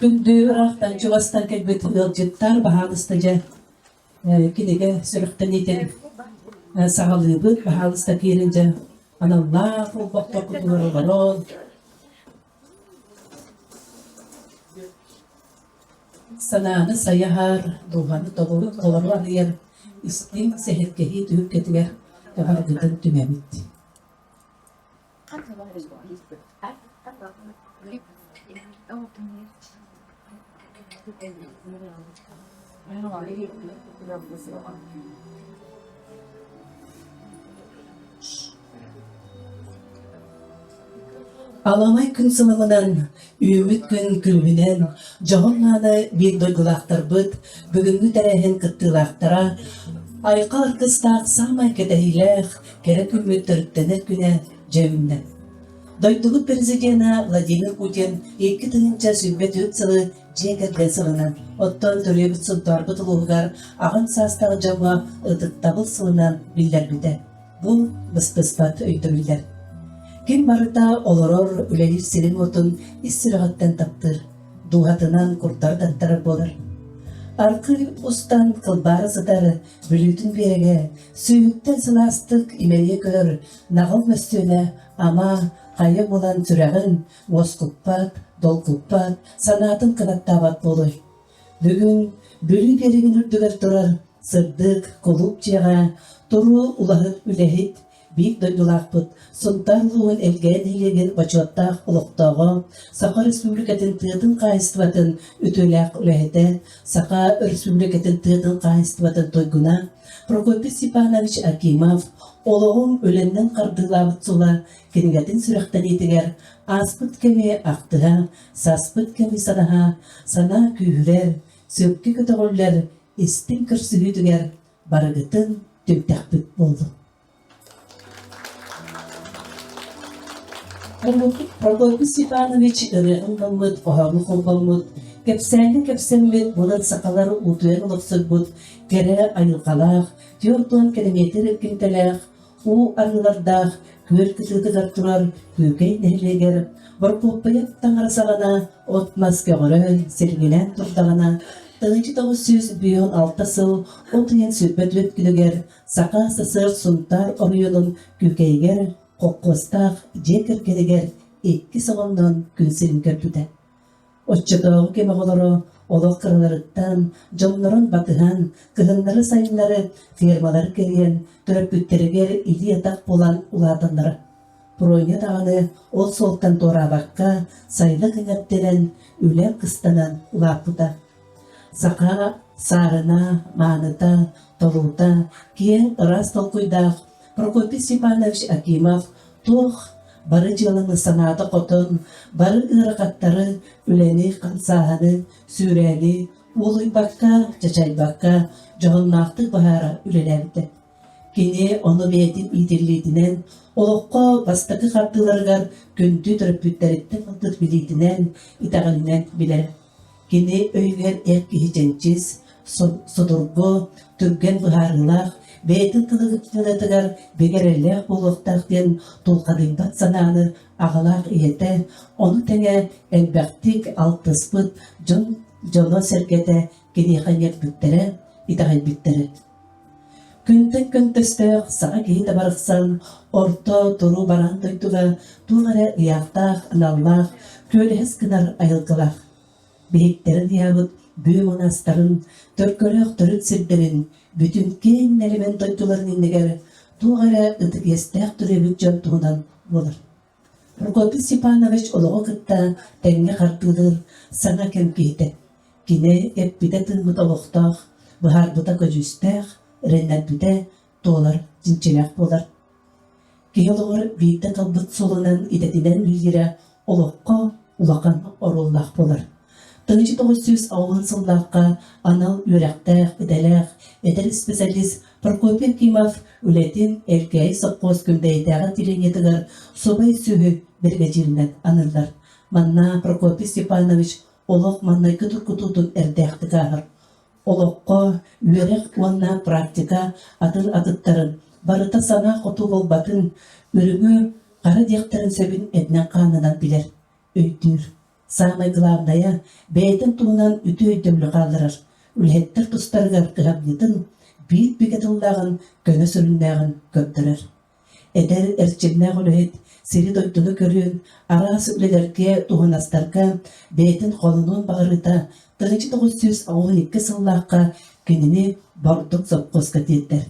Күндү ыраахтан чугастан кэлбит ыалдьыттар, баһаалыста дьэ кинигэ сүрэхтэниитин саҕалыыбыт. Баһаалыста киирин дьэ аналлаах олбохторгутугар олорон Санааны сайаһар, дууһаны толору толору арыйар истиҥ сэһэргэһии түһүлгэтигэр табаргытын түмэбит. Аламай күн сылымынан, үүммүт күн күлүмүнэн, дьоһун мааны биир дойдулаахтарбыт, бүгүҥҥү тэрээһин кыттыылаахтара, айхал аргыстаах саамай кэтэһиилээх кэрэ күммүт төрүттэнэр күнэ дьэ үүннэ. Дойдубут президенэ Владимир Путин 2024 сылы дьиэ кэргэн сылынан, оттон төрүөбүт Сунтаарбыт улууһугар аҕам саастаах дьоҥҥо ытыктабыл сылынан биллэрбитэ. Бу быстыспат өйдөбүллэр. Ким барыта олорор, үлэлиир сирин-уотун ис сүрэҕиттэн таптыыр, дууһатынан курдары таттарар буолар. Аркы устан кылбаара сытар Бүлүүтүн биэрэгэ сүүһүттэн сылаастык имэрийэ көрөр наҕыл мөссүөнэ ама хайа булан сүрэҕин уоскуппат, долгуппат, санаатын кынаттаабат буолуой. Бүгүн Бүлүү биэрэгин үрдүгэр турар сырдык кулууп дьиэҕэ туруу улахан үлэһит, биир дойдулаахпыт Сунтаар улууһун Элгээн нэһилиэгин бочуоттаах олохтооҕо, Саха Республикатын тыатын хаһаайыстыбатын үтүөлээх үлэһитэ, Саха Өрөспүүбүлүкэтин тыатын хаһаайыстыбатын туйгуна Прокопий Степанович Акимов олоҕум үлэннэн хардыылаабыт сула кинигэтин сүрэхтэниитигэр ааспыт кэми ахтыһа, саспыт кэми санаһа, санаа күүһүрэр, сөпкө көтөҕүллэр истиҥ көрсүһүүтүгэр барыгытын түмтэхпит буоллун. Прокопий Степанович ырыа ылламмыт, хоһоону холбоммут, кэпсээни кэпсэммит былыр сахалар утуйан олохсуйбут кэрэ айылҕалаах, 40 километр эргимтэлээх, уу арыылардаах күөл кытыытыгар турар Күүкэй нэһилиэгэр Борокуоппайап таҥара саҕана от-мас көҕөрөн, сиргилээн турдаҕына, 1956 сыл от ыйын 24 күнүгэр Саха СССР Сунтаар оройуонун Күүкэйигэр холкуостаах дьиэ кэргэнигэр иккис оҕоннон күн сирин көрбүтэ. Оччотооҕу кэм оҕолоро олох кыраларыттан, дьоннорун батыһан, кыһыннары-сайыннары фермалары кэрийэн, төрөппүттэригэр илии-атах буолан улааталлара. Проня даҕаны ол суолтан туораабакка, сайылык иҥэртэрэн, үлэ кыстанан улааппыта. Саха саарына, мааныта, толуута, киэҥ ыраас толкуйдаах Прокопий Степанович Акимов туох бары дьыаланы санаата хотон, бары ыарахаттары, үлэни, хамсааһыны, сүүрээни уолуйбакка, чачайбакка дьоһуннаахтык быһаара үлэлээбитэ. Кини ону бэйэтин иитиллиитинэн, олоххо бастакы хардыыларыгар күндү төрөппүттэриттэн ылбыт билиитинэн, итэҕэлинэн билэрэ. Кини өйүгэр эр киһи чэнчис, судургу, түргэн быһаарыылаах, бэйэтин тылыгар бигэ эрэллээх буолуохтаах диэн тулхадыйбат санааны аҕалаах ийэтэ, ону тэҥэ элбэхтик алтыспыт дьон дьоно-сэргэтэ киниэхэ иҥэрбиттэрэ, итэҕэйбиттэрэ. Күнтэн көнтөстөөх саха киһитэ барахсан орто туруу бараан дойдуга туох эрэ ыйаахтаах, аналлаах, күөлэһэс гынар айылгылаах. Биһиктэрин ыйаабыт бүө мунаастарын, төлкөлөөх төрүт сирдэрин, бүтүн киэҥ нэлэмэн дойдуларын иннигэр туох эрэ ытык иэстээх төрүөбүт дьон туһунан буолар. Прокопий Степанович олоҕу кытта тэҥҥэ хардыылыыр саҥа кэм киһитэ. Кини эппитэ-тыыммыта олохтоох, быһаарбыта көдьүүстээх, эрэннэрбитэ туолар чинчилээх буолар. Киһи олоҕор биирдэ талбыт суолунан идэтинэн үлэлиирэ олоххо улахан оруоллаах буолар. 1990 сыллаахха анал үөрэхтээх, идэлээх эдэр исписэлиис Прокопий Акимов үлэтин Элгээйи сопхуос Күндэйдээҕи отделениетыгар субай сүөһү биригэдьииринэн аныыллар. Манна Прокопий Степанович олох маҥнайгы тургутуутун эрдээхтик ааһар. Олоххо үөрэх уонна практика атын атыттарын, барыта санаа хоту буолбатын, үрүҥү хара диэхтэрин сөбүн этинэн-хаанынан билэр, өйдүүр. Саамай главнайа, бэйэтин туһунан үтүө өйдөбүлү хаалларар, үлэһиттэр тустарыгар кыһамньытын, биир бигэ тыллааҕын, көнө сүрүннээҕин көрдөрөр. Эдэр эрчимнээх үлэһит сири-дойдуну көрүөн, араас үлэлэргэ, туһунастарга бэйэтин холонуон баҕарыыта 1992 сыллаахха кинини Бордук сопхуоска тиэрдэр.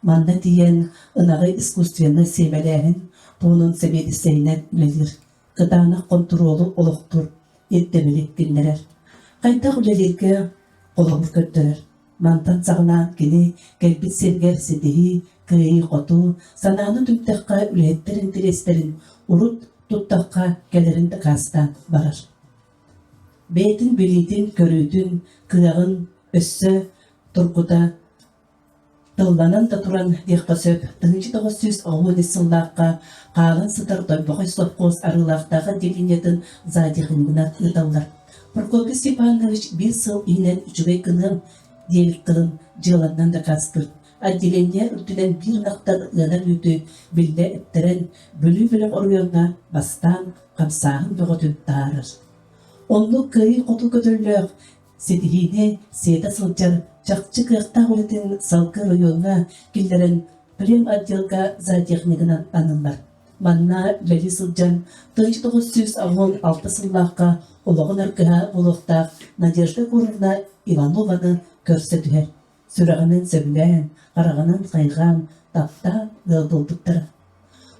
Манна тиийэн ынаҕы искусственнай сиэмэлээһин пуунун сэбиэдиссэйинэн үлэлиир, кытаанах хонтуруолу олохтуур, ирдэбили киллэрэр. Хайдах үлэлииргэ холобур көрдөрөр. Мантан саҕалаан кини кэлбит сиригэр ситиһии, кыайыы-хотуу, санааны түмтэххэ үлэһиттэр интэриэстэрин урут туттахха кэлэрин дакаастаан барар. Бэйэтин билиитин-көрүүтүн, кыаҕын өссө тургута Тылланан да туран диэххэ сөп, 1993 сыллаахха хаалан сытар Тойбохой сопхуос Арыылаахтааҕы отделениетын зоотехнигынан ыыталлар. Прокопий Степанович биир сыл иһинэн үчүгэй гыныам диэбит тылын дьыаланнан дакаастыыр. Отделение үрдүнэн биир ынахтан ыанар үүтү биллэ эптэрэн, Бүлүү бөлөх оройуоҥҥа бастаан хамсааһын бөҕөтүн таһаарар. Оннук кыайыы-хотуу көтөллөөх Ситиһиини сиэтэ сылдьар чахчы кыахтаах үлэтин салгыы оройуоҥҥа киллэрэн плем отделга зоотехнигынан аныллар. Манна үлэлии сылдьан 1986 сыллаахха олоҕун аргыһа буолуохтаах Надежда Егоровна Иванованы көрсө түһэр. Сүрэҕинэн сөбүлээн, хараҕынан хайҕаан, таптаан ыал буолбуттара.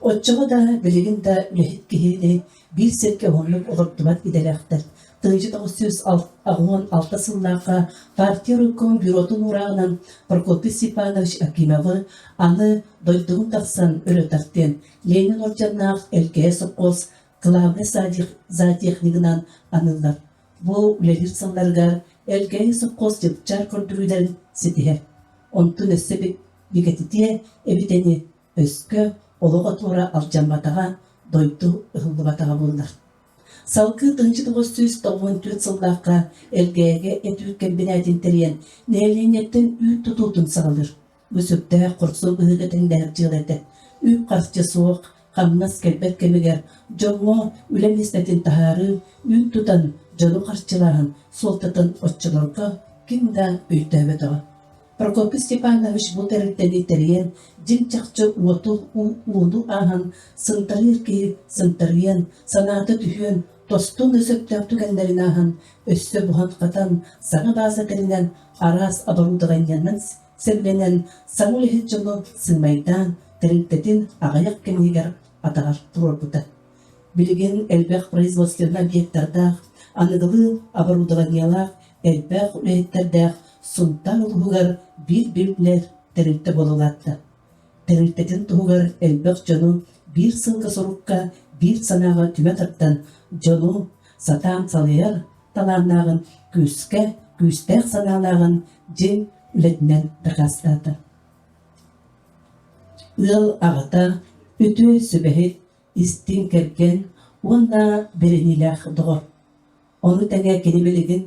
Оччоҕо да, билигин да үлэһит киһини биир сиргэ уһуннук олордубат идэлээхтэр. 1986 сыллаахха партия райком бюротун уурааҕынан Прокопий Степанович Акимовы аны дойдугун тахсан өрө тартыан Ленин орденнаах Элгээйи сопхуос главнай зоотехнигынан аныыллар. Бу үлэлиир сылларыгар Элгээйи сопхуос чыпчаар көрдөрүүлэрин ситиһэр. Онтун өссө бигэтитиэ эбитэни өскө олох отуора алдьамматаҕа, дойду ыһыллыбатаҕа буоллар. Салгыы 1994 сыллаахха Элгээйигэ эт-үүт кэмбинээтин тэрийэн, нэһилиэнньэттэн үүт тутуутун саҕалыыр. Бу сүрдээх хорсун быһыыга тэҥнэһэр дьыала этэ. Үп-харчы суох, хамнас кэлбэт кэмигэр дьоҥҥо үлэ миэстэтин таһаарыы, үүт тутан дьону харчылааһын суолтатын оччолорго ким да өйдөөбөтөҕө. Прокопий Степанович бу тэрилтэни тэрийэн, дьиҥ-чахчы уоту, ууну ааһан, сынтарыыр киһи сынтарыйан, санаата түһүөн, тостуон да сөптөөх түгэннэрин ааһан, өссө буһан-хатан, саҥа бааза тэринэн, араас оборудованиенан сэбилэнэн, саҥа үлэһит дьону сыымайдаан, тэрилтэтин аҕыйах кэм иһигэр атаҕар туруорбута. Билигин элбэх производственнай объектардаах, аныгылыы оборудованиелаах, элбэх үлэһиттэрдээх Сунтаар улууһугар биир биллэр тэрилтэ буола улаатта. Тэрилтэтин туһугар элбэх дьону биир сылга-сорукка, биир санааҕа түмэ тардан, дьону сатаан салайар талааннааҕын күүскэ, күүстээх санаалааҕын дьиҥ үлэтинэн дакаастаата. Ыал аҕата, үтүө сүбэһит, истиҥ кэргэн уонна бэриниилээх доҕор. Ону тэҥэ кини билигин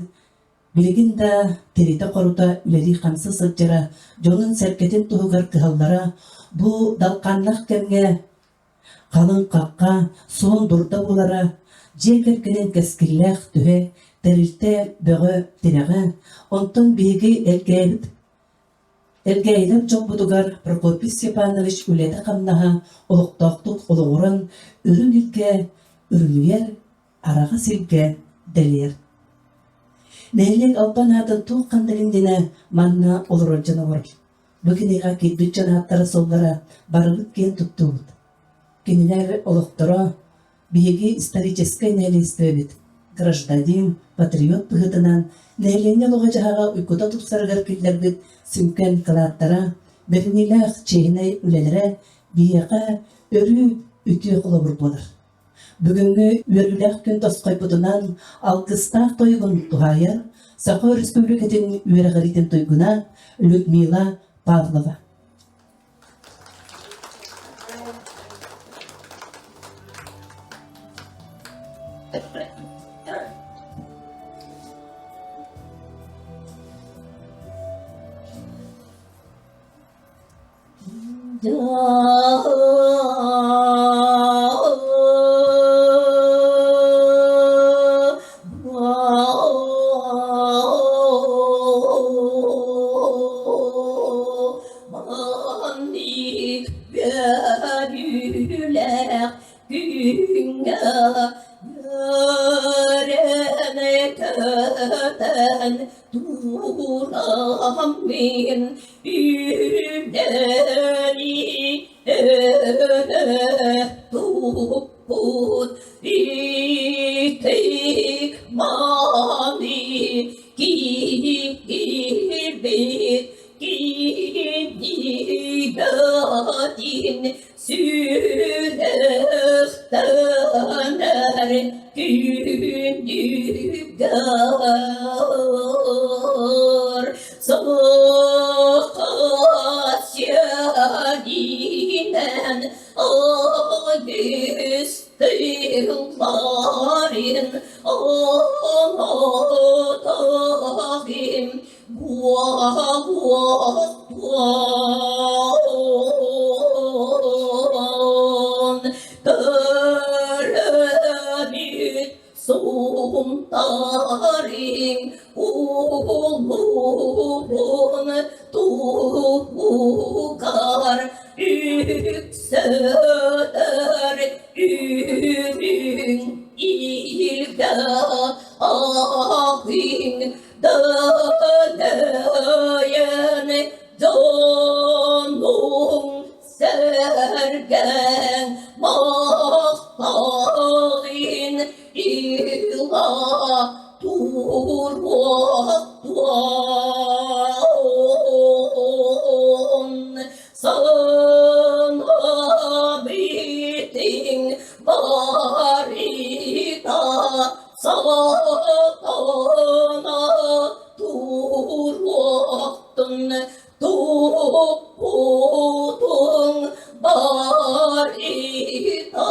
билигин да тиритэ-хорута үлэлии-хамсыы сылдьара, дьонун-сэргэтин туһугар кыһаллара бу далхааннаах кэмҥэ халыҥ хахха, суон дурда буолара, дьиэ кэргэнин кэскиллээх түһэ, тэрилтэ бөҕө тирэҕэ, онтон биһиги Элгээйибит Элгээйилэр дьоммутугар Прокопий Степанович үлэтэ-хамнаһа олохтоохтук олоҕуран, үрүҥ илгэ үрүлүйэр, араҕас илгэ дэлийэр. Нэһилиэк албан аатын туох ханнык иннинэ манна олорор дьон оҥорор. Бу кинигэҕэ киирбит дьон ааттара-суоллара барыбыт киэн туттуубут. Кинилэр олохторо Биһиги историческай нэһилиэстибэбит гражданин, патриот быһыытынан нэһилиэнньэ олоҕо-дьаһаҕа уйгута тупсарыгар киллэрбит сүҥкэн кылааттара, бэриниилээх чиэһинэй үлэлэрэ биһиэхэ өрүү үтүө холобур буолар. Бүгүҥҥү үөрүүлээх күн тосхойбутунан алгыстаах тойугун туһаайар Саха Өрөспүүбүлүкэтин үөрэҕириитин туйгуна Людмила Павлова. Күлэх күҥҥэ үөрэнэ көтөн тураммын үлэни өрө туппут итик маны киирбит кинигэтин сүрэхтэнэр күнүгэр саха сиэринэн үгүс тылларын оҥотоҕум Буолуон төрөөбүт Сунтаарым улуун туһугар үксэтэр үрүҥ илгэ аҕыҥ Дайан дьонуҥ сэргэҥ махталын ила туруохтуон Санаабытыҥ барыта Сатана туруохтун туппутуҥ барыта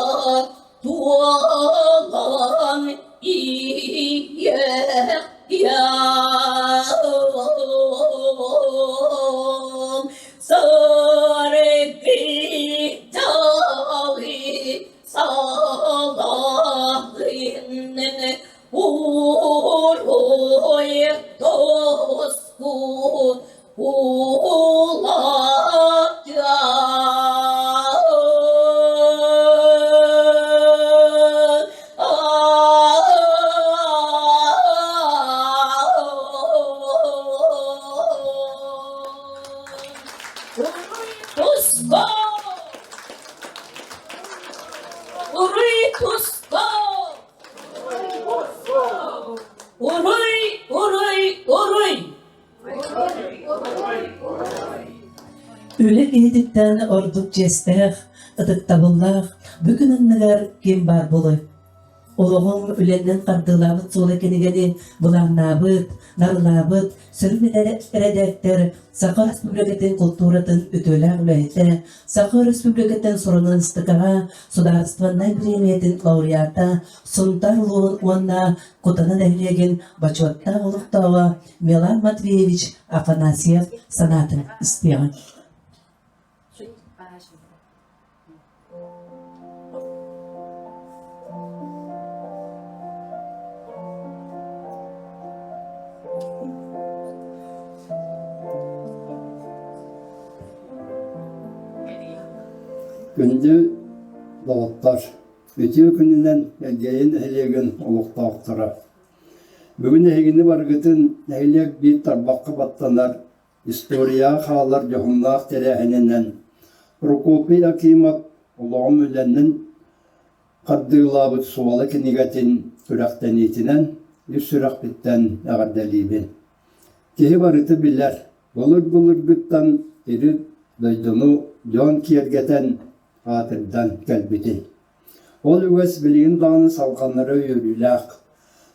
туолан иһиэхтиэм. Саргы дьалы Салахын уруй тоску Туску! Уруй туску! Уруй, уруй, уруй! Үлэ киһититтэн ордук чиэстээх, ытыктабыллаах бүгүн анныгар ким баар буолуой? Олоҕум үлэннэн тардыылаабыт суола кинигэни былааннаабыт, нарылаабыт сүрүн эрэдээктэр Саха Республикатын култууратын үтүөлээх үлэһитэ, Саха Республикатын суруналыыстыкаҕа судаарыстыбаннай бириэмийэтин лауреата, Сунтаар улууһун уонна Кутана нэһилиэгин бочуоттаах олохтооҕо Милан Матвеевич Афанасьев санаатын истиэҕиҥ. Күндү доҕоттор, үтүө күнүнэн Элгээйи нэһилиэгин олохтоохторо! Бүгүн эһигини барыгытын нэһилиэк биир тарбахха баттанар Историяҕа хаалар дьоһуннаах тэрээһининэн Прокопий Акимов олоҕум үлэнэн хардыылаабыт суола кинигэтин күрэхтэниитинэн ис сүрэхпиттэн эҕэрдэлиибин. Киһи барыта билэр, былыр-былыргыттан ири дойдуну дьон киэргэтэн, аатырдан кэлбитин. Ол үгэс билигин даҕаны салҕанара үөрүүлээх.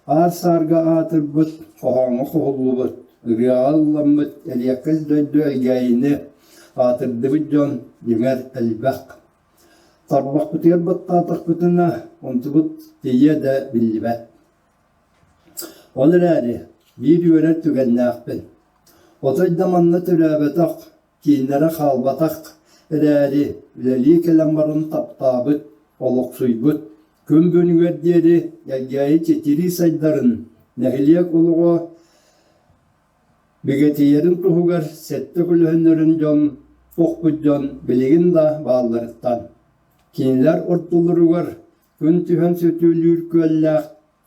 Аар-саарга аатырбыт, хоһооҥҥо хоһуллубут, ырыаҕа ылламмыт эриэккэс дойду Элгээйини аатырдыбыт дьон дьиҥэр элбэх. Тарбахпытыгар баттаатахпытына, онтубут тиийиэ да биллибэт. Ол эрээри биир үөрэр түгэннээхпин. Отой да манна төрөөбөтөх, кииннэрэ хаалбатах эрээри, үлэлии кэлэн баран таптаабыт, олохсуйбут, күн бүгүнүгэр диэри Элгээйи чэчирии сайдарын, нэһилиэк олоҕо бигэтийэрин туһугар сэттэ көлөһүннэрин дьон, охпут дьон билигин да баалларыттан. Кинилэр ортолоругар күн түһэн сөтүөлүүр күөллээх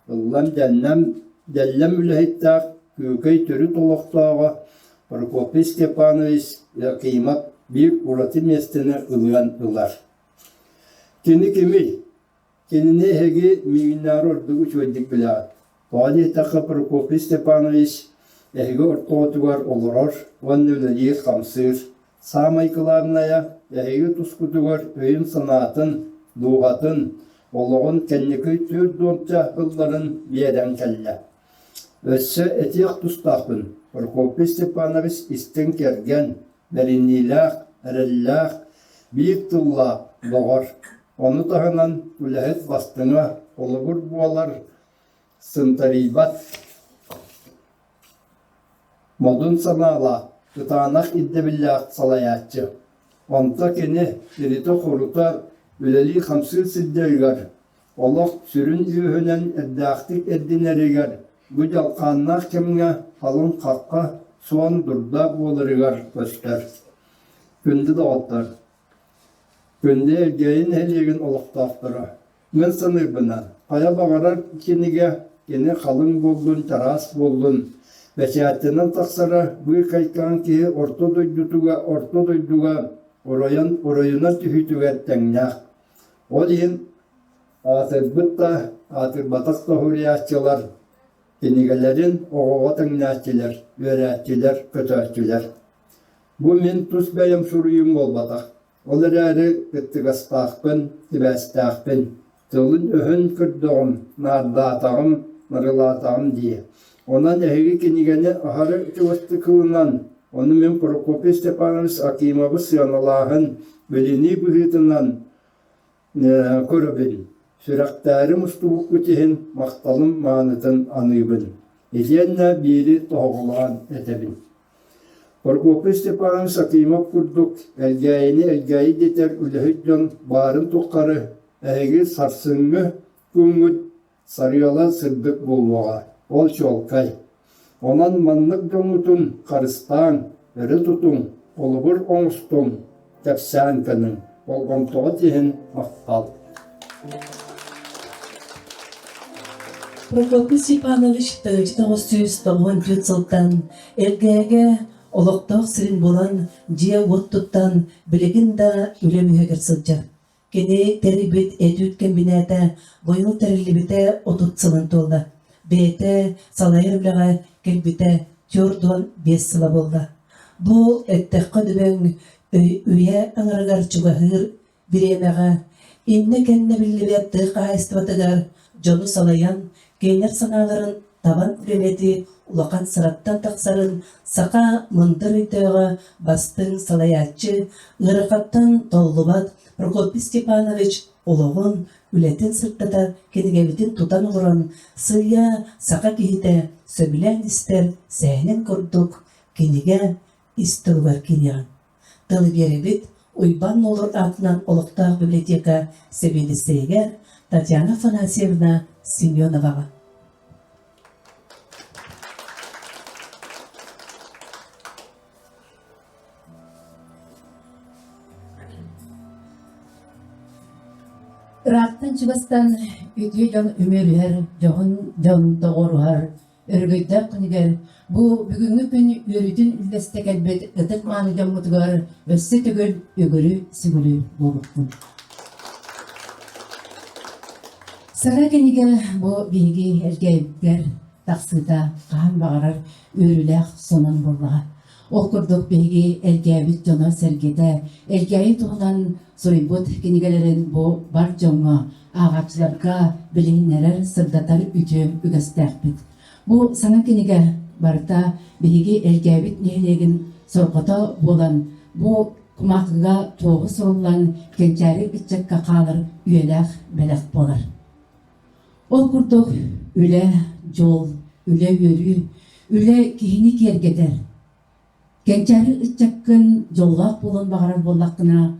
Ыллам дьэллэм, дьэллэм үлэһиттээх Күүкэй төрүт олохтооҕо Прокопий Степанович Якимов биир ураты миэстэни ылыан ылар. Кини кимий? Кинини эһиги миигиннээҕэр ордук үчүгэйдик билэҕит. Тоҕо диэтэххэ Прокопий Степанович эһиги ортоҕутугар олорор уонна үлэлиир-хамсыыр. Саамай кылаабынайа, эһиги тускутугар өйүн-санаатын, дууһатын, олоҕун кэнники түөрт уонча ылларын биэрэн кэллэ. Өссө этиэх тустаахпын, Прокопий Степанович истиҥ кэргэн, бэриниилээх, эрэллээх, биир тыллаах доҕор. Ону таһынан үлэһит бастыҥа, холобур буолар, сынтарыйбат Модун санаалаах, кытаанах ирдэбиллээх салайааччы. Онто кини тиритэ-хорута үлэлии-хамсыы сылдьарыгар, олох сүрүн үөһүнэн эрдээхтик эрдинэригэр, бу дьалхааннаах кэмҥэ халыҥ хахха, суон дурда буоларыгар көстөр. Күндү доҕоттор! Күндү Элгээйи нэһилиэгин олохтоохторо! Мин саныырбынан, хайа баҕарар кинигэ кини халыҥ буоллун, чараас буоллун, бэчээттэнэн тахсара быыкайкаан киһи орто дойдутуга орто дойдуга оройон оройунан түһүүтүгэр тэҥнээх. Ол иһин аатырбыт да, аатырбатах да суруйааччылар кинигэлэрин оҕоҕо тэҥнээччилэр, үөрээччилэр, көтөөччүлэр. Бу мин тус бэйэм суруйуум буолбатах. Ол эрээри кыттыгастаахпын, сибээстээхпин, тылын-өһүн көрдөҕүм, наардаатаҕым, нарылаатаҕым дии. Онон эһиги кинигэни аһары чугастык ылынан, ону мин Прокопий Степанович Акимовы сыаналааһын, билинии быһыытынан көрөбүн, сүрэхтээри мустубуккут иһин махталым маанытын аныыбын. Итиэннэ биири тоһоҕолоон этэбин. Прокопий Степанович Акимов курдук Элгээйини Элгээйи дэтэр үлэһит дьон баарын тухары эһиги сарсыҥҥы күҥҥүт Сарыала сырдык буолуоҕа, ол чуолкай. Онон маннык дьоҥҥутун харыстааҥ, өрө тутуҥ, холобур оҥостуҥ, кэпсээн көнүҥ. Болҕомтоҕут иһин махтал. Прокопий Степанович 1994 сылтан Элгээгэ олохтоох сирин булан, дьиэ-уот туттан, билигин да үлэ үөһүгэр сылдьар. Кини тэрийбит этүүт кэмбинээтэ быйыл тэриллибитэ 30 сылын туолла. Бэйэтэ салайар үлэҕэ кэлбитэ 45 сыла буолла. Бу эттэххэ дөбөҥ үйэ аҥарыгар чугаһыыр бириэмэҕэ иннэ-кэннэ биллибэт тыа хаһаайыстыбатыгар дьону салайан, кинилэр санааларын табан үлэлэтии улахан сыраттан тахсарын саха мындыр өйдөөҕө бастыҥ салайааччы, ыарахаттан толлубат Прокопий Степанович олоҕун, үлэтин сырдатар кинигэбитин тутан олорон сыыйа саха киһитэ сөбүлээн истэр сэһэнин курдук кинигэ ис тылыгар киириэҕин. Тылы биэрэбит Уйбаан Нуолур аатынан олохтоох библиотека сэбиэдиссэйигэр Татьяна Афанасьевна Семеноваҕа. Ыраахтан чугастан үтүө дьон үмүөрүһэр, дьоһун дьон доҕоруһар Өрөгөйдөөх күнүгэр бу бүгүҥҥү күн үөрүүтүн үллэстэ кэлбит ытык-мааны дьоммутугар өссө төгүл үгүрү-сүгүрү буолуохтун. Саҥа кинигэ бу биһиги Элгээйбитигэр тахсыыта хаһан баҕарар үөрүүлээх сонун буоллаҕа. Ол курдук биһиги Элгээбит дьоно-сэргэтэ Элгээйи туһунан суруйбут кинигэлэрин бу бар дьоҥҥо, ааҕааччыларга билиһиннэрэр, сырдатар үтүө үгэстээхпит. Бу саҥа кинигэ барыта биһиги Элгээбит нэһилиэгин сорҕото буолан, бу кумаахыга туоһу суруллан кэнчээри ыччакка хаалар үйэлээх бэлэх буолар. Ол курдук үлэ, дьол, үлэ үөрүү, үлэ киһини киэргэтэр. Кэнчээри ыччаккын дьоллоох буолуон баҕарар буоллаххына,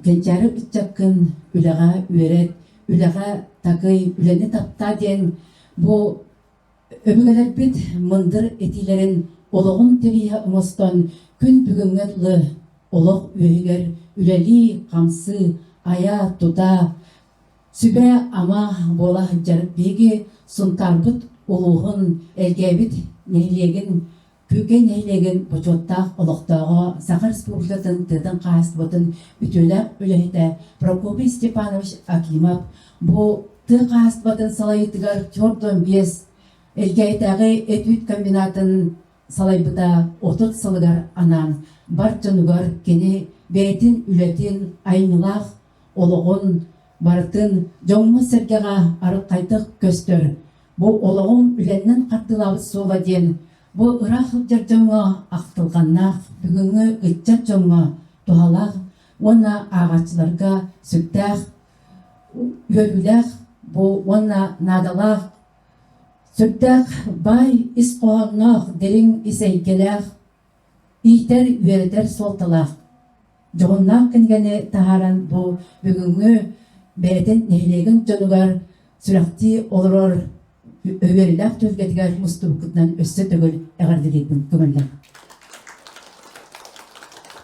кэнчээри ыччаккын үлэҕэ үөрэт, үлэҕэ такый, үлэни таптаа диэн бу өбүгэлэрбит мындыр этиилэрин олоҕун тэбииһэ оҥостон күн бүгүҥҥэ дылы олох үөһүгэр үлэлии, хамсыы, айа, тута, Сүбэ-ама буола сылдьар биһиги Сунтаарбыт улууһун Элгээбит нэһилиэгин Күүкэй нэһилиэгин бочуоттаах олохтооҕо, Саха Республикатын тыатын хаһаайыстыбатын үтүөлээх үлэһитэ Прокопий Степанович Акимов бу тыа хаһаайыстыбатын салайыытыгар 45 Элгээйитээҕи эт-үүт комбинатын салайбыта 30 сылыгар анаан бар дьонугар кини бэйэтин үлэтин айымньылаах олоҕун барытын дьоҥҥо-сэргэҕэ арылхайдык көстөр. Бу олоҕум үлэннэн хардыылаабыт суола диэн бу ыраах сылдьар дьоҥҥо ахтылҕаннаах, бүгүҥҥү ыччат дьоҥҥо туһалаах уонна ааҕааччыларга сүрдээх үөрүүлээх бу уонна наадалаах сүрдээх баай ис хоһоонноох, дириҥ ис эйгэлээх иитэр, үөрэтэр суолталаах дьоһуннаах кинигэни таһааран бу бүгүҥҥү бэйэтин нэһилиэгин дьонугар сүрэхтии олорор үөрүүлээх түһүлгэтигэр мустубуккутунан өссө төгүл эҕэрдэлиирбин көҥүллээх.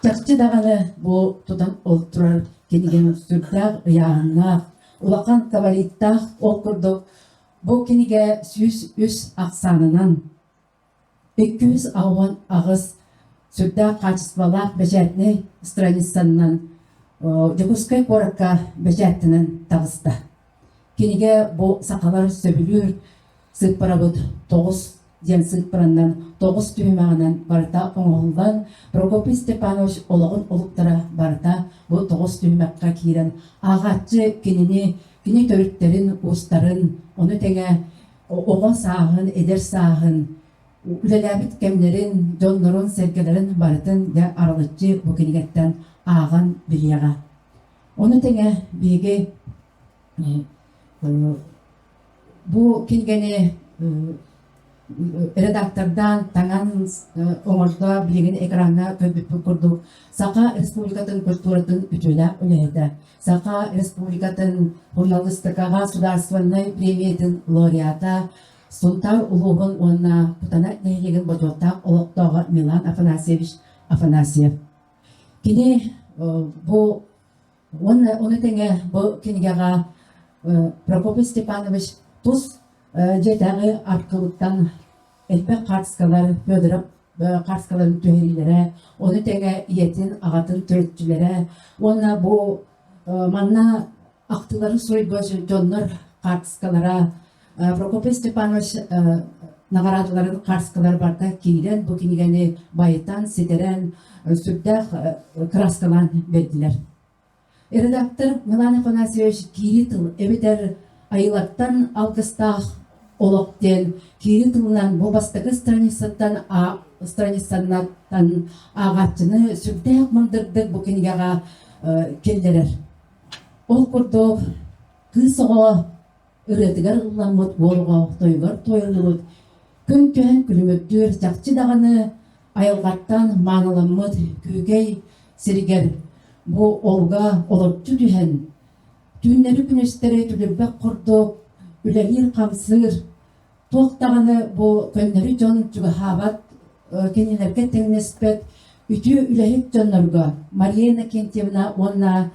Чахчы даҕаны бу тутан ол турар кинигэм сүрдээх ыйааһыннаах, улахан габариттаах ол курдук бу кинигэ 103 ахсаанынан 268 сүрдээх хаачыстыбалаах бэчээтинэй страницанан Дьокуускай куоракка бэчээттэнэн таҕыста. Кинигэ бу сахалар сөбүлүүр сыыппарабыт тоҕус диэн сыыппаранан тоҕус түһүмэҕинэн барыта оҥоһуллан Прокопий Степанович олоҕун олуктара барыта бу тоҕус түһүмэххэ киирэн ааҕааччы кинини кини төрүттэрин уустарын ону тэҥэ оҕо сааһын, эдэр сааһын, үлэлээбит кэмнэрин, дьоннорун-сэргэлэрин барытын дьэ арылыччы бу кинигэттэн ааҕан билиэҕэ. Ону тэҥэ биһиги бу кинигэни редактордаан таҥан оҥордо билигин экраҥҥа көрбүппүт курдук Саха Республикатын культуратын үтүөлээх үлэһитэ Саха Республикатын журналистикаҕа судаарыстыбаннай премиятын лауреата, Сунтаар улууһун уонна Кутана нэһилиэгин бочуоттаах олохтооҕо Милан Афанасьевич Афанасьев. Кини бу уонна ону тэҥэ бу кинигэҕэ Прокопий Степанович тус дьиэтээҕи аркылыттан элбэх хаартыскалар Федоров хаартыскаларын түһэриилэрэ, ону тэҥэ ийэтин, аҕатын төрүччүлэрэ уонна бу манна ахтыыларын суруйбут дьоннор хаартыскалара Прокопий Степанович наҕараадаларын хаартыскалара барыта киирэн бу кинигэни байытан, ситэрэн, сүрдээх кырааскалаан биэрдилэр. Редактор Милан Афанасьевич киирии тыл эбэтэр айылаттан алгыстаах олох диэн киирии тылынан бу бастакы страницаттан страницаннан ааҕааччыны сүрдээх мындырдык бу кинигэҕэ киллэрэр. Ол курдук кыыс оҕо ырыатыгар ылламмыт уол оҕо тойугар туойуллубут күн түһэн күлүмүрдүүр чахчы даҕаны айылҕаттан мааныламмыт күүкэй сиригэр бу олуга олорчу түһэн түүннэри-күнүстэри түлүрбэх курдук үлэлиир-хамсыыр Туох даҕаны бу көннөрү дьон чугаһаабат, кинилэргэ тэҥнэспэт үтүө үлэһит дьоннорго Мария Иннокентьевна уонна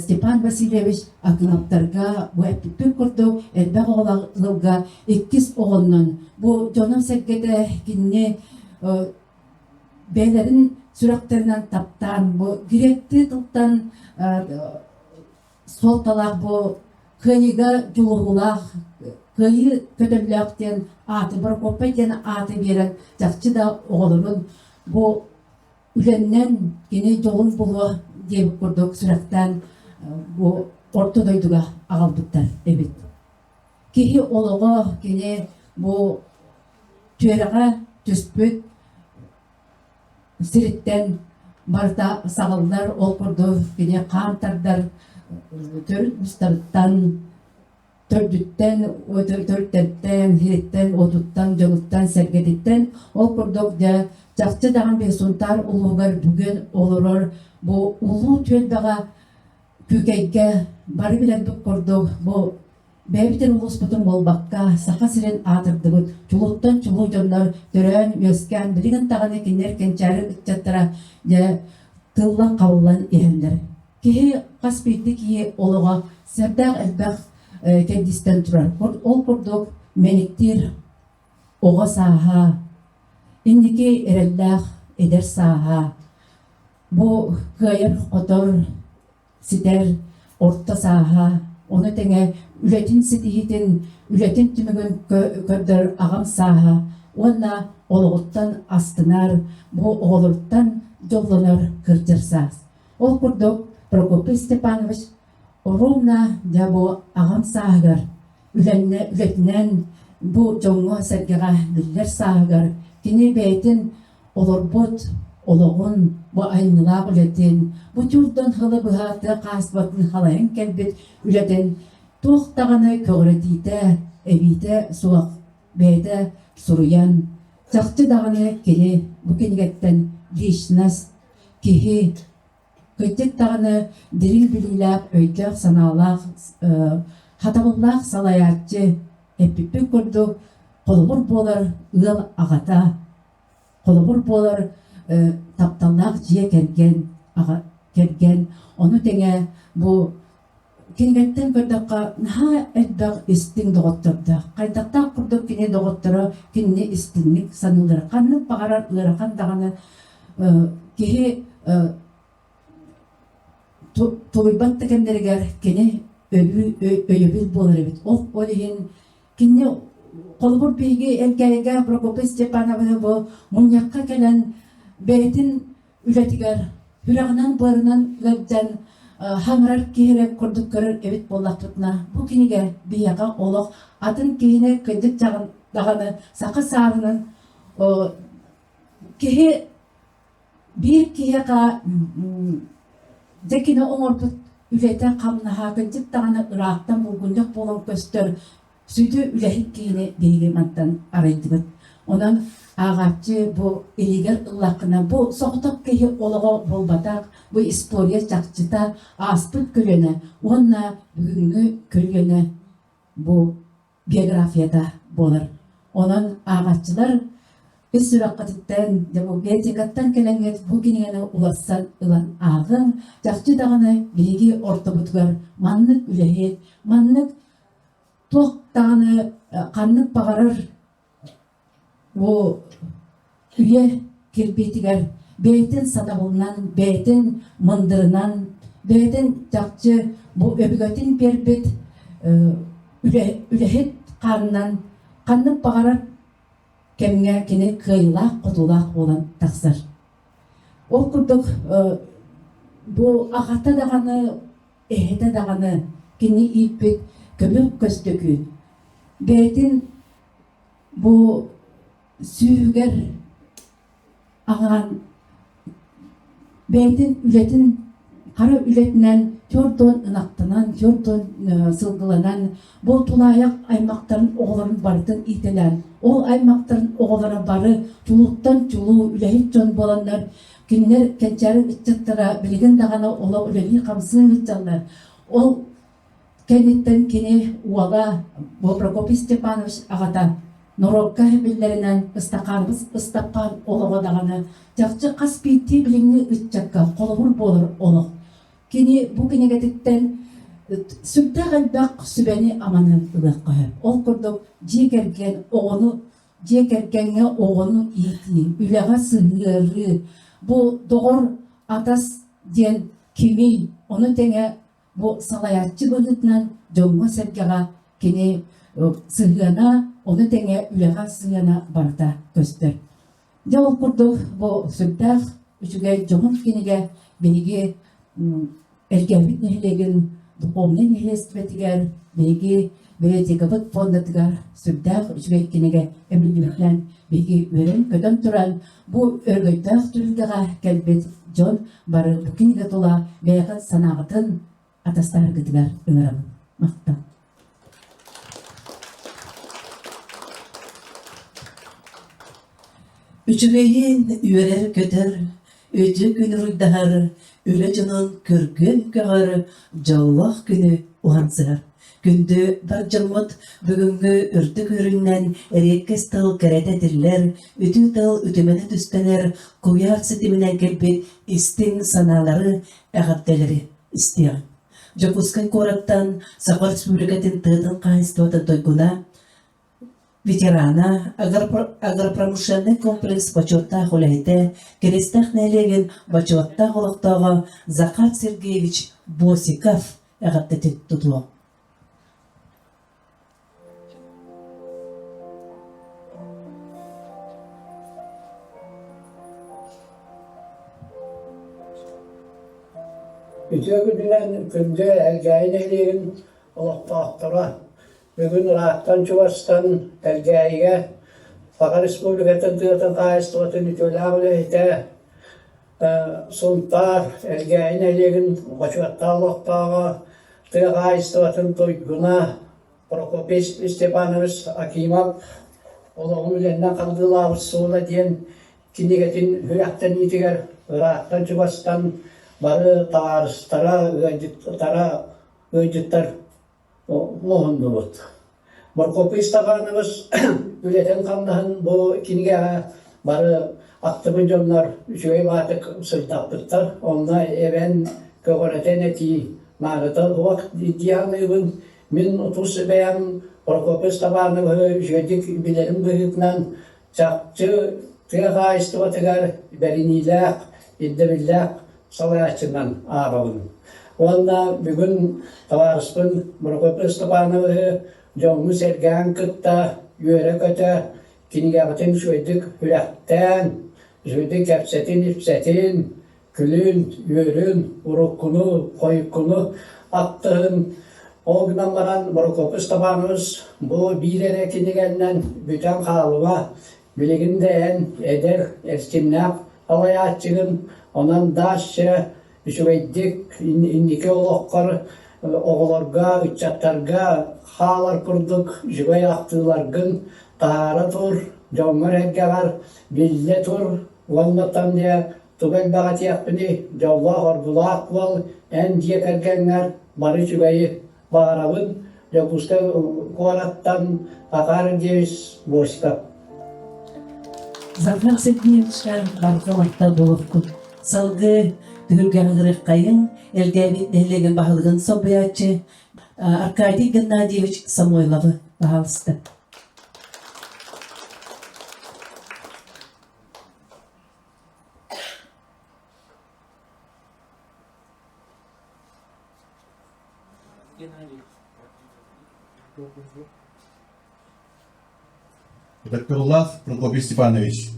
Степан Васильевич Акынаптарга бу эппиппит курдук элбэх оҕолоох ыалга иккис оҕоннон бу дьоном-сэргэтэ кинини бэйэлэрин сүрэхтэринэн таптаан бу гректии тылтан суолталаах бу кыайыыга дьулуһуулаах, кыайыы көтөллөөх диэн ааты, Борокуоппай диэн ааты биэрэн чахчы да оҕолорун бу. үлэннэн кини дьолун булуо диэбит курдук сүрэхтээн бу орто дойдуга аҕалбыттар эбит. Киһи олоҕо кини бу түөрэҕэ түспүт сириттэн барыта саҕыллар, ол курдук кини хаан тардар төрүт устарыттан төрдүттэн, төрүттэртэн, иһиттэн, уотуттан, дьонуттан, сэргэтиттэн ол курдук дьэ чахчы даҕаны биһи Сунтаар улууһугар бүгүн олорор бу улуу түөлбэҕэ Күүкэйгэ бары билэрбит курдук бу бэйэбитин улууспутун буолбакка Саха сирин аатырдыбыт чулууттан чулуу дьоннор төрөөн-үөскээн билигин даҕаны кинилэр кэнчээри ыччаттара дьэ тыллан-хабыллан иһэллэр. Киһи хас биирдии киһи олоҕо сүрдээх элбэх кэрдиистэн турар. Ол курдук мэниктиир оҕо сааһа, инники эрэллээх эдэр сааһа, бу кыайар-хотор, ситэр орто сааһа, ону тэҥэ үлэтин ситиһиитин, үлэтин түмүгүн көрдөрөр аҕам сааһа уонна олоҕуттан астынар, бу оҕолоруттан дьоллонор кырдьар саас. Ол курдук Прокопий Степанович ровно дьэ бу аҕам сааһыгар үлэннэ үлэтинэн бу дьоҥҥо-сэргэҕэ биллэр сааһыгар кини бэйэтин олорбут олоҕун, бу айымньылаах үлэтин, бу тюрдон сылы быһа тыа хаһаайыстыбатын халайан кэлбит үлэтин туох даҕаны көҕүрэтиитэ, эбиитэ суох бэйэтэ суруйан, чахчы даҕаны кини бу кинигэттэн личность Киһи кырдьык даҕаны дириҥ билиилээх, өйдөөх-санаалаах, хатабыллаах салайааччы, эппиппит курдук, холобур буолар ыал аҕата, холобур буолар тапталлаах дьиэ кэргэн, аҕа кэргэн, ону тэҥэ бу Кинигэттэн көрдөххө, наһаа элбэх истиҥ доҕоттордоох. Хайдахтаах курдук кини доҕотторо кинини истиҥник саныыллара. Ханнык баҕарар ыарахан даҕаны киһи тулуйбат да кэмнэригэр кини өрүү өйөбүл буолар эбит. Ол ол иһин кини холобур биһиги Элгээйигэ Прокопий Степановны бу мунньахха кэлэн бэйэтин үлэтигэр сүрэҕинэн-быарынан ыалдьан хаҥырар киһи эрэ курдук көрөр эбит буоллахпытына, бу кинигэ биһиэхэ олох атын киһини кырдьык даҕаны саха саарынан киһи биир киһиэхэ дьэ кини оҥорбут үлэтэ-хамнаһа кырдьык даҕаны ыраахтан булгунньах буолан көстөр Сүдү үлэһит киһини биһиги мантан арыйдыбыт. Онон ааҕааччы бу илиигэр ыллаххына, бу соҕотох киһи олоҕо буолбатах, бу история чахчыта, ааспыт көлүөнэ уонна бүгүҥҥү көлүөнэ бу биографията буолар. Онон ааҕааччылар ис сүрэххититтэн, библиотекаттан кэлэҥҥит бу кинигэни уларсан ылан ааҕыҥ. Чахчы даҕаны биһиги ортобутугар маннык үлэһит, маннык туох даҕаны ханнык баҕарар бу үйэ кирбиитигэр бэйэтин сатабылынан, бэйэтин мындырынан, бэйэтин чахчы бу өбүгэтин биэрбит үлэһит хаанынан ханнык баҕарар кэмҥэ кини кыайыылаах-хотуулаах буолан тахсар. Ол курдук бу аҕата даҕаны эһэтэ даҕаны кини ииппит көмүк көстөкүүн бэйэтин бу сүүһүгэр аҕаан бэйэтин үлэтин хара үлэтинэн түөрт ынахтанан түөрт сылгыланан бу тулаайах аймахтарын оҕолорун барытын иитэлээн ол аймахтарын оҕолоро бары чулууттан чулуу үлэһит дьон буоланнар Кинилэр кэнчээри ыччаттара билигин даҕаны олох үлэлии-хамсыы сылдьаллар. Ол кэнниттэн кини уола бу Прокопий Степанович аҕата норуокка биллэринэн Ыстакаанабыс Ыстаппаан олоҕо даҕаны чахчы хас биирдии билиҥҥи ыччакка холобур буолар олох. Кини бу кинигэтиттэн сүрдээх элбэх сүбэни-аманы ылыахха сөп. Ол курдук дьиэ кэргэн оҕону дьиэ кэргэҥҥэ оҕону иитии, үлэҕэ сыһыарыы, бу доҕор атас диэн кимий, ону тэҥэ бу салайааччы быһыытынан дьоҥҥо-сэргэҕэ кини сыһыана, ону тэҥэ үлэҕэ сыһыана барыта көстөр. Дьэ ол курдук бу сүрдээх үчүгэй дьоһун кинигэ биһиги Элгээбит нэһилиэгин духовнай нэһилиэстибэтигэр биһиги библиотекабыт фондатыгар сүрдээх үчүгэй кинигэ эбиллибитинэн биһиги үөрэн-көтөн туран бу өрөгөйдөөх түһүлгэҕэ кэлбит дьон бары бу кинигэ тула бэйэҕит санааҕытын атастаһаргытыгар ыҥырабын. Махтал. Үчүгэйин үөрэр-көтөр, үтүө күн уруйдаһар, үлэ дьонун күргүөн көҕөр, дьоллоох күнү уһансыһар. Күндү бар дьоммут бүгүҥҥү үрдүк үөрүүнэн эриэккэс тыл кэрэтэ этиллэр, үтүө тыл үтүмэнэ түстэнэр, куйаар ситиминэн кэлбит истиҥ санаалары, эҕэрдэлэри истиэҕиҥ. Дьокуускай куораттан Саха Республикатын тыатын хаһаайыстыбатын туйгуна, ветерана, агропромышленнай комплекс бочуоттаах үлэһитэ, Киристээх нэһилиэгин бочуоттаах олохтооҕо Захар Сергеевич Босиков эҕэрдэтин тутуо. Үтүө күнүнэн күндү Элгээйи нэһилиэгин олохтоохторо бүгүн ыраахтан-чугастан Элгээйигэ Саха Республикатын тыатын хаһаайыстыбатын үтүөлээх үлэһитэ Сунтаар Элгээйи нэһилиэгин бочуоттаах олохтооҕо тыа хаһаайыстыбатын туйгуна Прокопий Степанович Акимов олоҕун үлэннэн хардыылаабыт суола диэн кинигэтин сүрэхтэниитигэр ыраахтан-чугастан бары табаарыстара, ыалдьыттара, ыалдьыттар муһуннубут. Прокопий Степанович үлэтин-хамнаһын бу кинигэҕэ бары ахтыбыт дьоннор үчүгэй баатык сырдаппыттар. Онно эбэн көҕүрэтэн этии наадата суох дии саныыбын. Мин тус бэйэм Прокопий Степановиһы үчүгэйдик билэрим быһыытынан чахчы тыа хаһаайыстыбатыгар бэриниилээх, ирдэбиллээх салайааччынан ааҕабын. Уонна бүгүн табаарыспын Прокопий Степановиһы дьоҥҥу-сэргэҕин кытта үөрэ-көтө кинигэҕитин үчүгэйдик үрэхтээн, үчүгэйдик кэпсэтин-ипсэтин, күлүн, үөрүн, уруккуну, хойуккуну аттыһын. Ол гынан баран Прокопий Степанович бу биир эрэ кинигэннэн бүтэн хаалыма, билигин да эн эдэр, эрчимнээх салайааччыгын, онон дальше үчүгэйдик инники олоххор оҕолорго, ыччаттарга хаалар курдук үчүгэй ахтыыларгын таһаара тур, дьоҥҥор-сэргэҕэр биллэ тур уонна там дьэ тугу элбэҕэтиэхпиний, дьоллоох-оргулаах буол, эн дьиэ кэргэҥҥэр бары үчүгэйи баҕарабын. Дьокуускай куораттан Захар Андреевич Босиков. Захар Сергеевичка барҕа махтал буолуоххут. Салгыы түһүлгэҕэ ыҥырыаххайыҥ, Элгээбит нэһилиэгин баһылыгын солбуйааччы Аркадий Геннадьевич Самойловы, пожалуйста. Ытыктабыллаах Прокопий Степанович,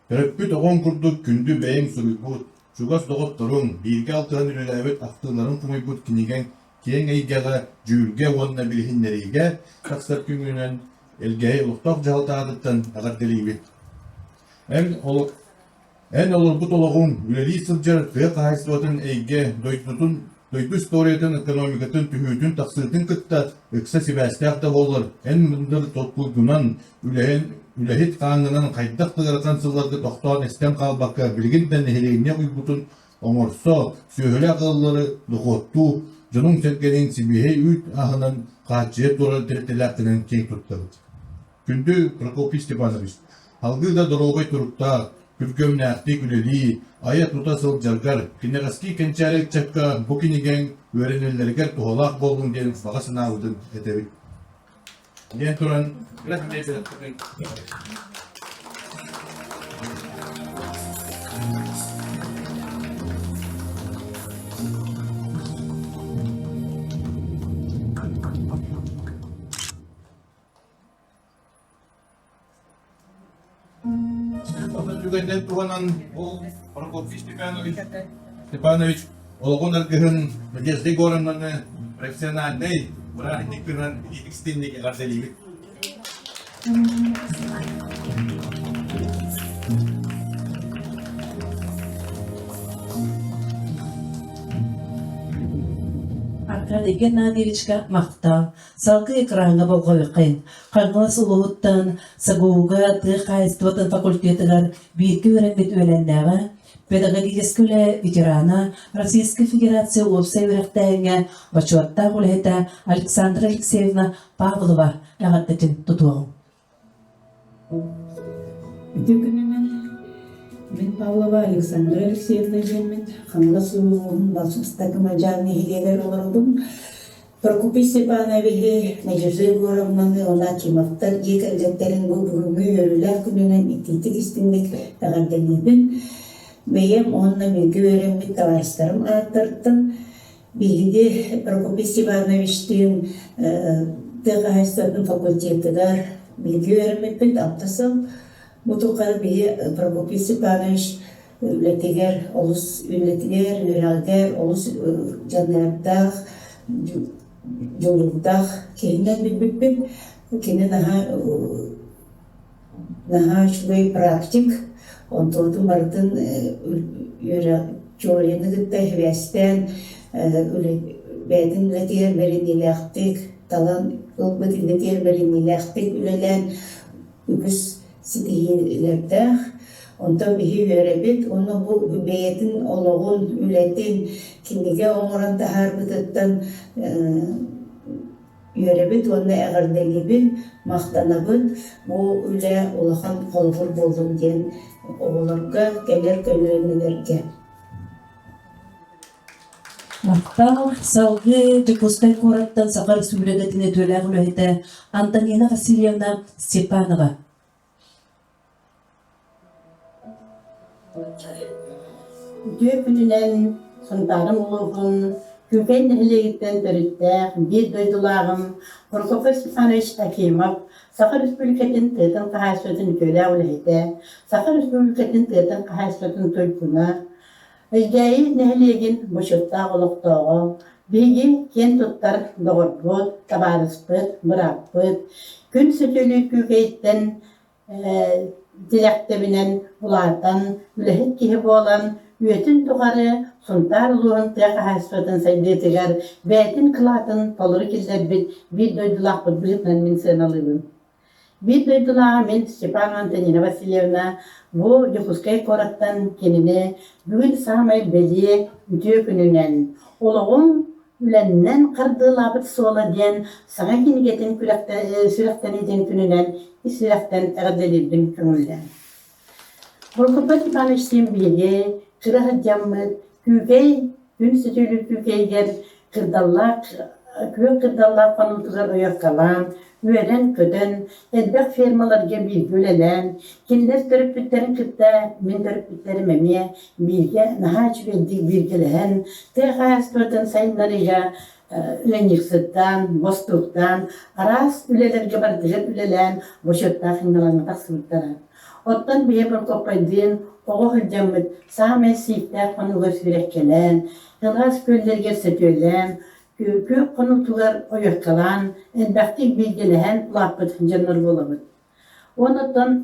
төрөппүт оҕоҥ курдук күндү бэйэҥ суруйбут, чугас доҕотторуҥ, бииргэ алтыһан үлэлээбит ахтыыларын хомуйбут кинигэҥ киэҥ эйгэҕэ, дьүүлгэ уонна билиһиннэриигэ тахсар күҥҥүнэн Элгээйи олохтоох дьаһалта аатыттан эҕэрдэлиибит. Эн Эн олорбут олоҕуҥ, үлэлии сылдьар тыа хаһаайыстыбатын эйгэ дойдутун, дойду историятын, экономикатын түһүүтүн-тахсыытын кытта ыкса сибээстээх да буоллар, эн мындыр толкуйгунан, үлэһин, үлэһит хааҥҥынан хайдах да ыарахан сылларга тохтоон эстэн хаалбакка билигин да нэһилиэнньэ уйгутун оҥорсо, сүөһүлээх ыаллары дохуоттуу, дьонуҥ-сэргэниҥ сибиэһэй үүт аһынан хааччыйа турар тэрилтэлээхтэринэн киэҥ туттабыт. Күндү Прокопий Степанович, салгыы да доруобай туруктаах, күргүөмнээхтик үлэлии, айа-тута сылдьаргар, кэнэҕэски кэнчээри ыччакка бу кинигэҥ үөрэнэллэригэр туһалаах буоллун диэн баҕа санаабытын этэбит. Диэн туран, Онон түгэнинэн туһанан бу Прокопий Степанович, Степанович олоҕун аргыһын Надежда Егоровнаны профессиональнай бырааһынньыкпынан итиитик эҕэрдэлиибит. Аркадий Геннадьевичка махтал. Салгыы экраҥҥа болҕойуоххайын. Хаҥалас улууһуттан СГУ-га тыа хаһаайыстыбатын факультетыгар бииргэ үөрэммит үөлэннээҕэ, педагогическай үлэ ветерана, Российскай Федерация уопсай үөрэхтээһиҥҥэ бочуоттаах үлэһитэ Александра Алексеевна Павлова эҕэрдэтин тутуоҕуҥ. Ити күнүнэн мин Павлова Александра Алексеевна диэммин Хаҥалас улууһун Бастакы Мадьаан нэһилиэгэр олоробун. Прокопий Степановиһы, Надежда Егоровнаны уонна Акимовтар дьиэ кэргэттэрин бу бүгүҥҥү үөрүүлээх күнүнэн итиитик-истиҥник эҕэрдэлиибин. Бэйэм уонна бииргэ үөрэммит табаарыстарым ааттарыттан биһиги Прокопий Степановичтыын тыа хаһаайыстыбатын факультетыгар бииргэ үөрэммиппит алта сыл. Бу тухары биһи Прокопий Степанович үлэтигэр олус үлэтигэр, үөрэҕигэр олус дьаныардаах, дьулуурдаах киһинэн билбиппит. Кини наһаа наһаа үчүгэй практик, онтуотун барытын үөрэх теорияны кытта сибээстээн бэйэтин үлэтигэр бэриниилээхтик талан ылбыт идэтигэр бэриниилээхтик үлэлээн үгүс ситиһиилэрдээх. Онтон биһи үөрэбит уонна бу бэйэтин олоҕун, үлэтин кинигэ оҥорон таһаарбытыттан үөрэбит уонна эҕэрдэлиибит, махтанабыт. Бу үлэ улахан холобур буоллун диэн оҕолорго, кэлэр көлүөнэлэргэ. Махтал. Салгыы Дьокуускай куораттан Саха Республикатын үтүөлээх үлэһитэ Антонина Васильевна Степанова. Үтүө күнүнэн Сунтаарым улууһун Күүкэй нэһилиэгиттэн төрүттээх биир дойдулааҕым Прокопий Степанович Акимов Саха Республикатын тыатын хаһаайыстыбатын үтүөлээх үлэһитэ, Саха Республикатын тыатын хаһаайыстыбатын туйгуна, Элгээйи нэһилиэгин бочуоттаах олохтооҕо, биһиги киэн туттар доҕорбут, табаарыспыт, бырааппыт, күн сөтүөлүүр Күүкэйиттэн тирэхтэбинэн улаатан, үлэһит киһи буолан, үйэтин тухары Сунтаар улууһун тыа хаһаайыстыбатын сайдыытыгар бэйэтин кылаатын толору киллэрбит биир дойдулаахпыт быһыытынан мин сыаналыыбын. Биир дойдулааҕа мин Степанова Антонина Васильевна бу Дьокуускай куораттан кинини бүгүн саамай бэлиэ үтүө күнүнэн олоҕуҥ үлэннэн хардыылаабыт суола диэн саҥа кинигэтин сүрэхтэниитин күнүнэн ис сүрэхтэн эҕэрдэлиирбин көҥүллээн. Прокопий Ивановичтыын биһиги кыра сылдьаммыт Күүкэй күн сөтүөлүүр Күүкэйигэр кырдаллаах күөх кырдаллаах хонуутугар ойоркалаан, үөрэн-көтөн, элбэх фермаларга бииргэ үлэлээн, кинилэр төрөппүттэрин кытта мин төрөппүттэрим эмиэ бииргэ наһаа үчүгэйдик бииргэлэһэн, тыа хаһаайыстыбатын сайыннарыыга ыанньыксыттаан, бостууктаан, араас үлэлэргэ барытыгар үлэлээн бочуоттаах сынньалаҥҥа тахсыбыттара. Оттон биһи Прокоппайдыын оҕо сылдьаммыт саамай сииктээх хонууга сүүрэккэлээн, сылаас күөллэригэр сөтүөлээн, күөх хонуутугар ойоркалаан, элбэхтик бииргэлэһэн улааппыт дьоннор буолабыт. Уонна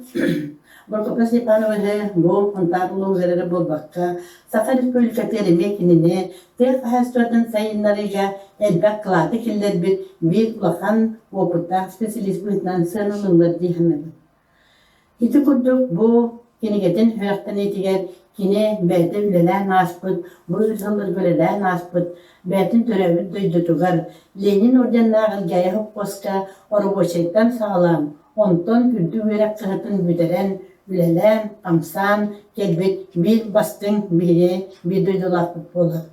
Прокопий Степановиһы бу Сунтаар улууһугар эрэ буолбакка, Саха Республикатыгар эмиэ кинини тыа хаһаайыстыбатын сайыннарыыга элбэх кылааты киллэрбит биир улахан уопуттаах специалист быһыытынан сыаналыыллар дии саныыбын. Ити курдук бу кинигэтин сүрэхтэниитигэр кини бэйэтэ үлэлээн ааспыт, бу сылларга үлэлээн ааспыт бэйэтин төрөөбүт дойдутугар Ленин орденнаах Элгээйи сопхуоска оробуочайтан саҕалаан, онтон үрдүк үөрэх кыһатын бүтэрэн, үлэлээн, хамсаан кэлбит биир бастыҥ биһиги биир дойдулаахпыт буолар.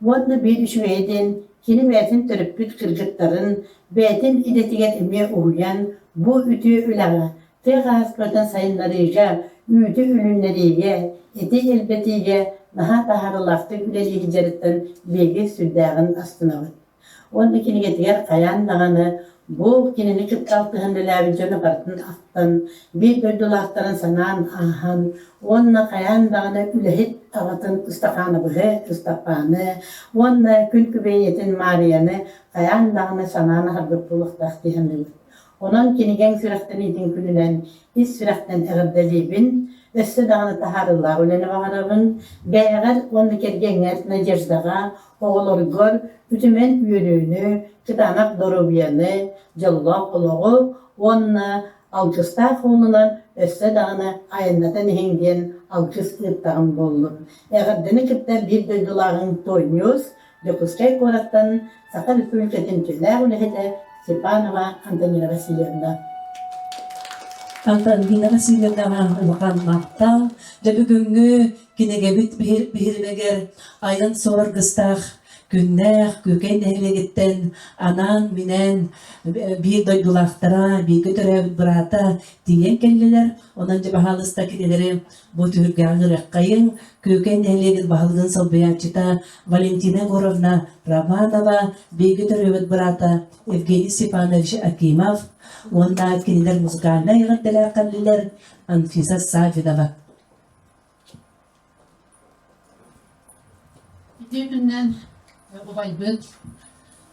Уонна биир үчүгэйэ диэн, кини бэйэтин төрөппүт кыргыттарын бэйэтин идэтигэр эмиэ уһуйан, бу үтүө үлэҕэ, тыа хаһаайыстыбатын сайыннарыыга, үүтү үлүннэриигэ, эти элбэтиигэ наһаа таһаарыылаахтык үлэлиир дьарыктан биһиги сүрдээҕин астынабыт. Уонна кинигэтигэр хайаан даҕаны Бу кинини кытта алтыһан үлэлээбит дьону барытын ахтан, биир дойдулаахтарын санаан ааһан уонна хайаан даҕаны үлэһит аҕатын Ыстахаанабыһы, Ыстапааны уонна күн күбэй ийэтин Маарыйаны хайаан даҕаны санаан аһарбыт буолуохтаах дии саныыбын. Онон кинигэҥ сүрэхтэниитин күнүнэн ис сүрэхтэн эҕэрдэлиибин, өссө даҕаны таһаарыылаах үлэни баҕарабын, бэйэҕэр уонна кэргэҥҥэр Надеждаҕа, оҕолоргор үтүмэн үөрүүнү, кытаанах доруобуйаны, дьоллоох олоҕу уонна алгыстаах уунунан өссө даҕаны айаннатан иһиҥ диэн алгыс ыыттаҕым буоллун. Эҕэрдэни кытта биир дойдулааҕыҥ Тонньус, Дьокуускай куораттан Саха Республикатын үтүөлээх үлэһитэ Степанова Антонина Васильевна. Антонина Васильевнаҕа улахан махтал. Дьэ бүгүҥҥү кинигэбит биһиримэгэр айан суол аргыстаах күннээх Күүкэй нэһилиэгиттэн анаан-минээн биир дойдулаахтара, бииргэ төрөөбүт быраата тиийэн кэллилэр. Онон дьэ баһаалыста кинилэри Бу түһүлгэҕэ ыҥырыаххайыҥ Күүкэй нэһилиэгин баһылыгын солбуйааччыта Валентина Егоровна Романова, бииргэ төрөөбүт быраата Евгений Степанович Акимов уонна кинилэр музыкальнай эҕэрдэлээх кэллилэр Анфиса Саввинова. Ити күннэн убайбыт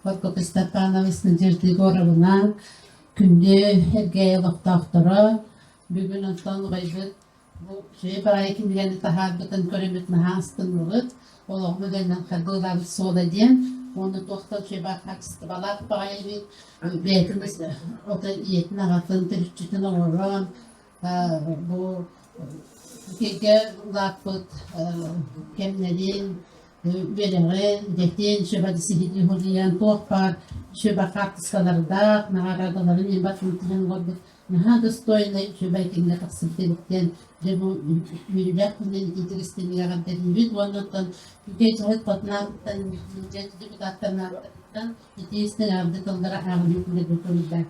Прокопий Степанович Надежда Егоровна күндү эргэ олохтоохторо Бүгүн онтон убайбыт бу үчүгэй баҕайы кинигэни таһаарбытын көрөммүт наһаа астынныбыт. Олоҕум үлэнэн харгылаабыт суола диэн уонна туох да үчүгэй хаачыстыбалаах баҕайы эбит. Бэйэтин ото ийэтин аҕатын төрүччүтүн оҥорон бу кигэ улааппыт кэмнэрин үөрэҕин, идэтин, сүбэ сиһилии туох баар сүбэ хаартыскалардаах, наҕараадаларын иһин барытын олорбут Наһаа достойнай үчүгэй кэмҥэ тахсыбыт эбит диэн дьэ бу үөрүүлээх күнүнэн итиитик истиҥник эҕэрдэлиибит уонна оттон Күкэй дьаһыт хотунааттан депутаттарын ааттарыттан итии истиҥ эҕэрдэ тыллара ааҕан иһитиннэрбит көҥүллээх.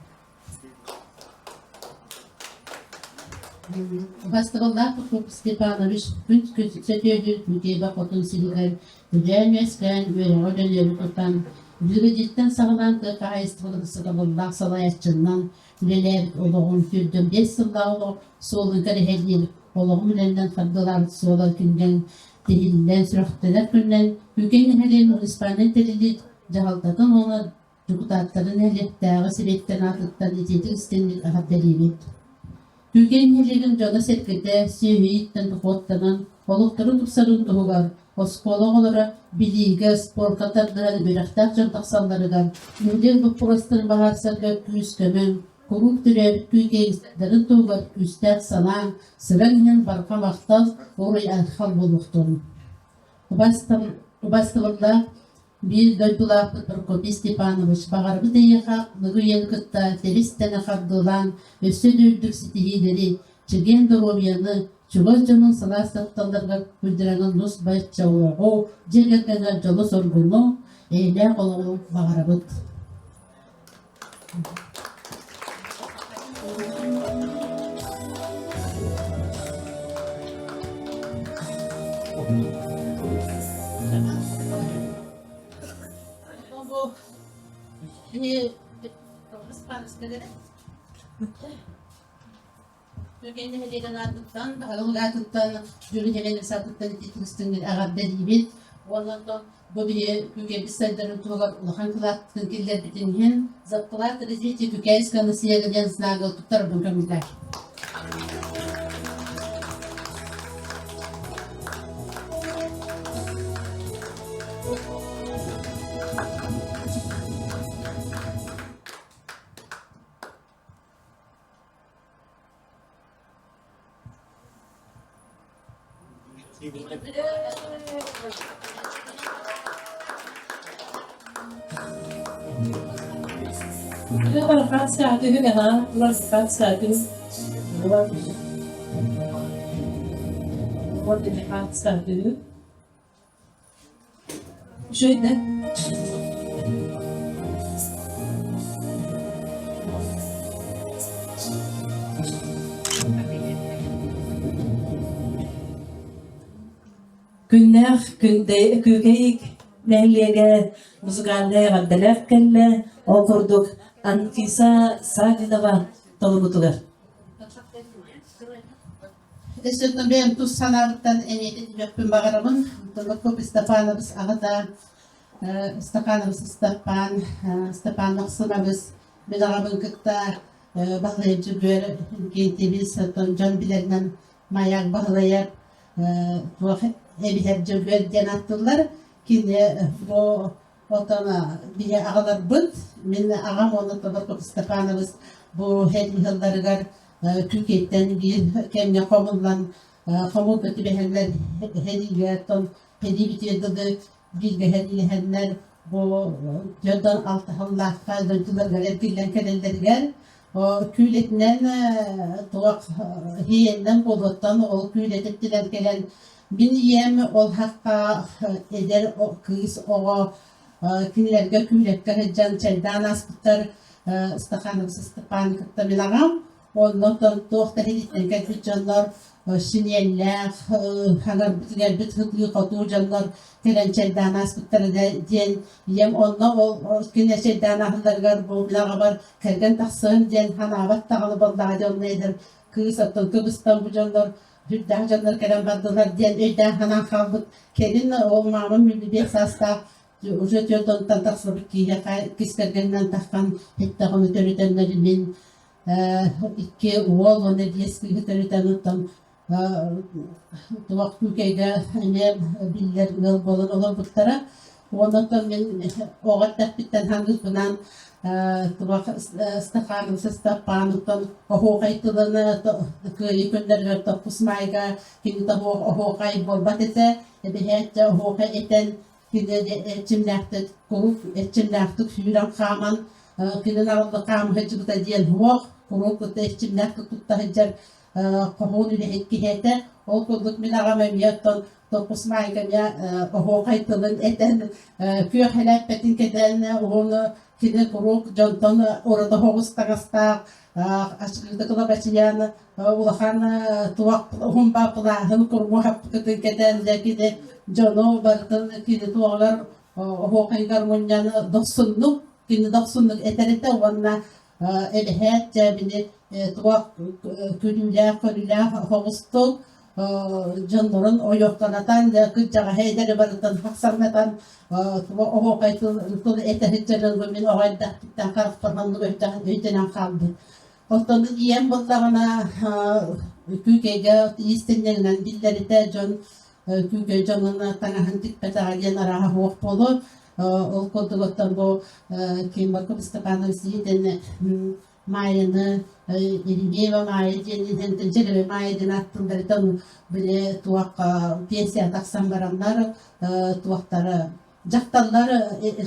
Убастабыллаах Прокопий Степанович күн сөтүөлүүр Күкэйбэ хотун сиригэр Үлээн-үөскээн, үөрэҕи үлэлиэри тутан, биригэдьииртэн саҕалаан тыа хаһаайыстыбатын сатабыллаах салайааччынан үлэлээбит олоҕун 25 сыллаах олох суолун кэрэһэлиир олоҕум үлэннэн хардыылаабыт суола күннэн тиһиллэн сүрэхтэнэр күннэн Күкэй нэһилиэгин муниципальнай тэриллии дьаһалтатын уонна дьокутааттарын нэһилиэктээҕи сэбиэттэн аатыттан итиитик истиҥник эҕэрдэлиибит. Күүкэй нэһилиэгин дьоно-сэргэтэ сүөһү дохуоттанан олохторун тупсарын туһугар оскуола оҕолоро билиигэ, спорка тардыһан үөрэхтээх дьон тахсалларыгар нэһилиэк боппуруостарын быһаарсарга күүс-көмөҥ, куруук төрөөбүт күүкэйдэрин туһугар күүстээх санааҥ, сыраҥ иһин барҕа махтал, уруй-айхал буолуохтун. Убастабыллаах Биир дойдулаахпыт Прокопий Степанович баҕарбыт эйиэхэ аныгы үйэни кытта тэбис-тэнэ хардыылаан, өссө да үрдүк ситиһиилэри, чэгиэн доруобуйаны, чугас дьонуҥ сылаас тапталларыгар күүрдэрэҥин нус-бачча олоҕу, дьиэ кэргэҥҥэр дьолу-соргуну, эйэлээх олоҕу баҕарабыт. Түргэн нэһилиэгин аатыттан, баһылык аатыттан, Дьүрү Хелен аатыттан итиитин эҕэрдэлиибит. Уонна онтон бу биһи Күкэбит сайдарын туһугар улахан кылаатын киллэрбитин иһин «За вклад развития Кюкейского населения» диэн знагы туттарбын көҥүллээх. Үчүгэй Күннээх Күүкэй нэһилиэгэ музыкальнай эҕэрдэлээх кэллэ. Ол курдук Анфиса Саввинова толорутугар. Өссө бэйэм тус санаабыттан эниэтин үөхпүн баҕарабын. Прокопий Степанович аҕата Степанович Степан, Степан Максимович мин аҕабын кытта Баһылай Дьөгүөр Инкентьевич оттон дьон билэринэн Маяк Баһылайар туох эбиһэр Дьөгүөр диэн ааттыыллар. Кини бу Оттон биһи аҕаларбыт, мин аҕам уонна Тоборков Степанович бу һэллэригэр Күүкэйтэн биир кэмҥэ хомуллан хомуурга түбэһэллэр һэлиигэ оттон һэлии бүтүөр дылы бииргэ һэлиилэһэннэр бу дьонтон алтыһаллаахха дойдуларыгар эргиллэн кэлэллэригэр күүлэтинэн туох һиэннэн буолуоттан ол күүлэтиттинэн кэлэн Мин ийэм ол хахха эдэр кыыс оҕо кинилэргэ күүлэккэ сылдьан чайдаан ааспыттар Стаханов Степан кытта мин аҕам. Оннотон туох да иһиттэн кэлбит дьоннор синиэллээх, хаҥарбыт-иҥэрбит сытыы-хотуу дьоннор кэлэн чайдаан ааспыттара диэн ийэм онно ол кинилэр чайдаан ааһалларыгар бу мин аҕабар кэргэн тахсыам диэн санаабат даҕаны буоллаҕа дии онно эдэр кыыс оттон кыбыстан бу дьоннор Үрдээх дьоннор кэлэн бардылар диэн өйдөөн-санаан хаалбыт. Кэлин ол маамам 55 саастаах уже түөрт онтон тахсыбыт киһиэхэ иккис кэргэнинэн таххан эттэҕинэ төрүтэннэр мин икки уол уонна биэс кыыһы төрүтэн оттон туох күүкэйгэ эмиэ биллэр ыал буолан олорбуттара. Онон мин оҕо эрдэхпиттэн ханыырбынан туох Стаханов Степановтан оһуохай тылын кыайыы күннэригэр тохтус маайга кини оһуохай буолбат этэ. Эбэһээт оһуохай этэн кини эрчимнээхтик куруук эрчимнээхтик сүүрэн хааман кини наҕыллык хаама сылдьыбыта диэн суох куруук эрчимнээхтик тутта сылдьар хоһуун үлэһит киһи этэ. Ол курдук мин аҕам эмиэ оттон Топпус Маайка эмиэ оһуохай тылын этэн, күөх элээппэтин кэтэн, уһун кини куруук дьонтон ураты оһоҕус таҥастаах, ачыкыта бачыйан, улахан туох уһун баапылааһын курму хаппыкытын кэтэн, дьэ кини дьону барытын кини туоҕугар оһуохайыгар мунньан дохсуннук, кини дохсуннук этэр этэ уонна эбэһээт дьэ били туох күлүүлээх-көрүүлээх оҕустук дьоннорун ойохтонатан кырдьаҕаһы эдэри барытын хахсарнатан оһуохай тыл этэ сылдьарын мин оҕо эрдэхпиттэн харахпар маннык өйдөнөн хаалбыт. Оттон ийэм буоллаҕына Күүкэйгэ иистэнньэҥинэн биллэритэ дьон Күүкэй дьонун таҥаһын тикпэтэҕэ диэн арааһа суох буолуо. Ол курдук оттон бу Ким Степанович диэн Маайаны Еремеева Маайа диэн иһэн Дьэрэбэ Маайа диэн ааттыылларыттан били туох пенсия тахсан бараннар туохтара дьахталлар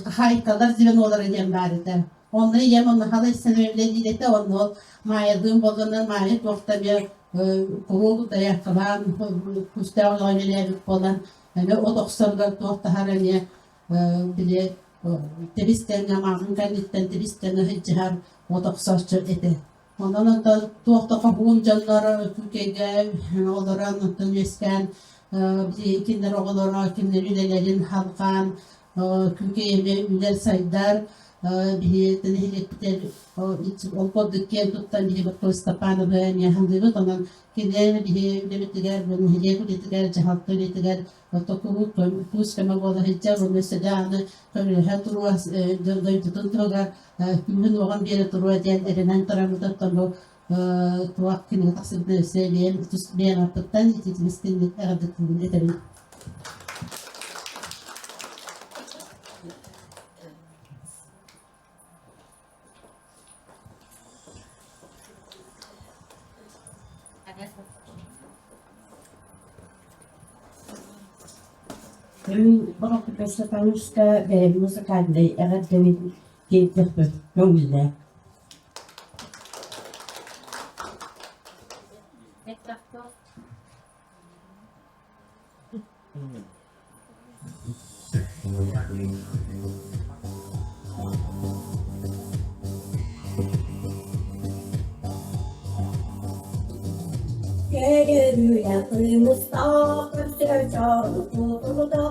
хаһаайкалар звенолара диэн баар этэ. Онно ийэм онно халайсан үлэлиир этэ, онно ол Маайалыын буолланнар Маайа туохта эмиэ куруук дайааккалаан күүстээх үлэҕэ үлэлээбит буолан эмиэ от охсоругар туох таһар эмиэ били тэбис-тэҥҥэ мааҕын кэнниттэн тэбис-тэҥҥэ сылдьыһар от охсооччу этэ. Онон онтон туох да хоһуун дьоннор Күүкэйгэ олорон онтон үөскээн билигин кинилэр оҕолоро кинилэр үлэлэрин халҕаан Күүкэй эмиэ үүнэр-сайдар биһиги нэһилиэкпитигэр ол курдук киэн туттан биһиги Баккой Степановы эмиэ ханыыбыт. Онон кинилэр биһиги үлэбитигэр, нэһилиэк үлэтигэр, дьаһалта үлэтигэр Токуруук күүс-көмө буола сылдьар, уонна өссө даҕаны көмөлөһө туруо, дойдутун туһугар күүһүн-уоҕун биэрэ туруо диэн эрэнэн турабыт. Оттон бу туох кинигэ тахсыбытын өссө бэйэм тус бэйэм ааппыттан ититин истинник эҕэрдэтиибин этэбин. Мин Борокута Степановичка бэйэм музыкальнай эҕэрдэбин тиэрдиэхпин көҥүллээх. Кэлэрүүлээх көрсөр чорутутута,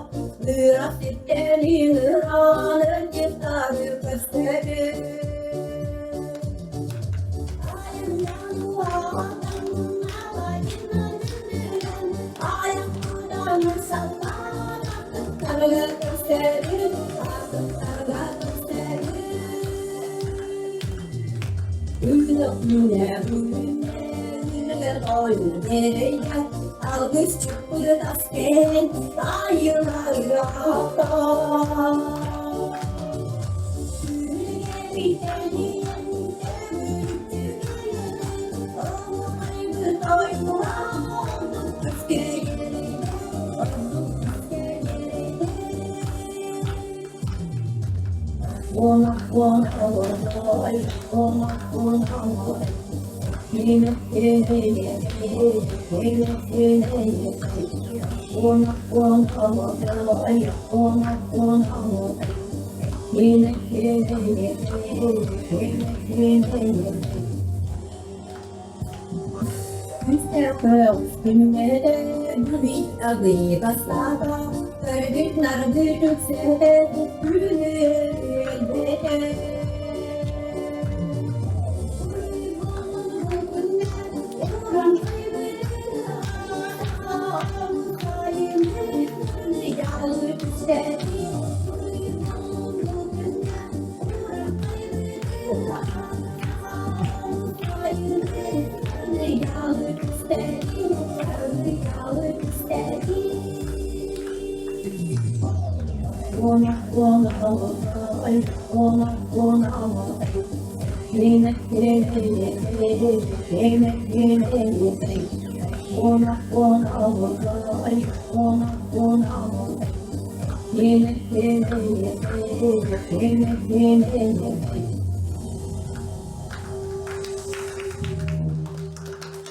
ыыра сиртэн ыҥыран ырдьыттары көстөбүт.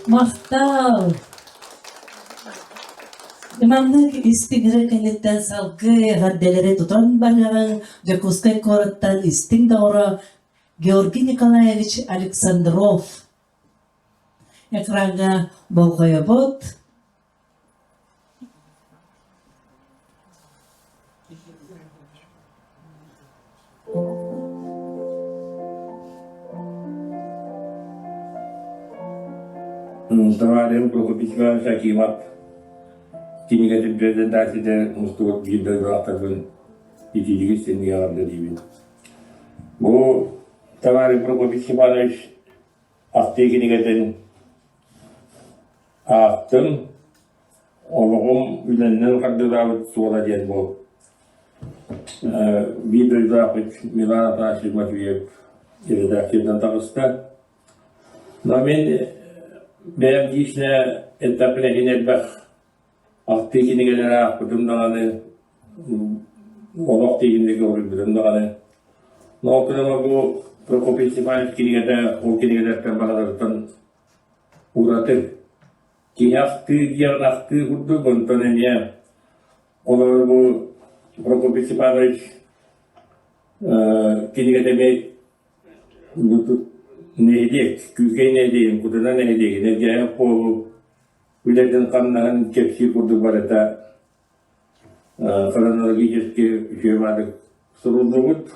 Махтал! Маннык истиҥ эрэ кэнниттэн салгыы эҕэрдэлэри тутан барыаҕыҥ Дьокуускай куораттан истиҥ доҕоро Георгий Николаевич Александров. Экраҥҥа болҕойобут. Товарищ Прокопий Иванович Акимов кинигэтин презентацията мустубут биир дойдулаахтарбын итиитик истинник эҕэрдэлиибин. Бу товарищ Прокопий Степанович ахтыы кинигэтин аахтым, олоҕум үлэннэн хардыылаабыт суола диэн бу биир дойдулаахпыт Милан Афанасьевич Матвеев редакциятынан таҕыста. Но мин бэйэм лично этаппын иһин элбэх Ахтыы кинигэлэри аахпытым даҕаны, олох тииһинник уруйбутум даҕаны. Но ол бу Прокопий Степанович кинигэтэ ол кинигэлэртэн барыларыттан ураты. Киһи ахтыы диэн ахтыы курдук, онтон эмиэ олору бу Прокопий Степанович кинигэтэ эмиэ нэһилиэк, Күүкэй нэһилиэгин, Кутана нэһилиэгин Элгээйи Хуолу үлэтин-хамнаһын кэпсиир курдук барыта хронологически үчүгэй баардык суруллубут.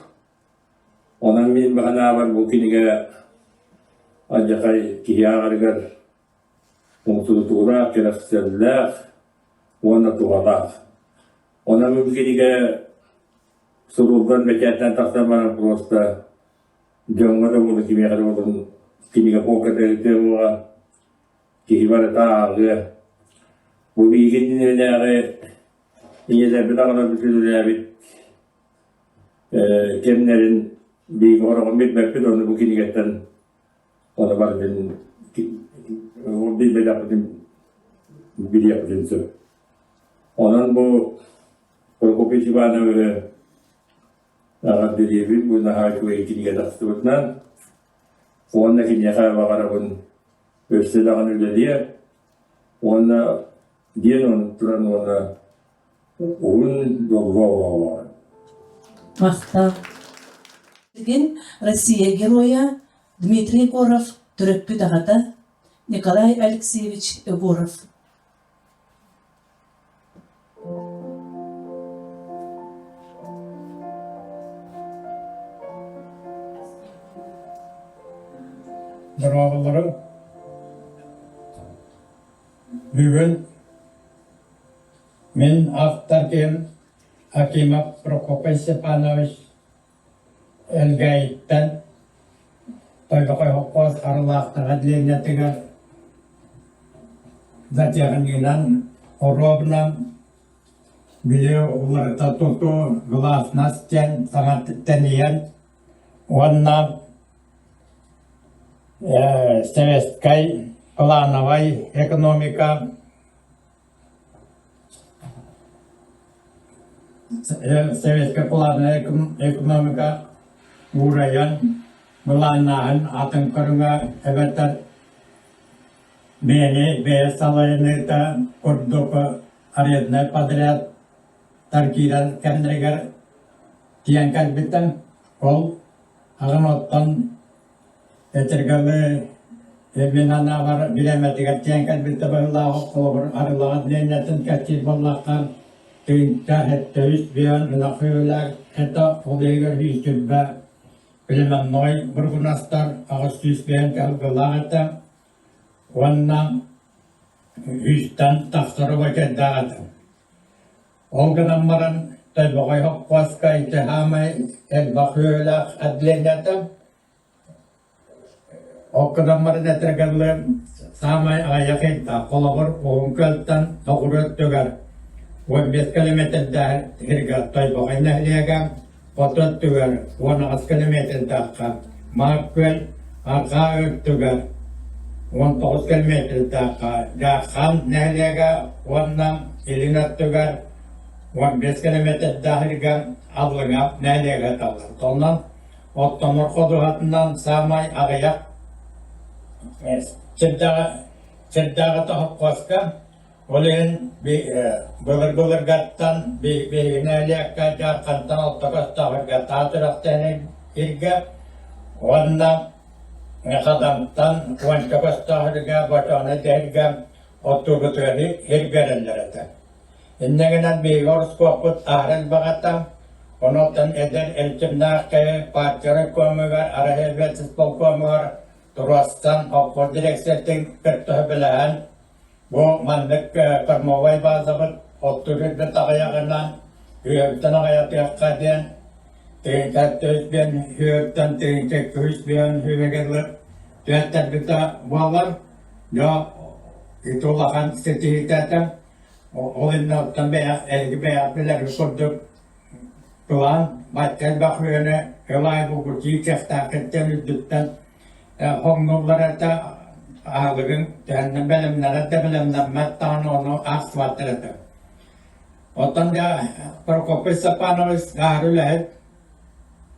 Онон мин баһанаабар бу кинигэ алдьархай киһи ааҕарыгар умсугутуулаах, кэрэхсэллээх уонна туһалаах. Онон бу кинигэ суруллан бэчээттэн тахсан баран просто дьоҥҥо да буоллун, кимиэхэ да буоллун кинигэ полката буола киһи барыта ааҕыа. Бу биһиги иннинээҕи ийэлэрбит аҕаларбыт үлэлээбит кэмнэрин биһиги хороҕун билбэппит, ону бу кинигэттэн ону барытын билбэтэхпитин билиэхпитин сөп. Онон бу Прокопий Ивановиһы эҕэрдэлиибин бу наһаа үчүгэй кинигэ тахсыбытынан уонна киниэхэ баҕарабын өссө даҕаны үлэлиэ уонна диэн туран уонна уһун дьоллоох олоҕу Махтал. Билигин Россия Геройа Дмитрий Егоров төрөппүт аҕата Николай Алексеевич Егоров. Дорооболору бүгүн мин ахтар киһим. Акимов Прокопий Степанович Элгээйиттэн Тойбохой холкуос Арылаахтаах отделениетыгар затяжнигынан, оруобунан били уларыта тутуу гласность диэн саҥа тэнийэн уонна советскай плановай экономика Советскай плановай экономика уурайан, былааннааһын атын көрүҥэ эбэтэр бэйэни бэйэ салайыныыта курдук аренднай подрядтар киирэр кэмнэригэр тиийэн кэлбитэ. Ол аҕам оттон Этэргэлы мин санаабар бириэмэтигэр тиийэн кэлбитэ быһыылаах холобур арылаҕа дэниэлэтин кэпсиир буоллахха тыһыынча сэттэ үс биэн ынах сүөһүлээх этэ ол иһигэр 120 племенной бургунастар 800 биэн кыһылгылаах этэ уонна үстэн тахсар убайдардаах этэ. Ол гынан баран Тойбохой хоппуоска ити саамай элбэх сүөһүлээх отделениета Ол гынан баран этэргэллэ саамай аҕыйах ыйдаах, холобур, Уһун Күөлтэн соҕуруу өттүгэр 15 километрдаах сиргэ Тойбохой нэһилиэгэ, хоту өттүгэр 18 километрдаахха Маар Күөл, арҕаа өттүгэр 19 километрдаахха Дьаархан нэһилиэгэ уонна илин өттүгэр 15 километрдаах сиргэ Аллыҥа нэһилиэгэ таллар. Онон Оттомор ходуһатынан саамай аҕыйах сирдээҕи тоһоххоска, ол иһин былыр-былыргаттан биһиги нэһилиэккэ Дьаархантан алта көстөөхөргө таас үрэхтээн иргэ уонна Хадантан уонча көстөөхөргө Бочооно дэһиргэ оттуурбутугар иргэрэллэр этэ. Инньэ гынан биһиги ороскуоппут аһара элбэх этэ. Онуоттан эдэр эрчимнээх киһи партия райкомугар, Арахельвец исполкомугар туруорсан, холкуос дириэктэрин кытта сөбүлэһэн, бу маннык кормовай базабыт оттуур үрбүт аҕыйаҕынан үөһүттэн аҕыйатыахха диэн тыһыынча үс биэн үһүттэн тыһыынча үс биэн үһүгэр түһэртэрбитэ буолар. Дьэ, ити улахан ситиһиитэ этэ. Ол иннинэ оттон бэйэх эһиги бэйэҕит билэргит курдук тулаан бачча элбэх үөнү ыл аайы булгуччу кыахтааххыттан үрдүттэн хоҥнуллар этэ аһылыгын төһөннөн бэлэмнэнэр да бэлэмнэммэт даҕаны ону аахсыбаттар этэ. Оттон дьэ Прокопий Степанович аһары үлэһит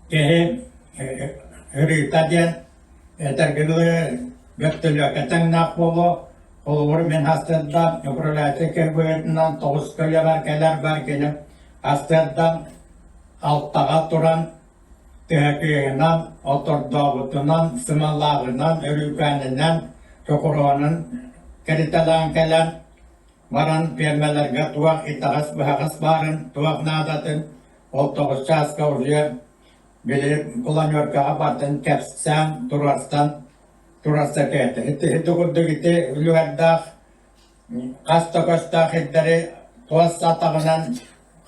киһи ырыыта диэн Этэргэ дылы, бөртөлүөккэ тэҥнээх буолуо. Холобур, мин сарсыарда управляющай киһи быһыытынан тоҕус көлүөбэр кэлэр бар кини сарсыарда алтаҕа туран тыһакыыһынан, отордообутунан, сымалааҕынан, өрүүкээнинэн, чокуруонун кэритэлээн кэлэн баран пиэрмэлэргэ туох итэҕэс-быһаҕас баарын, туох наадатын ол тоҕус чааска уже Били планеркаҕа бардын кэпсээн туруорсан туруорса кээтэ. Ити ити курдук ити үлүгэрдээх хас да көстөөх ирдэри туос атаҕынан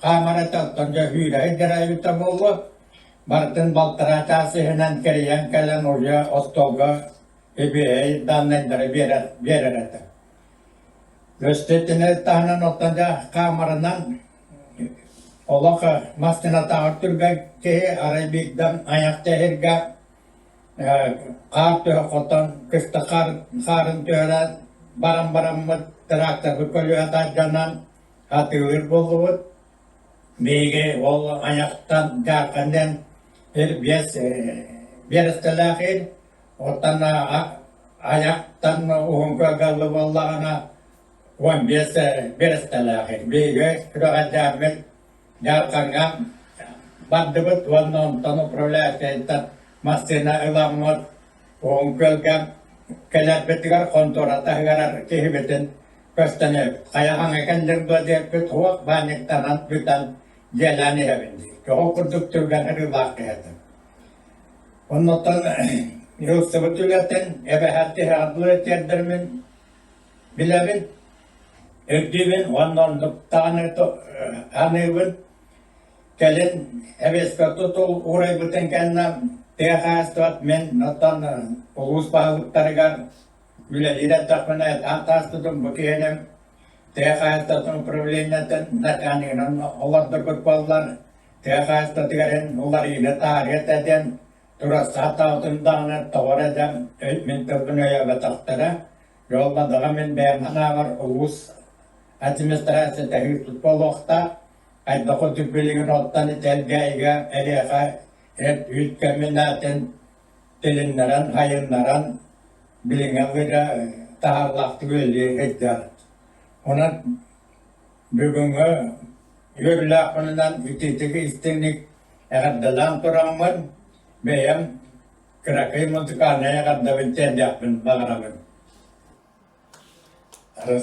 хаамар этэ, оттон дьэ үүрэ ирдэрэ эбитэ буолуо. Барытын балтараа чаас иһинэн кэрийэн кэлэн уже остуолга эбиэһэй даннайдары биэрэр биэрэр этэ. Өстөтүнэ таһынан оттон дьэ хаамарынан Олох массыынатааҕар түргэн киһи арай биирдэм айах тэһиргэ хаар түһэ хотон кыста хаарын түһэрэн баран бараммыт тракторбыт көлүөһэ тардьанан атыылыыр буоллубут. Биһиги ол айахтан Дьаархан диэн ир биэс биэрэстэлээх ир оттон айахтан уһун кыагаллы буоллаҕына 15 биэрэстэлээх биһиги күрэҕэлдьээммит Дьаархаҥҥа бардыбыт уонна онтон управляющайтан массыына ыламмыт Уһун Күөлгэ кэлэрбитигэр хонтуора таһыгар киһибитин көстөн эбит. Хайаҕаҥа кэллиҥ дуо диэппит суох баанньыктанан бүтэн дьиэлээн иһэбин дии. Тоҕо курдук түргэн ырыылаах киһи этим. Оннуттан ылсыбыт үлэтин эбэһээт тиһэҕэр дылы тиэрдэрмин Билэбин, өйдүүбүн уонна оннук даҕаны аныыбын. Кэлин эбиэскэ тутул уурайбытын кэннэ тыа хаһаайыстыбат мин оттон улуус баһылыктарыгар үлэлиир эрдэхпинэ этаан таастытым бу киһини тыа хаһаайыстыбатын управлениетын начальнигынан олордорбут буоллар тыа хаһаайыстыбатыгар иһин уларыйыыны таарыйа этэ диэн турасаатаабытым даҕаны тоҕо эрэ дьэ мин тылбын өйөөбөтөхтөрө. Дьоллодаҕа мин бэйэм санаабар улуус администрацията ыыппыт буолуохтаах. Хайдах курдук билигин оттон Элгээйигэ эриэхэ эт-үүт комбинатын тилиннэрэн, хайыннаран билиҥҥи ылыыга таһаарлаахтык үлэлии сылдьар. Онон бүгүҥҥү үөрүүлээх күнүнэн итиитик истиҥник эҕэрдэлээн тураммын, бэйэм кыракый музыкальнай эҕэрдэбин тиэрдиэхпин баҕарабын.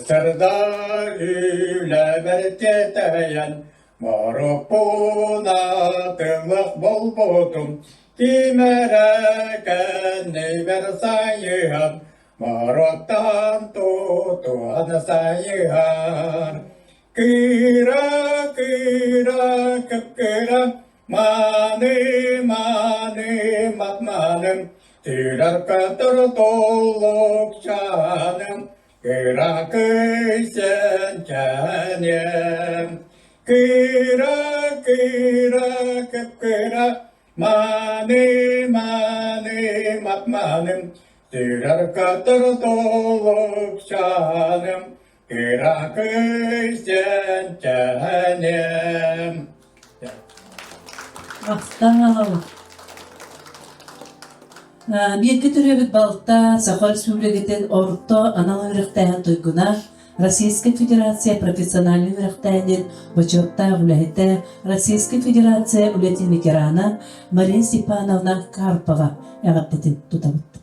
Сырда үлэбэр тиэтэйэн, Мороппуна тыллах болбутум, Ким эрэ кэннибэр сайыһан, Мороттан тутуһан сайыһар. Кыра, кыра, кып-кыра, Мааны, мааны, мат-мааным, Тыырар көтөр туллукчааным, Кыра кыйсэнчэниэм. Кыра, кыра, кып-кыра, Мааны, мааны, мат-мааным, Тыырар көтөр туллукчааным, Кыра кыйсэнчэниэм. Махтал. Бииргэ төрөөбүт балта Саха Республикатын орто анал үөрэхтээһин туйгуна, Российскай Федерация профессиональнай үөрэхтээһинин бочуоттаах үлэһитэ, Российскай Федерация үлэтин ветерана Мария Степановна Карпова эҕэрдэтин тутабыт.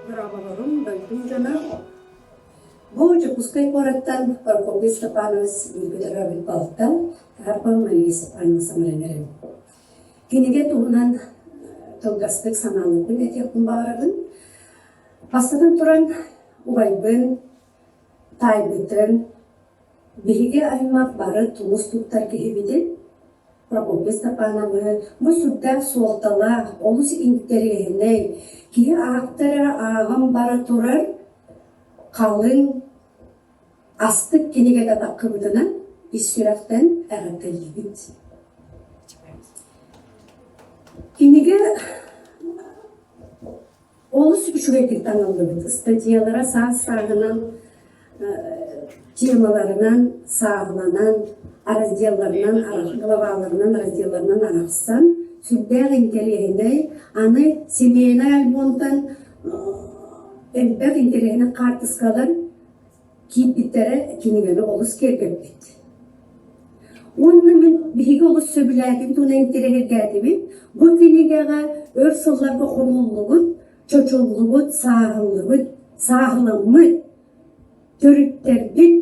Дорооболорум, дойдум дьоно. Бу Дьокуускай куораттан Прокопий Степанович бииргэ төрөөбүт балтым Карпов Мария Степановна саҥаран эрэбин. Кинигэ туһунан кылгастык санааларбын этиэхпин баҕарабын. Бастатан туран, убайбын, таайбытын, биһиги аймах бары тумус туттар киһибитин Прокопий Степановы бу сүрдээх суолталаах, олус интэриэһинэй, киһи аахтар эрэ ааҕан бара турар халыҥ, астык кинигэтэ таххыбытынан ис сүрэхтэн эҕэрдэлиибит. Кинигэ Олус үчүгэйдик таҥыллыбыт ыстатыйалара саас-сааһынан темаларынан сааһыланан, разделларынан, главаларынан, разделларынан арахсан, сүрдээх интэриэһинэй. Аны семейнай альбомтан элбэх интэриэһинэй хаартыскалар киирбиттэрэ кинигэни олус киэргэппит. Уонна мин биһиги олус сөбүлээтим туһунан интэриэһиргээтибит. Бу кинигэҕэ өр сылларга хомуллубут, чочуллубут, сааһыллыбыт, сааһыламмыт төрүттэрбит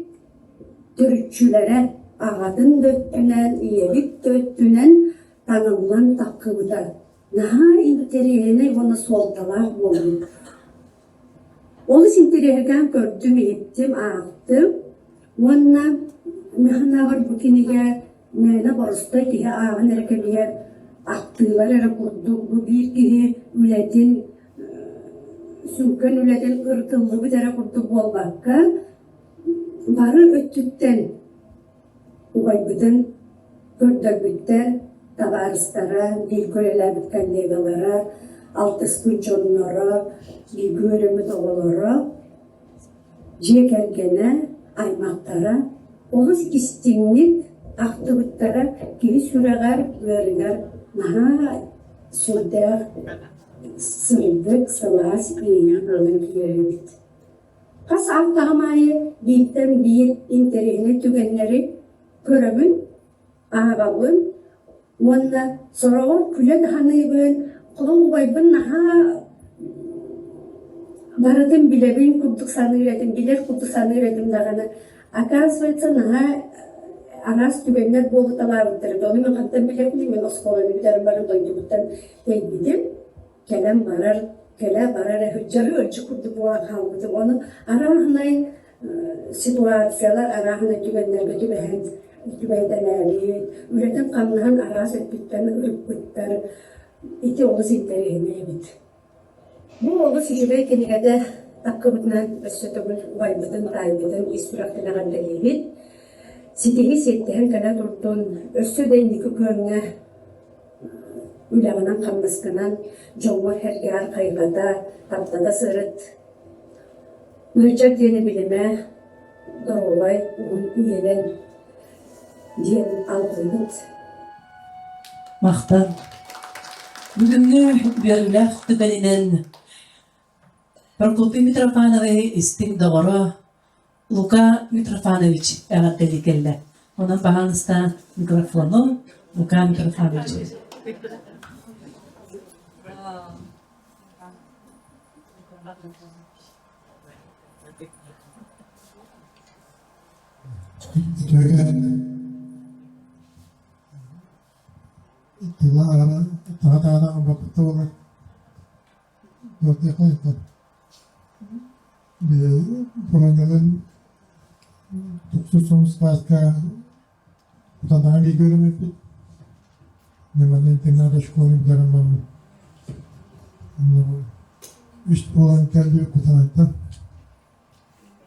төрүччүлэрэ аҕатын да өттүнэн, ийэбит да өттүнэн таҥыллан таххыбыта. Наһаа интэриэһинэй уонна суолталаах буолбут. Олус интэриэһиргээн көрдүм, иһиттим, аахтым уонна мин санаабар бу кинигэ мээнэ боростуой киһи ааҕан эрэ кэбиһэр ахтыылар эрэ курдук бу биир киһи үлэтин сүҥкэн үлэтин ырытыллыбыт эрэ курдук буолбакка бары өттүттэн Убайбытын көрдөрбүттэр, табаарыстара, бииргэ үлэлээбит коллегалара, алтыспыт дьонноро, бииргэ үөрэммит оҕолоро, дьиэ кэргэнэ, аймахтара олус истиҥник ахтыбыттара киһи сүрэҕэр, ыарыгар наһаа сүрдээх сырдык, сылаас иэйии буолан киирэр эбит. Хас ааттаҕым аайы бииртэн биир интэриэһинэй түгэннэри көрөбүн, ааҕабын уонна сороҕор күлэ да саныыбын, холобур убайбын наһаа барытын билэбин курдук саныыр этим, билэр курдук саныыр этим даҕаны, оказывается, наһаа араас түгэннэр буолуталаабыттар этэ. Ону мин хантан билэбиний, мин оскуоланы бүтэрэн баран дойдубуттан тэйбитим. Кэлэн барар, кэлэ барар дьарык курдук буолан хаалбытым. Ону арааһынай ситуациялар арааһынай түгэннэргэ түбэһэн түбэһитэлээбит, үлэтин-хамнаһын араас өттүттэн ырыппыттар. Ити олус интэриэһинэй эбит. Бу олус үчүгэй кинигэтэ таккыбытынан өссө төгүл убайбытын, таайбытын ис сүрэхтэн эҕэрдэлиибит. Ситиһи сиэттиһэн кэлэ турдун, өссө да инники күөҥҥэ үлэҕинэн-хамнаскынан дьоҥҥор-сэргэҕэр хайҕата, таптата сырыт. Ыалдьар диэни билимэ, доруобай, уһун үйэлэн диэн алгыыбыт. Махтал. Бүгүҥҥү үөрүүлээх түгэнинэн Прокопий Митрофановиһы истиҥ доҕоро Лука Митрофанович эҕэрдэлии кэллэ. Онон баһаалыста микрофону Лука Митрофанович. Үтүөкэн тыла таҕа таҕана оҥорбоппут буолар. Бронялын тупсу сомустааска Кутанаҕа бииргэ үөрэммиппит. Манна интернат школа бүтэрэн барбыт. Үс буолан кэлбит Кутанаттан.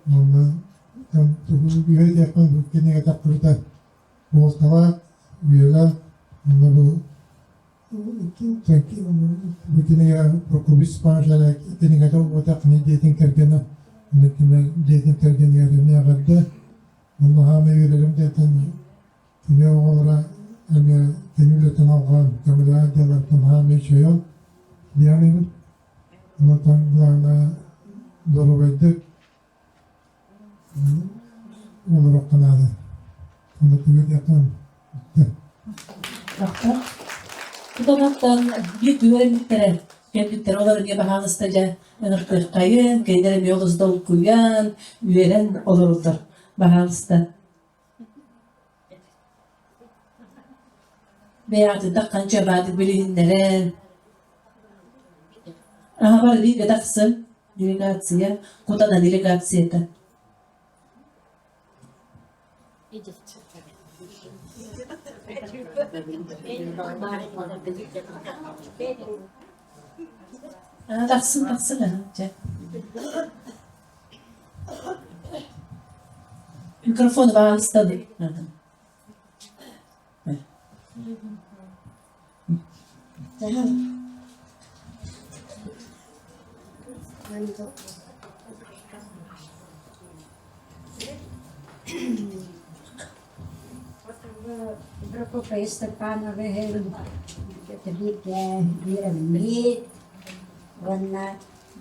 Уонна тугу үһэ диэхпин кинигэ тахсыбыта буолталаах, үйэлээх. Онно бу бу кинигэ Прокопий Степанович кинигэтэ буолбатах кини дьиэтин кэргэнэ. Кини дьиэтин кэргэнигэр эмиэ эҕэрдэ. Онно хаамай үөрэрим диэтин кини оҕолоро эмиэ кини үлэтин алҕаан көмөлөһөр дьыалаттан хаамай үчүгэй диэн эбит. Онтон главное доруобайдык олоруохха наада. Онно тугу диэххин Тутанаттан биир түһэрмиттэрэ кэлбиттэрэ олор эмиэ баһаалыста дьэ ыҥыртыаххайын, кинилэр эмиэ олус долгуйан, үөрэн олороллор. Баһаалыста. Бэйэҕитин ханча баадык билиһиннэрэн. Аһабар бииргэ тахсын делегация, Кутана делегацията. Тахсын, тахсын, чэ. Микрофон баҕалыстады. Прокопий Степановиһы бииргэ үөрэммит уонна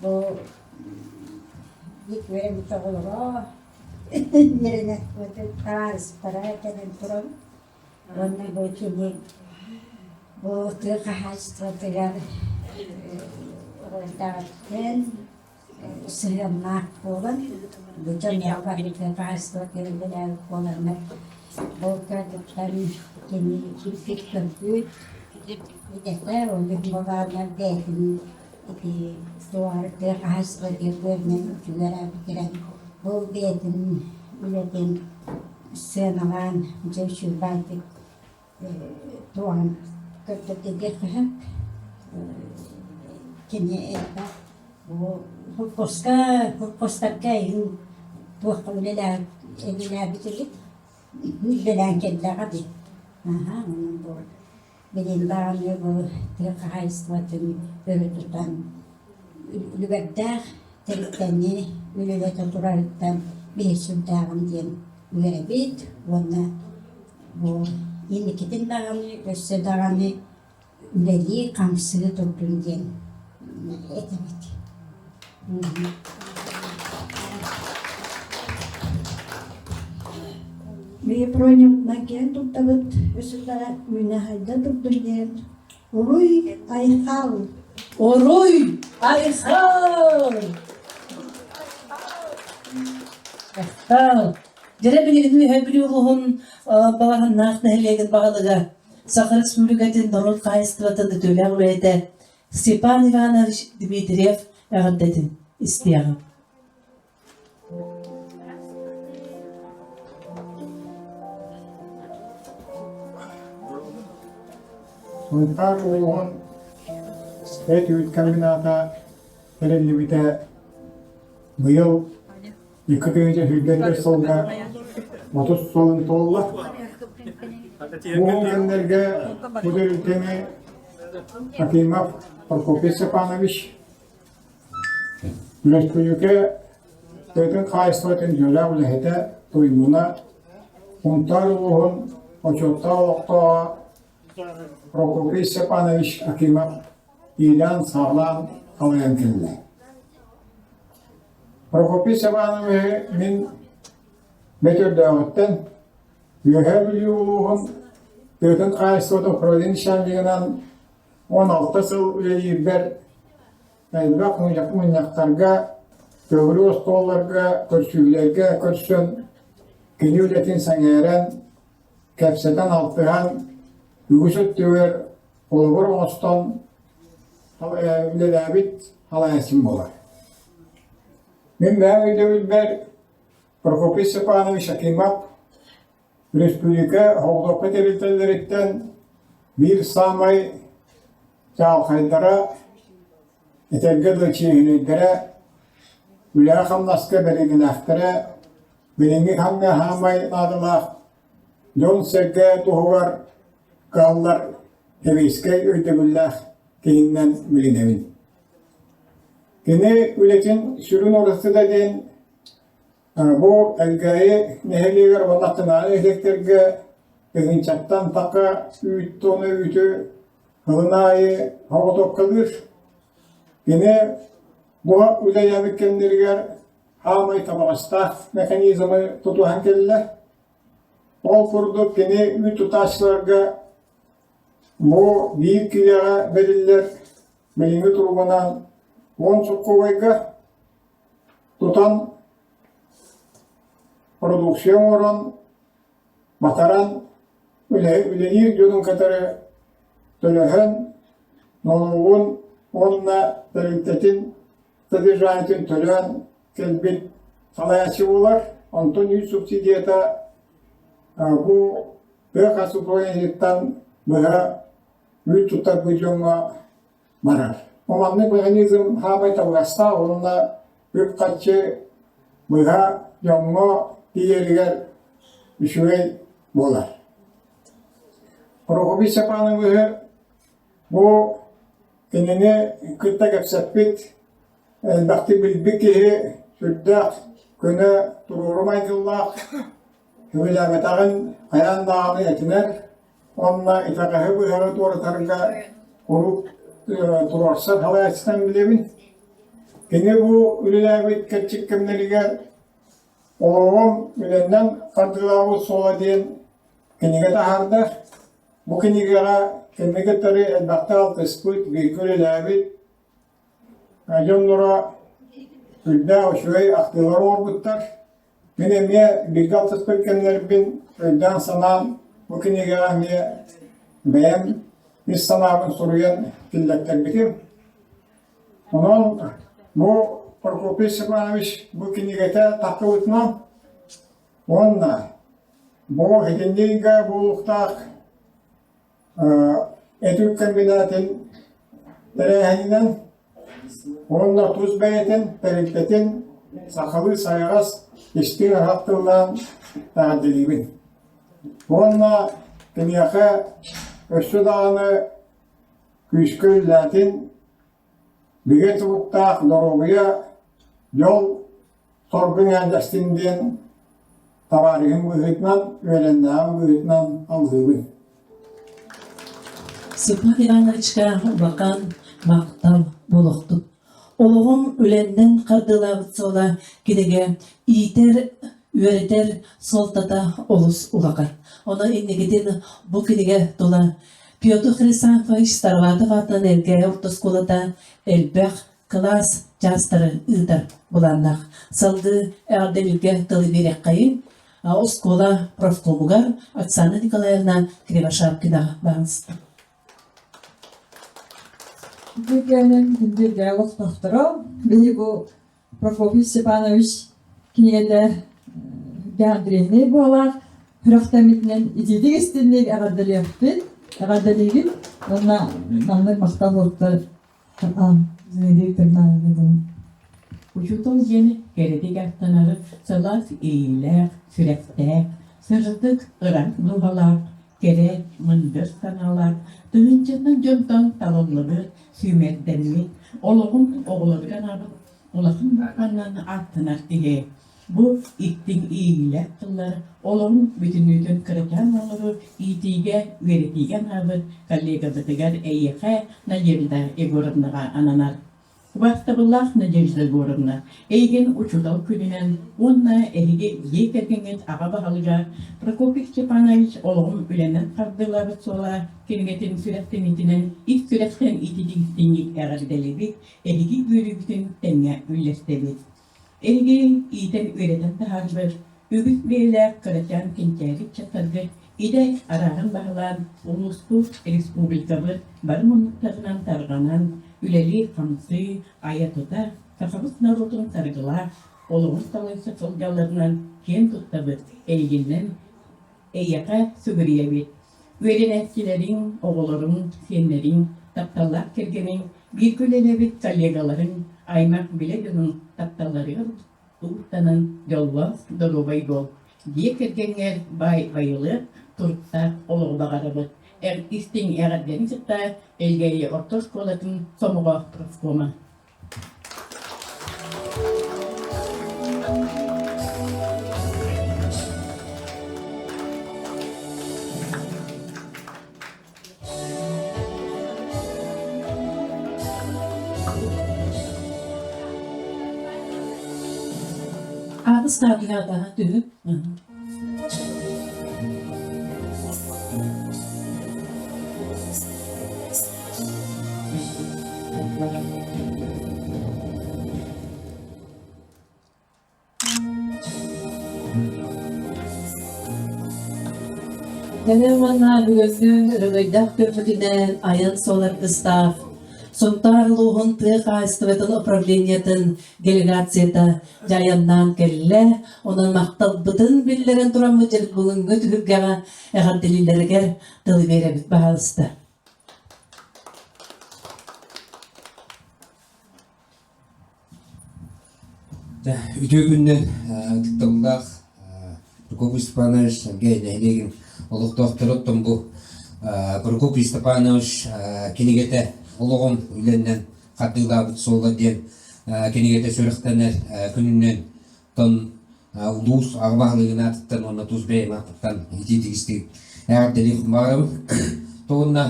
бу биир үөрэммит оҕолоро үөрэнэр табаарыстара кэлэн туран Уонна бу кини бу тыа хаһаайыстыбатыгар уруйдаабыттан сыһыаннаах буолан, бу дьон бары тыа хаһаайыстыбатыгар үлэлээбит буоланнар, бу кыргыттар кини килбик көрбүт идэтэ, ол иһин буолааннар бэйэтин ити туох тыа хаһаайыстыбатыгар үөрэнэн үчүгэй бүтэрэн, бу бэйэтин үлэтин сыаналаан дьэ үчүгэйдик туоһан көрдөрдө кини элбэх бу холкуоска холкуостарга иһин туохха үлэлээбит эбит үлэлээн кэллэҕэ дии аһаа онон бу Билигин даҕаны бу тыа хаһаайыстыбатын өрө тутан үлүгэрдээх тэрилтэни үлэлэтэ турарыттан биһи сүрдээҕин диэн үөрэбит уонна бу инникитин даҕаны өссө даҕаны үлэлии-хамсыы турдун диэн этэбит. Биһи Проневтынан киэн туттабыт, өссө да үүнэ-сайда турдун диэн Уруй Айхал! Уруй Айхал! Айхал! Дьэрэ билигин Үөһээ Бүлүү улууһун Балаҕаннаах нэһилиэгин баһылыга, Саха Республикатын норуот хаһаайыстыбатын үтүөлээх үлэһитэ Степан Иванович Дмитриев эҕэрдэтин истиэҕиҥ. Сунтаар улууһун эт-үүт комбината тэриллибитэ быйыл 2024 сылга 30 сылын туолла. Бу кэмнэргэ бу тэрилтэни Акимов Прокопий Степанович Өрөспүүбүлүкэ тыатын хаһаайыстыбатын дьиэлээх үлэһитэ Туймуна Сунтаар улууһун бочуоттаах олохтооҕо Прокопий Степанович Акимов иилээн-саҕалаан салайан кэллэ. Прокопий Степановиһы мин Бөтөрдөөҕүттэн Үөһээ Бүлүү улууһун тыатын хаһаайыстыбатын управление начальнигынан 16 сыл үлэлиирбэр элбэх мунньахтарга, төгүрүк остуолларга, көрсүһүүлэргэ көрсөн, кини үлэтин сэҥээрэн, кэпсэтэн, алтыһан, үгүс өттүгэр холобур оҥостон үлэлээбит салайааччым буолар. Мин бэйэм өйдөбүлбэр Прокопий Степанович Акимов республика оҕолорго тэрилтэлэриттэн биир саамай чаҕылхайдара, этэргэ дылы чиэһинэйдэрэ, үлэҕэ-хамнаска бэриниилээхтэрэ, билиҥҥи кэмҥэ саамай наадалаах дьон-сэргэ туһугар кыһаллар сэбиэскэй өйдөбүллээх киһинэн билинэбин. Кини үлэтин сүрүн уратыта диэн Бу Элгээйи нэһилиэгэр уонна аттынааҕы нэһилиэктэргэ тыһыынчаттан тахха үүт туона үүтү сылын аайы соҕотуопкалыыр. Кини бу үлэлээбит кэмнэригэр хаамай табаҕастаах механизмы тутуһан кэллэ. Ол курдук кини үүт тутааччыларга бу биир киилэҕэ бэриллэр билиҥҥи туругунан 10 сокуобайга тутан продукция оҥорон, батаран үлэлиир дьонун кытары төлөһөн, нолуогун уонна тэрилтэтин содержаниетын төлөөн кэлбит салайааччы буолар. Онтон үүт субсидията бу тыа хаһаайыстыбатыттан быһа үүт туттарбыт дьоҥҥо барар. Маннык механизм хаамай табыгастаах уонна үп-харчы быһа дьоҥҥо тиийэригэр үчүгэй буолар. Прокопий Степановиһы бу кинини кытта кэпсэппит, элбэхтик билбит киһи сүрдээх көнө туруору майгылаах, сөбүлээбэтэҕин хайаан даҕаны этинэр, Уонна итэҕэһи-быһаҕы туоратарга куруук туруорсар салайааччытан билэбин. Кини бу үлэлээбит кэрчик кэмнэригэр олоҕум үлэннэн хардыылаабыт суола диэн кинигэ таһаарда. Бу кинигэҕэ кинини кытары элбэхтэ алтыспыт, бииргэ үлэлээбит дьонноро сүрдээх үчүгэй ахтыылары оҥорбуттар. Мин эмиэ бииргэ алтыспыт кэмнэрбин өйдөөн-санаан бу кинигэҕэ эмиэ бэйэм ис санаабын суруйан киллэртэрбитим. Онон бу Прокопий Степанович бу кинигэтэ тахсыбытынан уонна бу итинник ыйга буолуохтаах Этүк комбинатын тэрээһининэн уонна тус бэйэтин тэрилтэтин сахалыы сайаҕас истиҥ аһах тыллаан эҕэрдэлиибин. Уонна киниэхэ өссө даҕаны күүскэ үлэлээтин, бигэ туруктаах доруобуйа, дьол соргу эҥээрдэстин диэн табаарыһым быһыытынан, үөлэннээҕим быһыытынан алгыыбын. Степан Ивановичка улахан махтал буолуохтун. Олоҕум үлэннэн хардыылаабыт суола кинигэ иитэр, үөрэтэр суолтата олус улахан. Онон инникитин бу кинигэ тула Петр Хрисанфович Староватов аатынан Элгээйи орто оскуолата элбэх кылаас чаастары ыытар былааннаах. Салгыы эҕэрдэлииргэ тылы биэриэххэйин оскуола профкомугар Оксана Николаевна Кривошапкинаҕа баҕаныста. Күнүн күндү олохтоохторо, биһиги бу Прокопий Степанович кинигэтэ Андреевнай буолар, сүрэхтэммитинэн итиитик истинник эҕэрдэлиэхпит, эҕэрдэлиибит. Уонна маннык махтал уоттар Зинаида Викторовна Учуутал диэн кэрэтик аттанар сылаас иэйиилээх, сүрэхтээх, сырдык, ыраас дууһалаах, кэрэ, мындыр санаалаах, тыһыынчанан дьонтон талыллыбыт, сүүмэрдэммит, олоҕун оҕолоругар анаабыт улахан букваннан ааттанар киһи. Бу истиҥ иэйиилээх тыллар олоҕун бүтүннүүтүн кырачаан оҕолору иитиигэ, үөрэтиигэ анаабыт коллегабытыгар эйиэхэ Надежда Егоровнаҕа ананар. Убаастабыллаах Надежда Егоровна, эйигин учуутал күнүнэн уонна эһиги дьиэ кэргэҥҥит аҕа баһылыга Прокопий Степанович олоҕум үлэнэн хардыылаабыт суола кинигэтин сүрэхтэниитинэн ис сүрэхтэн ититик-истиҥник эҕэрдэлиибит, эһиги үөрүүгүтүн тэҥҥэ үллэстэбит. Эһиги иитэн-үөрэтэн таһаарбыт үгүс бэйэлээх кырачаан кэнчээри ыччаттаргыт идэ арааһын баһылаан, улууспут, республикабыт бары муннуктарынан тарҕанан, үлэлии-хамсыы, айа-тута, сахабыт норуотун саргылаах олоҕун салайса сылдьалларынан киэн туттабыт, эйигиннэн эйиэхэ сүгүрүйэбит. Үөрэнээччилэриҥ, оҕолоруҥ, сиэннэриҥ, тапталлаах кэргэниҥ, бииргэ үлэлээбит коллегаларыҥ, аймах-билэ дьонуҥ тапталларыгар угуттанан дьоллоох, доруобай буол. Дьиэ кэргэҥҥэр баай байылыат, туруктаах олоҕу баҕарабыт. Эр истиҥ эҕэрдэни кытта Элгээйи орто оскуолатын сомоҕо профкома. Аҕыс таатыһаатаһа түһү. Кэлэ уонна бүгүҥҥү өрөгөйдөөх күммүтүнэн айан суол аргыстаах Сунтаар улууһун тыа хаһаайыстыбатын управлениетын делегацията дьайаннаан кэллэ. Онон махталбытын биллэрэн тураммыт бүгүҥҥү түһүлгэҕэ эҕэрдэлииллэригэр тылы биэрэбит баһаалыста. Үтүө күнүнэн ытыктабыллаах Прокопий Степанович Сергей нэһилиэгин олохтоохторо оттон бу Прокопий Степанович кинигэтэ олоҕум үлэннэн хардыылаабыт суола диэн кинигэтэ сүрэхтэнэр күнүнэн тон улуус аҕа баһылыгын аатыттан уонна тус бэйэм аатыттан итии-тигистик эҕэрдэлиэх баҕарабын. Туһунна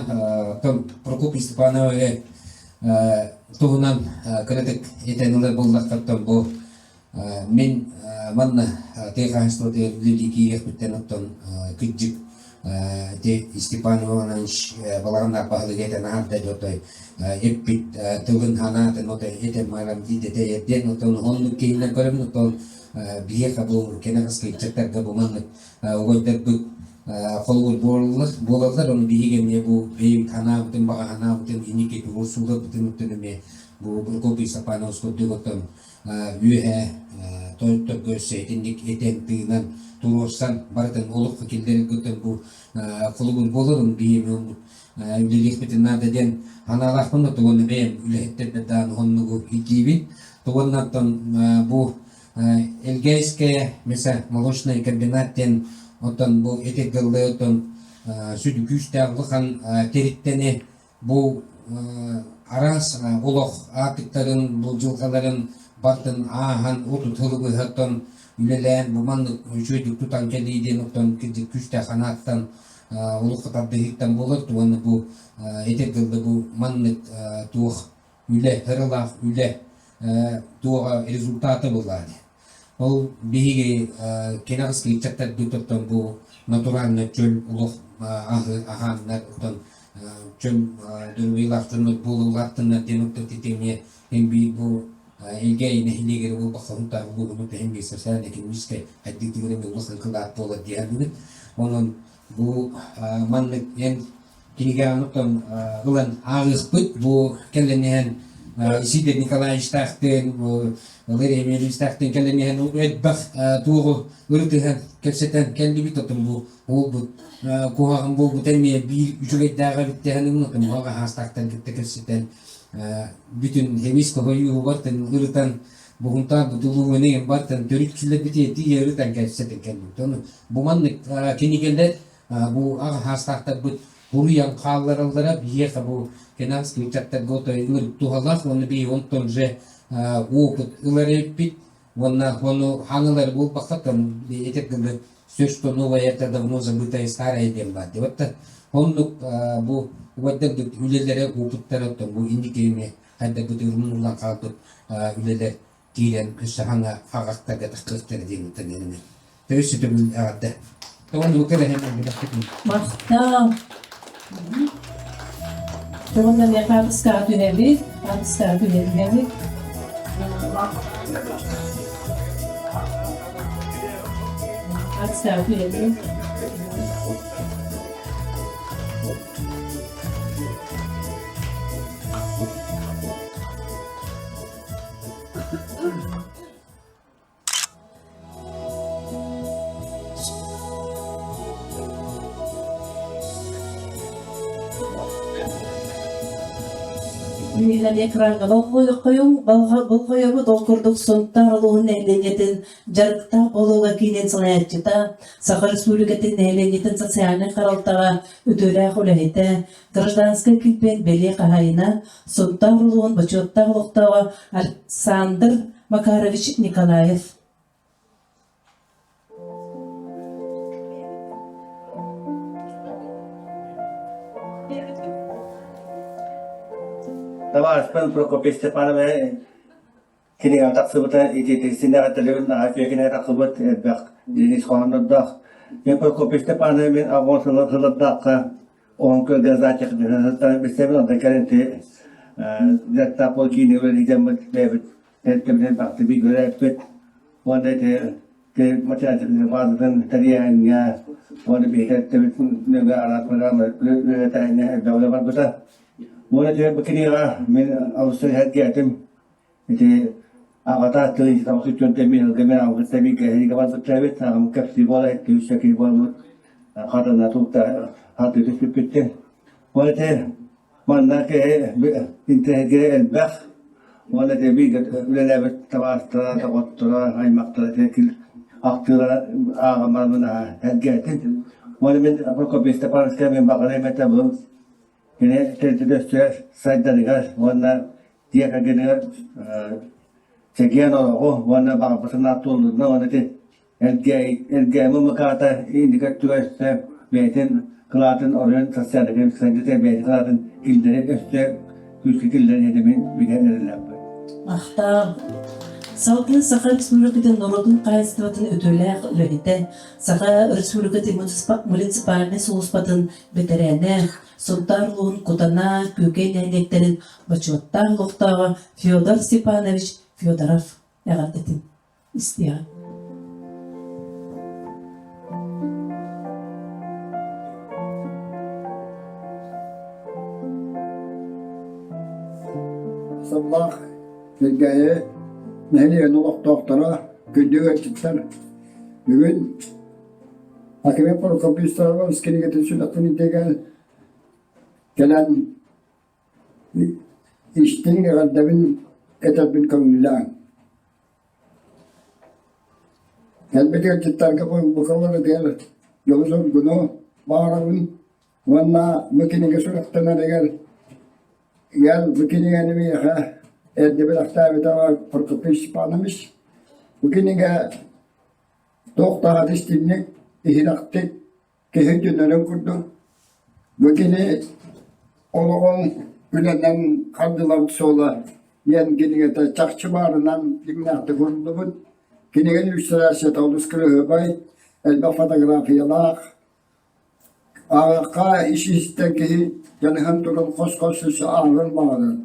Прокопий Степанович туһунан кыратык этэн ылар буоллаххыттан бу мин манна тыа хаһаайыстыбатыгар үлэлии киириэхпиттэн оттон кырдьык ити Степан Иванович балаҕаннаах баһылыга этэн аһарда отой эппит тылын санаатын отой этэн баран диидэтэ диэн оттон оннук киһинэн көрөмүн оттон биһиэхэ бу кэнэҕэски ыччаттарга бу маннык угайдарбыт холобур буолаллар буолаллар ону биһиги эмиэ бу бэйэбит санаабытын баҕа санаабытын инники туруорсууларбытын оттон эмиэ бу Прокопий Степанович курдук оттон үөһэ тойотторго өссө итинник этэн тыынан туруорсан барытын олоххо киллэрэргиттэн бу холобур буоларын биһиэми оннук үлэлиэхпитин наада диэн санаалаахпын да тугуна бэйэм үлэһиттэрбэр даҕаны оннугу ирдиибин тугуннантан бу Элгээйская мясомолочный комбинат диэн оттон бу этиргэллэ оттон сүдү күүстээх улахан тэрилтэни бу араас олох аартыктарын, бу дьылҕаларын бартын ааһан, отут сылы быһа оттон үлэлээн, бу маннык үчүгэйдик тутан кэлии диэн оттон кырдьык күүстээх санааттан олоххо тардыһыыттан буолар уонна бу этэргэ бу маннык туох үлэ, ыралаах үлэ туоҕа результата буоллаҕа дии. Ол биһиги кэнэҕэски ыччаттарбыт оттон бу натурально чөл олох аһы аһааннар оттон чөл доруобуйалаах дьоннор буола улааттыннар диэн оттон титиҥҥэ эн биир бу Элгээйи нэһилиэгэр буолбакка Сунтаар улууһун иһин биир социально-экономическай хайдыытыгар эмиэ улахан кылаат буолар дии саныыбын. Онон бу маннык эн кинигэҕин оттон ылан ааҕыахпыт. Бу кэлэн иһэн. Исидор Николаевичтаахтыын, Валерий Емельевичтаахтыын кэлэн иһэн элбэх туоҕу ырытыһан, кэпсэтэн кэллибит. Оттон бу уолбут куһаҕан буолбута эмиэ биир үчүгэйдээх эбит дэһэн ылын, оттон хаһаастаахтан кытта кэпсэтэн бүтүн хемис хоһуйууһугар ырытан бугунтаан бутулууһуны бартан төрүччүлэрбит этии ырытан кэпсэтэн кэлбит. Ону бу маннык кинигэлэр бу аҕа хаастаахтарбыт буруйан хааллараллара биһиэхэ бу финансовый ыччаттарга отой туһалаах уонна биһи онтон же опыт ылар эбиппит уонна ону хаҥылар буолбаккаттан этэр гына все что новое это давно забытое старое диэн баар дии вот оннук бу убайдарбыт үлэлэрэ опыттара оттон бу инники эмиэ хайдарбыт ырмуулан хаалбыт үлэлэр киирэн өссө хаҥа хаҕахтарга таххыахтара диэн ыттан Төрүс сүтүгүн эҕэрдэ. Тоҕон кэрэһин Махтал. Тоҕон эмиэ хаартыскаҕа түһэбит, хаартыскаҕа түһэбит. Хаартыскаҕа түһэбит. Миһилэн экраҥҥа болҕойуҥ, болҕойобут ол курдук Сунтаар улууһун нэһилиэнньэтин дьарыктаах буолууга киинин салайааччыта, Саха Республикатын нэһилиэнньэтин социальнай харалтаҕа үтүөлээх үлэһитэ, гражданскай килбиэн бэлиэ хаһаайына, Сунтаар улууһун бочуоттаах олохтооҕо Александр Макарович Николаев. Табаарыспын Прокопий Степанович кинигэм тахсыбыта итиитин эҕэрдэлэбин наһаа үчүгэй кинигэ тахсыбыт элбэх Денис хоһооннордоох. Мен Прокопий Степанович мин аҕыс сыллардаахха Оһон көргө билсэбин онтон кэлин ити дьарыктаах буол киини үлэлиитэммит бэйэбит тэрилтэбитин бахты бииргэ үлэлэппит уонна ити математика баазатын тэрийээҥҥэ уонна биһиги тэрилтэбит нөҥүө араас программа үлэлэтээҥҥэ элбэх үлэ барбыта. Уонна ити бу кинигэҕэ мин алыс сэһэргээтим Ити аҕата тыый тоҕус мин ылга мен алгыста бииргэ эһиги барбыттар эбит аҕам кэпсии буола икки киһи буолбут хатана тута хатыы түспүппүттэн ол ити манна киһи интэһигэ элбэх уонна ити бииргэ үлэлээбит табаарыстара доҕотторо аймахтара ити ахтыылара ааҕымарбын эргээтин уонна мин Прокопий Степановичка мин баҕарыам этэ бу кини тэрилтэтэ өссө сайдарыгар уонна дьиэ кэргэнигэр чэгиэн олоҕу уонна баҕарбыт санаа туоллунна уонна ити Элгээйи МК-та инники өттүгэр өссө бэйэтин кылаатын оройуон социальнай сайдыыта бэйэтин кылаатын киллэрэн өссө күүскэ киллэрэн иһэтэ мин бигэ эрэллээхпин. Махтал. Салгыы Саха Республикатын норуотун хаһаайыстыбатын үтүөлээх үлэһитэ, Саха Республикатын муниципальнай сулууспатын бэтэрээнэ, Сунтаар улууһун Кутана, Күүкэй нэһилиэктэрин бочуоттаах олохтооҕо Федор Степанович Федоров эҕэрдэтин истиэҕиҥ. Сыллаах Кэлгээйи нэһилиэгин олохтоохторо, күндү ыалдьыттар, бүгүн Акимов Прокопий Степанович кинигэтин сүрэхтэн итэҕэл кэлэн истиҥ эҕэрдэбин этэрбин көҥүллээҥ. Кэлбит ыалдьыттарга букаларыгар дьолу-соргуну баҕарабын уонна бу кинигэ сүрэхтэнэригэр ыал бу кинигэни миэхэ эрдэ бэлэхтээбитэ Прокопий Степанович. Бу кинигэ туох даҕаны истиҥник, иһирэхтик Киһи өйдөнөрүн курдук, бу кини олоҕун үлэнэн хардыылабыт суола диэн кинигэтэ чахчы баарынан дьиҥнээхтик уһуллубут. Кинигэ иллюстрацията олус кыраһыабай, элбэх фотографиялаах. Ааҕыахха ис-иһиттэн киһи дьаныһан туран хос-хос өссө ааҕыан баҕарар.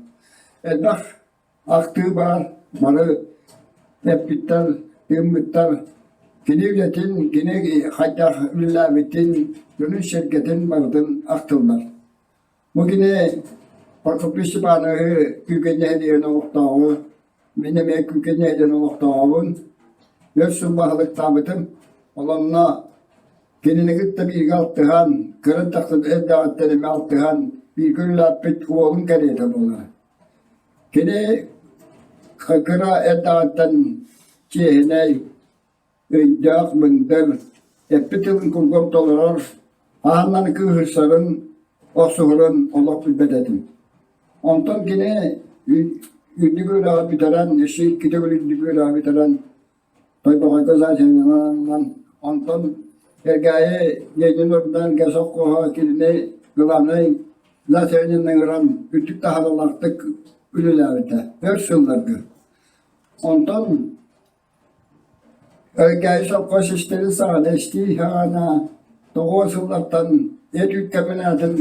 Элбэх Ахтыы баар, бары эппиттэр, тыыммыттар кини үлэтин, кини хайдах үлэлээбитин, дьонун-сэргэтин барытын ахтыллар. Бу кини Прокопий Степановиһы Күүкэй нэһилиэгин олохтооҕу, мин эмиэ Күүкэй нэһилиэгин олохтооҕобун. Өр сыл баһылыктаабытым. Ол онно кинини кытта бииргэ алтыһан, кырын тахсан эрдэҕиттэн эмиэ алтыһан, бииргэ үлэлээппит уолум кэриэтэ буолар. Кини кыра эрдэҕиттэн чиэһинэй, өйдөөх, мындыр, эппит тылын кургум толорор, аһынан кыыһырсарын, охсуһарын олох билбэт этим. Онтон кини үрдүк үөрэҕи бүтэрэн, өссө икки төгүл үрдүк үөрэҕи бүтэрэн, Тойбохойго зачинанан, онтон Эргээйи Ленин ордунан совхоһа кинини главнай зачинанан ыҥыран үрдүк таһаарыылаахтык үлэлээбитэ өр сылларга. Онтон Эргээйи совхоз систэрин саҕана истии саҕана тоҕуон сыллартан эт үүт кабинатын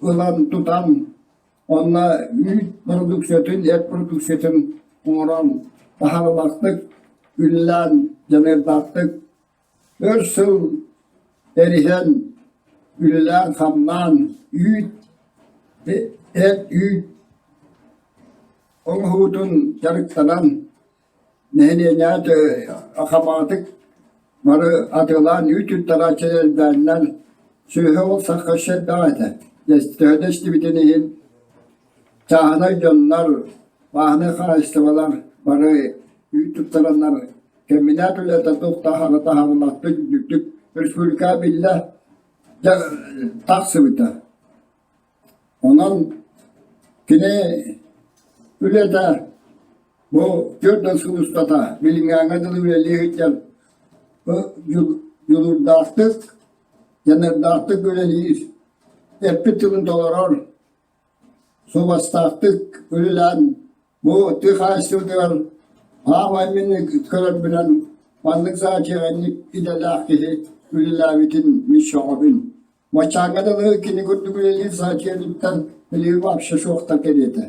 ылан тутан онно үүт продукциятын, эт продукциятын оҥорон таһаарылаахтык үлэлээн дьаныардаахтык өр сыл эриһэн үлэлээн-хамнаан үүт, эт үүт оҥоһуутун дьарыктанан Нэһилиэнньэҕэ хамаҕатык бары атыылаан үүт туттарааччы элбээннэр сүөһү ол сахха өссө элбэх этэ. Төһө да истибитин иһин чааһынай дьоннор, бааһынай хаһаайыстыбалар бары үүт туттараннар кэмбинээт үлэтэ туох таһаара таһаарылаахтык үрдүктүк республикаҕа биллэ тахсыбыта. Онон кини үлэтэ бу 40 сыл устата билиҥҥээҥҥэ дылы үлэлии сылдьан дьулуурдаахтык, дьаныардаахтык үлэлиир, эппит тылын толорор, суобастаахтык үлэлээн бу тыа хаһаайыстыбатыгар аамай мин көрөрбүнэн маннык зоотехник идэлээх киһи үлэлээбитин мин сөҕөбүн. Мачааҥҥа дылы кини курдук үлэлиир зоотехниктар билигин вообще суохтар кэриэтэ.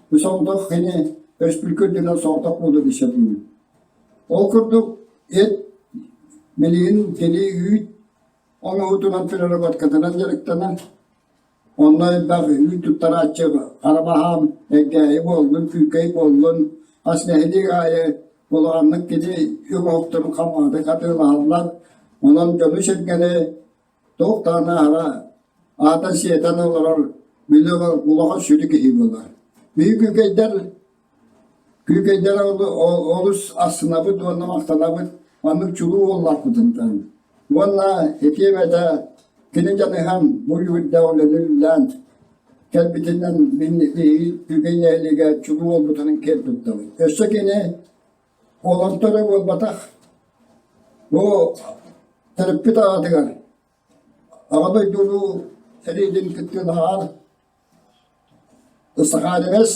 Бу соҕотох кини өрөспүүбүлүкэ үрдүнэн соҕотох буолуон сөбүн. Ол курдук эт билигин кини үүт оҥоһуутунан переработкатынан дьарыктанар. Онно элбэх үүт туттарааччы хара баһаам, Элгээйи буоллун, Күүкэй буоллун, хас нэһилиэк аайы улаханнык кини оҥоһуктарын хамаҕатык атыылаһаллар. Онон дьону-сэргэни Туох даҕаны аһара аатан-сиэтэн олорор били улахан сүдү киһи буолар. Биһиги күүкэйдэр күүкэйдэр олус астынабыт уонна махтанабыт маннык чулуу уоллаахпытынтан. Уонна этиэм этэ кини дьаныһан бу үлүгүрдээх үлэни үлэлээн кэлбитинэн мин биһиги Күүкэй нэһилиэгэ чулуу буолбутунан киэн туттабыт. Өссө кини Олорто эрэ буолбатах, бу төрөппүт аҕатыгар Аҕа дойдуну сэриитин кыттыылааҕар Ыстахаанабес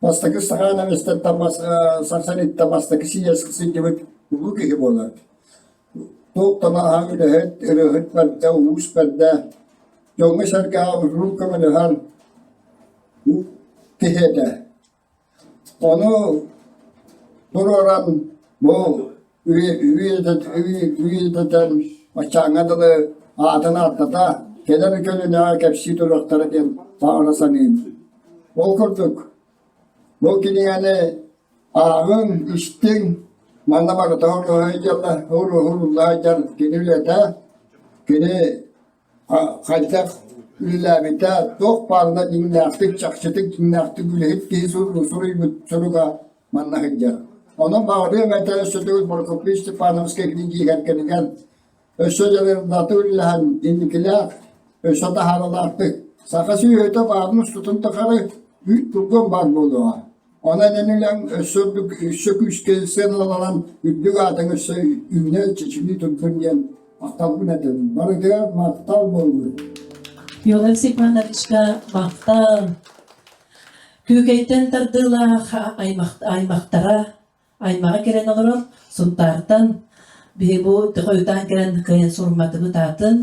бастакы Ыстахаанабестан Сарсаниттан бастакы сийиэскэ сылдьыбыт улуу киһи буолар. Туох да наһаа үлэһит, ырыаһыт бэрдэ, уус бэрдэ, дьоҥҥо-сэргэҕэ уруу көмөлөһөр киһи этэ. Ону туруоран бу үйэтитэн баччааҥҥа дылы аатын ааттата, кэлэр көлүөнэҕэ кэпсии туруохтара диэн баҕара саныыбын. Ол курдук, бу кинигэни ааҕыҥ, истиҥ, манна барыта уруһуйдьалла сылдьар кини үлэтэ, кини хайдах үлэлээбитэ, туох баарына дьиҥнээхтик, чахчытык дьиҥнээхтик үлэһит киһи суруйбут суруга манна сылдьар. Онон баҕарыам этэ өссө төгүл Прокопий Степановскай кини дьиэ кэргэнигэр өссө дьарыктаахтык үлэлэһэн инникилээх, өссө таһаарыылаахтык саха сүөһүтэ баарын устутун тухары үүт тургун баар буолуоҕа. Онон эн үлэҥ өссө үрдүк, өссө күүскэ сыаналанан үрдүк аатыҥ өссө үүнэ чэчирии турдун диэн махталбын этэбин. Барытыгар махтал буоллун. Федор Степановичка махтал. Күүкэйтэн тардыылаах аймахтара аймаҕа кэлэн олорор Сунтаартан биһи бу хойутаан кэлэн кыайан сурумматыбыт аатын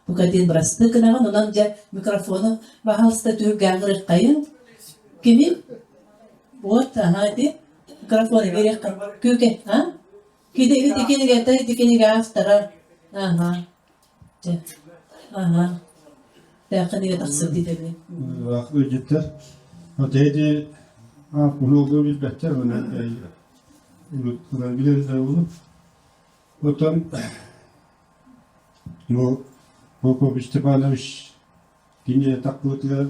букатын бырастыы гынаҕын онон дьэ микрофону баһаалыста түһүлгэҕэ ыҥырыаххайын кими вот ага ити микрофону биэриэххэ күүкэ а кини ити кинигэтэ ити кинигэ автора ага дьэ ага. Тээххэ тахсыбыт итини. Ыалдьыттар. Эти уһуогу билбэттэр уонна билэллэр уну. Оттон бу Прокопий Степанович кинигэ тахпытыгар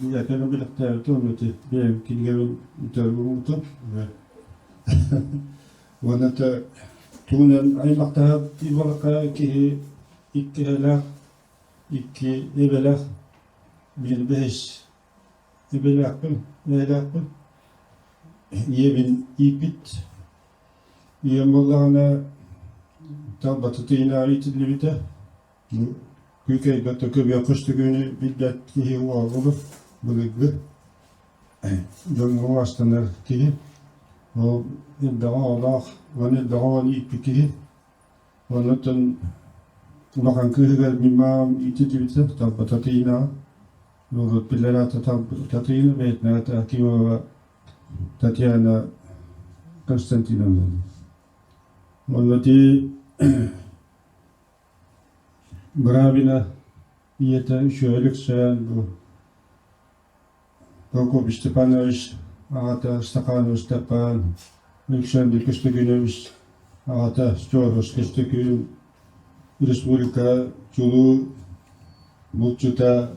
этэрин билэхтээбитэ уонна ити бэйэм кинигэбин үтэрбутум. Уонна тугунан аймахтаһар буоллахха киһи иккиһэлээх икки эбэлээх биир бэһис эбэлээхпин эһэлээхпин ийэбин ииппит ийэм буоллаҕына талбаты тыйынааҕы иитиллибитэ күүкэйбэт көбүөх көстүгүнү билбэт киһи уолу былыргы дьоҥҥо уостанар киһи ол элбэҕи оҕолоох уонна элбэҕи оҕону ииппит киһи Оннуттан улахан кыыһыгар мин маам иитиллибитэ, талба Татыйынаҕа. Норуот билэр аата Татыйына, бэйэтин аата Акимова Татьяна Константиновна. Онно ити Бравина ийэтэ үчүгэй Өлөксөөн бу Прокопий Степанович аҕата Стаханов Степан, Александр Көстөкүүнэбис аҕата Сторос Көстөкүүн, республика чулуу булчута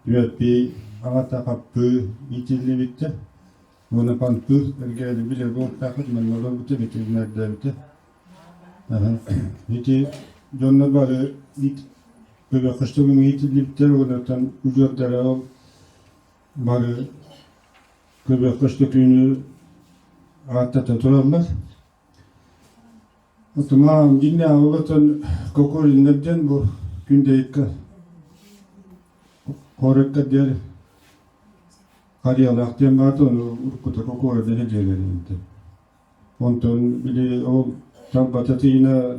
Түөппүй аҕата Хаппыы иитиллибиттэр. Уонна Пантыыр эргээли билэр буолуохтаахпыт, манна олорбута, ветеринардаабыта. Ити дьоннор бары Көбөхөстөгүн иитиллибиттэр уонна удьуордара ол бары көбөхөстөкүүнү ааттата тураллар. Отумаан дьиҥнээх олотон Кокориннар диэн бу Күндэйиккэ Хорекка диэн Харыйалаах диэн баата ону уруккута Кокора диэн дьиэлэрин Онтон били ол талбата тыына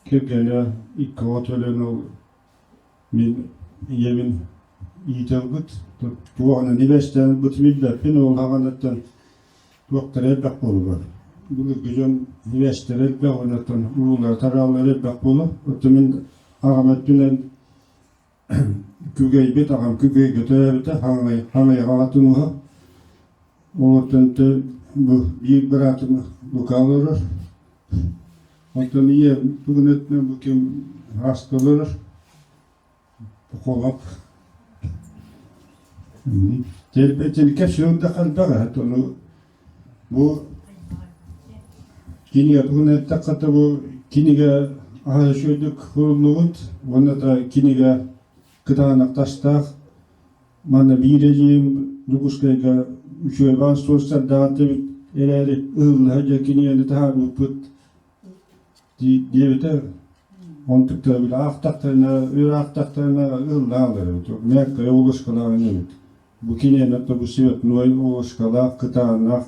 Кэргэнэ икки оҕо төлөөн ол мин ийэбин иитэ ылбыт. Туоҕунан ибэстээн ылбытын билбэппин, ол хаҕаныттан туохтара элбэх буолуо. Былыргы дьон ибэстэрэ элбэх, оннуттан уруулара тарааллара элбэх буолуо. Оттон мин аҕам өттүнэн Күгэйбит аҕам Күгэйгэ төрөөбүтэ, Хаҥай аҕатын уһа. Олортон бу биир быраатым Лука олорор. Онтон ийэм тугун өттүнэн бу ким ааска олорор. Холоп. Телбэ кэпсиир да элбэх ону бу кинигэ тугун эттэххэ бу кинигэ аһа үчүгэйдик суруллубут уонна да кинигэ кытаанах тастаах манна биир эдьиийим Дьокуускайга үчүгэй баар суостардаах эбит эрээри ыһыллыһа дьэ кинигэни таһаарбыппыт диэбитэ онтуктара били аахтахтарына өр аахтахтарына ыһыллааллар эбит мягкая обложкалаах эбит Бу киниэни бу цветной ложкалаах, кытаанах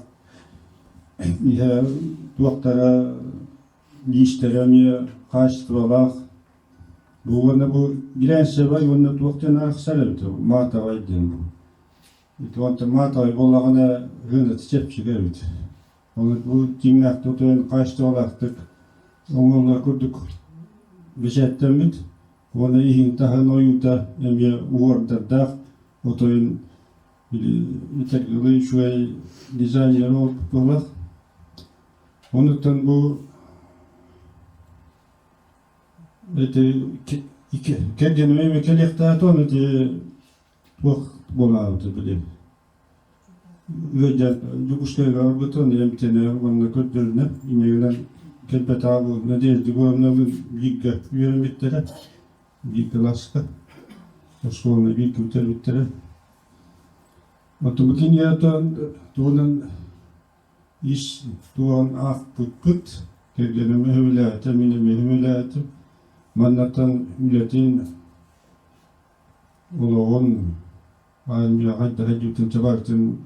иһэ туохтара лиистэрэ эмиэ хаачыстыбалаах. Бу уонна бу глянцевай уонна туох диэн арахсар эбит матовай диэн бу. Ити онтон матовай буоллаҕына ыаната чэпчэки эбит. Ол бу дьиҥнээхтик утуйан хаачыстыбалаахтык оҥоһуллар курдук бэчээттэммит. Уонна иһин таһын ойуута эмиэ уордардаах отойун итэргэлыы үчүгэй дизайнер буолар. Онуттан бу ити кэргэним эмиэ кэлиэхтээх ону ити туох буолаабыта били ыалдьан Дьокуускайга барбытын эмтэнэ уонна көрдөрүнэ инньэ кэлбэтэҕэ бу Надежда Егоровналыын бииргэ үөрэммиттэрэ биир кылааска оскуоланы бииргэ бүтэрбиттэрэ. Оттон бу кинигэ туһунан ис туоһун аахпыппыт, кэргэним өһүлээтэ, мин эмиэ өһүлээтим. Маннаттан үлэтин, олоҕун, армияҕа хайдах илдьибитин барытын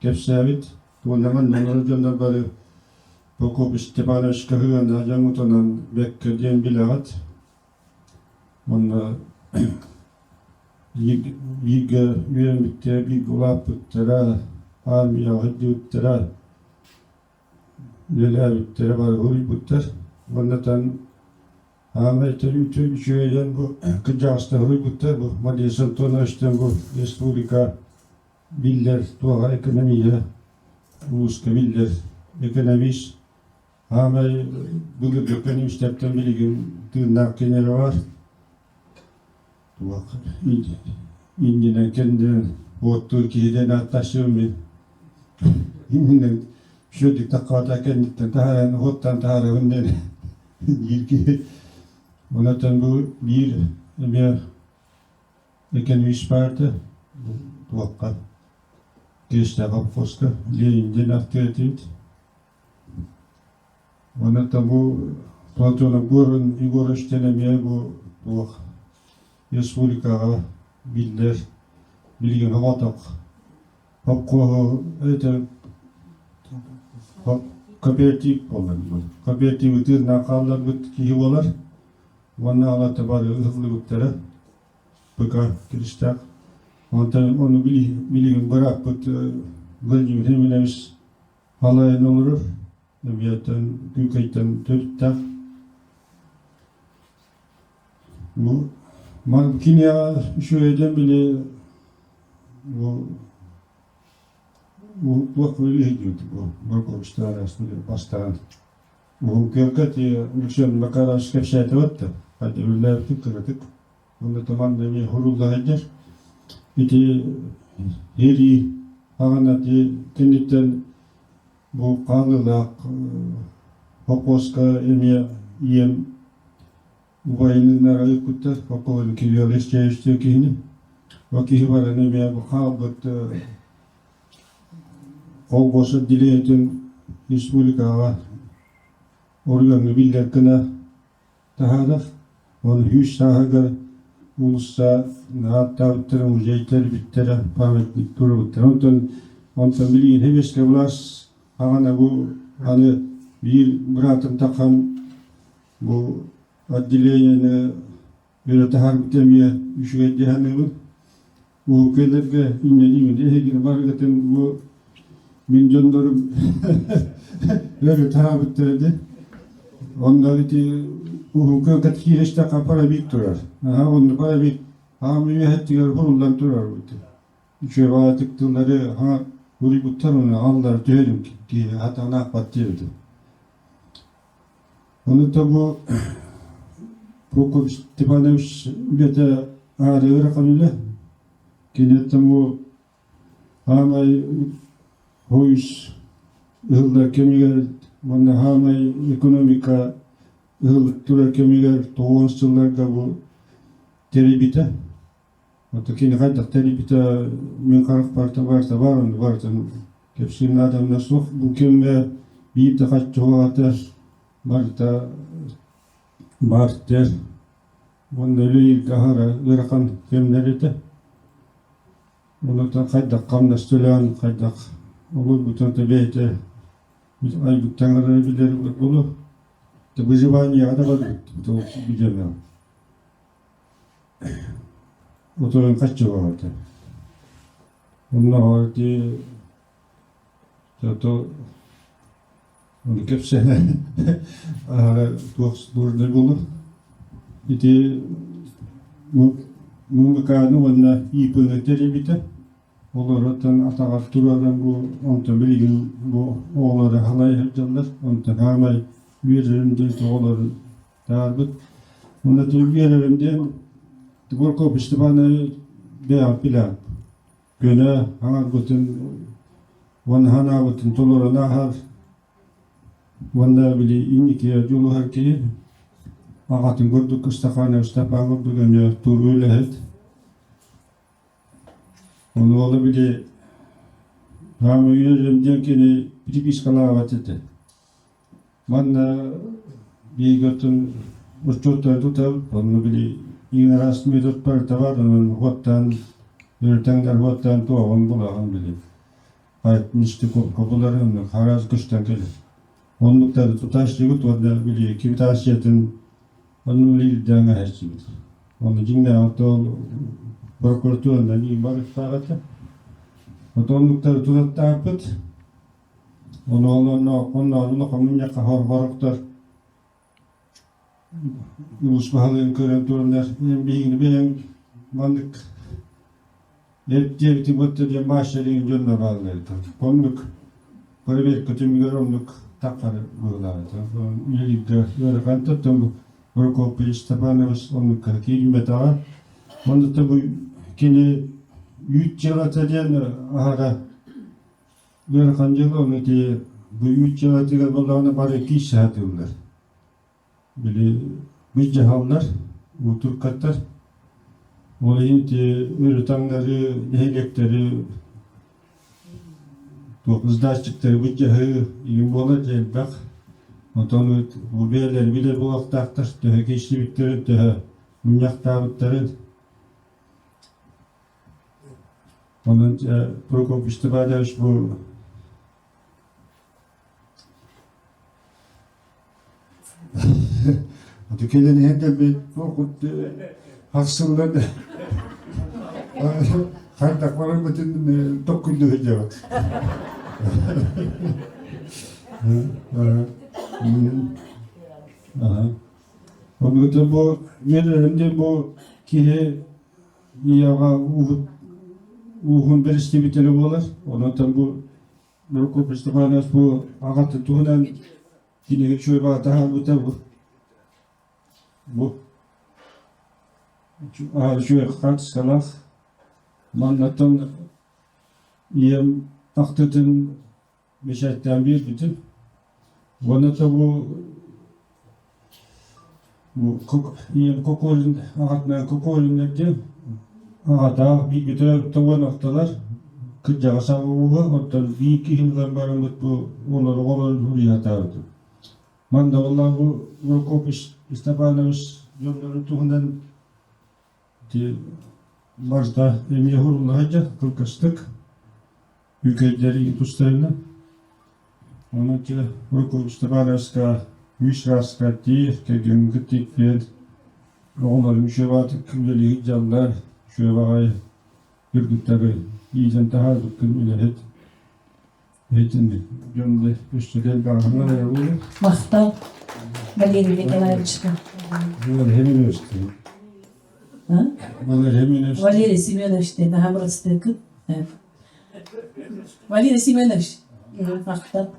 кэпсээбит. Уонна манна дьоннор бары Прокопий Степанович Каһыана дьоҥутунан бэккэ диэн билэҕит. Уонна бииргэ үөрэммиттэрэ, бииргэ улааппыттара, армияҕа сылдьыбыттара, үлэлээбиттэрэ бары суруйбуттар. Уонна Аамай үчүгэйдэн бу кырдьаҕастар суруйбуттар бу Модест Антоновичтан бу республика биллэр туоҕа экономия улууска биллэр экономист Аамай былыргы экономистартан билигин тыыннаах кинилэр бар. Туох иннинэн кэннинэн уоттуур киһидэн ааттааччыбын мин. Иннинэн үчүгэйдик таххаата кэнниттэн таһааран уоттаан таһаарабын диэн диир киһи. Онон бу биир эмиэ экономист баарда туохха Киэстээх колхозка Ленин диэн ааттыыр этибит. Уонна бу Платонов Горын Егорович диэн эмиэ бу туох республикаҕа биллэр билигин оҕотох холкуоһу это кооператив буолар кооперативы тыыннаах хаалларбыт киһи буолар уонна алата бары ыһыллыбыттара ПК Киристээх онтон ону билигин бырааппыт Владимир Семенович Халайан олорор, Эбиэттэн Күүкэйтэн төрүттээх. Бу киниэхэ үчүгэйдэн били бу туох үлэһит бу Борковичтар бастаан уһун кыарга ти Люсен Макарович кэпсээтибэт да хайда үллээбитик кыратык Онно таман эмиэ хурулла сылдьар. Ити иһирии аҕана ити кэнниттэн бу хаалыылаах холкуоска эмиэ ийэм убайыныгар ыыппыттар полковник Кирилл Алексеевич диэн киһини. Ол киһи баран эмиэ бу хаалбыт холкуос отделениетын республикаҕа оройуоҥҥа биллэр гына таһаарар. Оны үс сааһыгар уулусса ааттаабыттара, музей тэрийбиттэрэ, памятник туруорбуттара. Онтон онтон билигин Хевескэ былаас аҕана бу аны биир быраатым тахан бу отделениены өрө таһаарбыт эмиэ үчүгэй дии саныыбын. Уһуккэлэргэ инньэ эһигини барыгытын бу мин дьоннорум өрө таһаабыттара дии. Онно ити уһукка киирэстэххэ парабик турар. Аха онно парабик аҕам үөһэттигэр хуруллан турар Үчүгэй баҕайытык тыллары хаҥа уруйбуттар уонна аҕаллара түһэрим киһи хатаҕын аахпат диэбитим. Ону да бу Прокоп Степанович үлэтэ аары ыарахан үлэ. Киниэттэн бу хаамай хойус ыһыллар кэмигэр уонна хаамай экономика ыһыллык турар кэмигэр тоҕуон сылларга бу тэрийбитэ. Ото кини хайдах тэрийбитэ мин харахпар барыта баар, онно барытын кэпсиир наадам да суох. Бу кэмҥэ биир да хаччы барыта баар уонна үлэлииргэ аһара ыарахан кэмнэр этэ. Онон хайдах хамнас төлөөн, хайдах олорбутун бэйэтэ айбыт таҥара билэр буолуо. Выживаниеҕа да барбыт билэмэм. Утуйан хаччы буолбута. Онно ити то ону кэпсээнэ аһара туох сложнай буолуо. Ити музыканы уонна ИП-ны тэрийбитэ. Олоротон атаҕар туруоран бу онтон билигин бу оҕолору халай сылдьаллар. Онтон хаамай үөрэрим диэн оҕолорун Таарбыт. Уонна үөрэрим диэн Горков Степанович бэйэҕит билэҕит. Көнө аҥарбытын уонна санаабытын толорон ааһар уонна били инникигэ дьулуһар киһи аҕатын курдук Ыстаханов Степан курдук эмиэ туруу үлэһит. Ону ол били хаамыы үөрэрим диэн кини припискалаабат этэ. Манна биһиги оттон отчуоттары тутабыт, онно били иҥ араас метод барыта бар, онон уоттаан, өрүтэн уоттаан туоҕун булаҕын били. Нестыковка булар, онно араас көстөн кэлэр. Оннуктары тутааччыбыт уонна били квитанциятын онно үлэлиирдээн аһаччыбыт. Онно дьиҥнээх оттон прокуратуранан иин барыктаах этэ. Отон оннуктары тутаттаахпыт. Ону онно онно улахан мунньахха хорохтор. Улуус баһылыгын көрөн тураннар эн биһигини бэйэҥ маннык эт диэбитиҥ уотта диэн Маша диэн дьонно бааллар этэ. Оннук проверка түмүгэр оннук таххар быһыылаах этэ. Үлэлииргэ ыарахан оттон Прокопий Степанович оннукка киирбэтэҕэ. Оннук бу кини үүт дьыалата диэн аһара ыарахан дьыала, ону ити бу үүт дьыалатыгар буоллаҕына бары киирсэ сатыыллар. Били былдьаһаллар, уутуркаттар. Ол иһин ити өрүтаҥнары, нэһилиэктэри туох сдаччиктары былдьаһыы игин буолар дьэ элбэх. Онтон бу бэйэлэри билэр буолуохтаахтар, төһө киирсибиттэрин, төһө мунньахтаабыттарын. Онон Прокопий Степанович бу Аты кэлэн иһэн кэлбит хахсыллан хайдах бараммытын токкуйду сылдьабыт. Онута бу үөрэрим диэн бу киһи ийэҕэ ууһун бэристибитэрэ буолар. Онон бу Прокопий Степанович бу аҕатын туһунан кинигэ үчүгэй баҕа таһаарбыта бу. Бу үчүгэй хаартыскалаах. Маннаттан ийэм ахтытын бэчээттээн биэрбитим. Уонна да бу Ийэм Кокорин аҕатынан Кокориннар диэн аҕатаах бииргэ төрөөбүт уон алталар кырдьаҕас аҕа ууһа, оттон биир киһини ылан бараммыт бу олору оҕолорун суруйаатаабытым. Манна буоллаҕа бу Прокопий Степанович дьоннорун туһунан ити барыта эмиэ уһурулла сылдьар кылгастык Үкэйдэри тустарынан. Онон ити Прокопий Степановичка үс раска тиир, кэргэҥҥит тикпиэн, оҕолорум үчүгэй үлэлиир дьаллар, үчүгэй баҕайы кыргыттары иитэн таһаарбыккын үлэһит. Этин дьон өссө да элбэҕин эрэ буолуо. Махтал Валерий Николаевичка. Валерий Семенович наһаа бырастыыкыт. Валерий Семенович, махтал.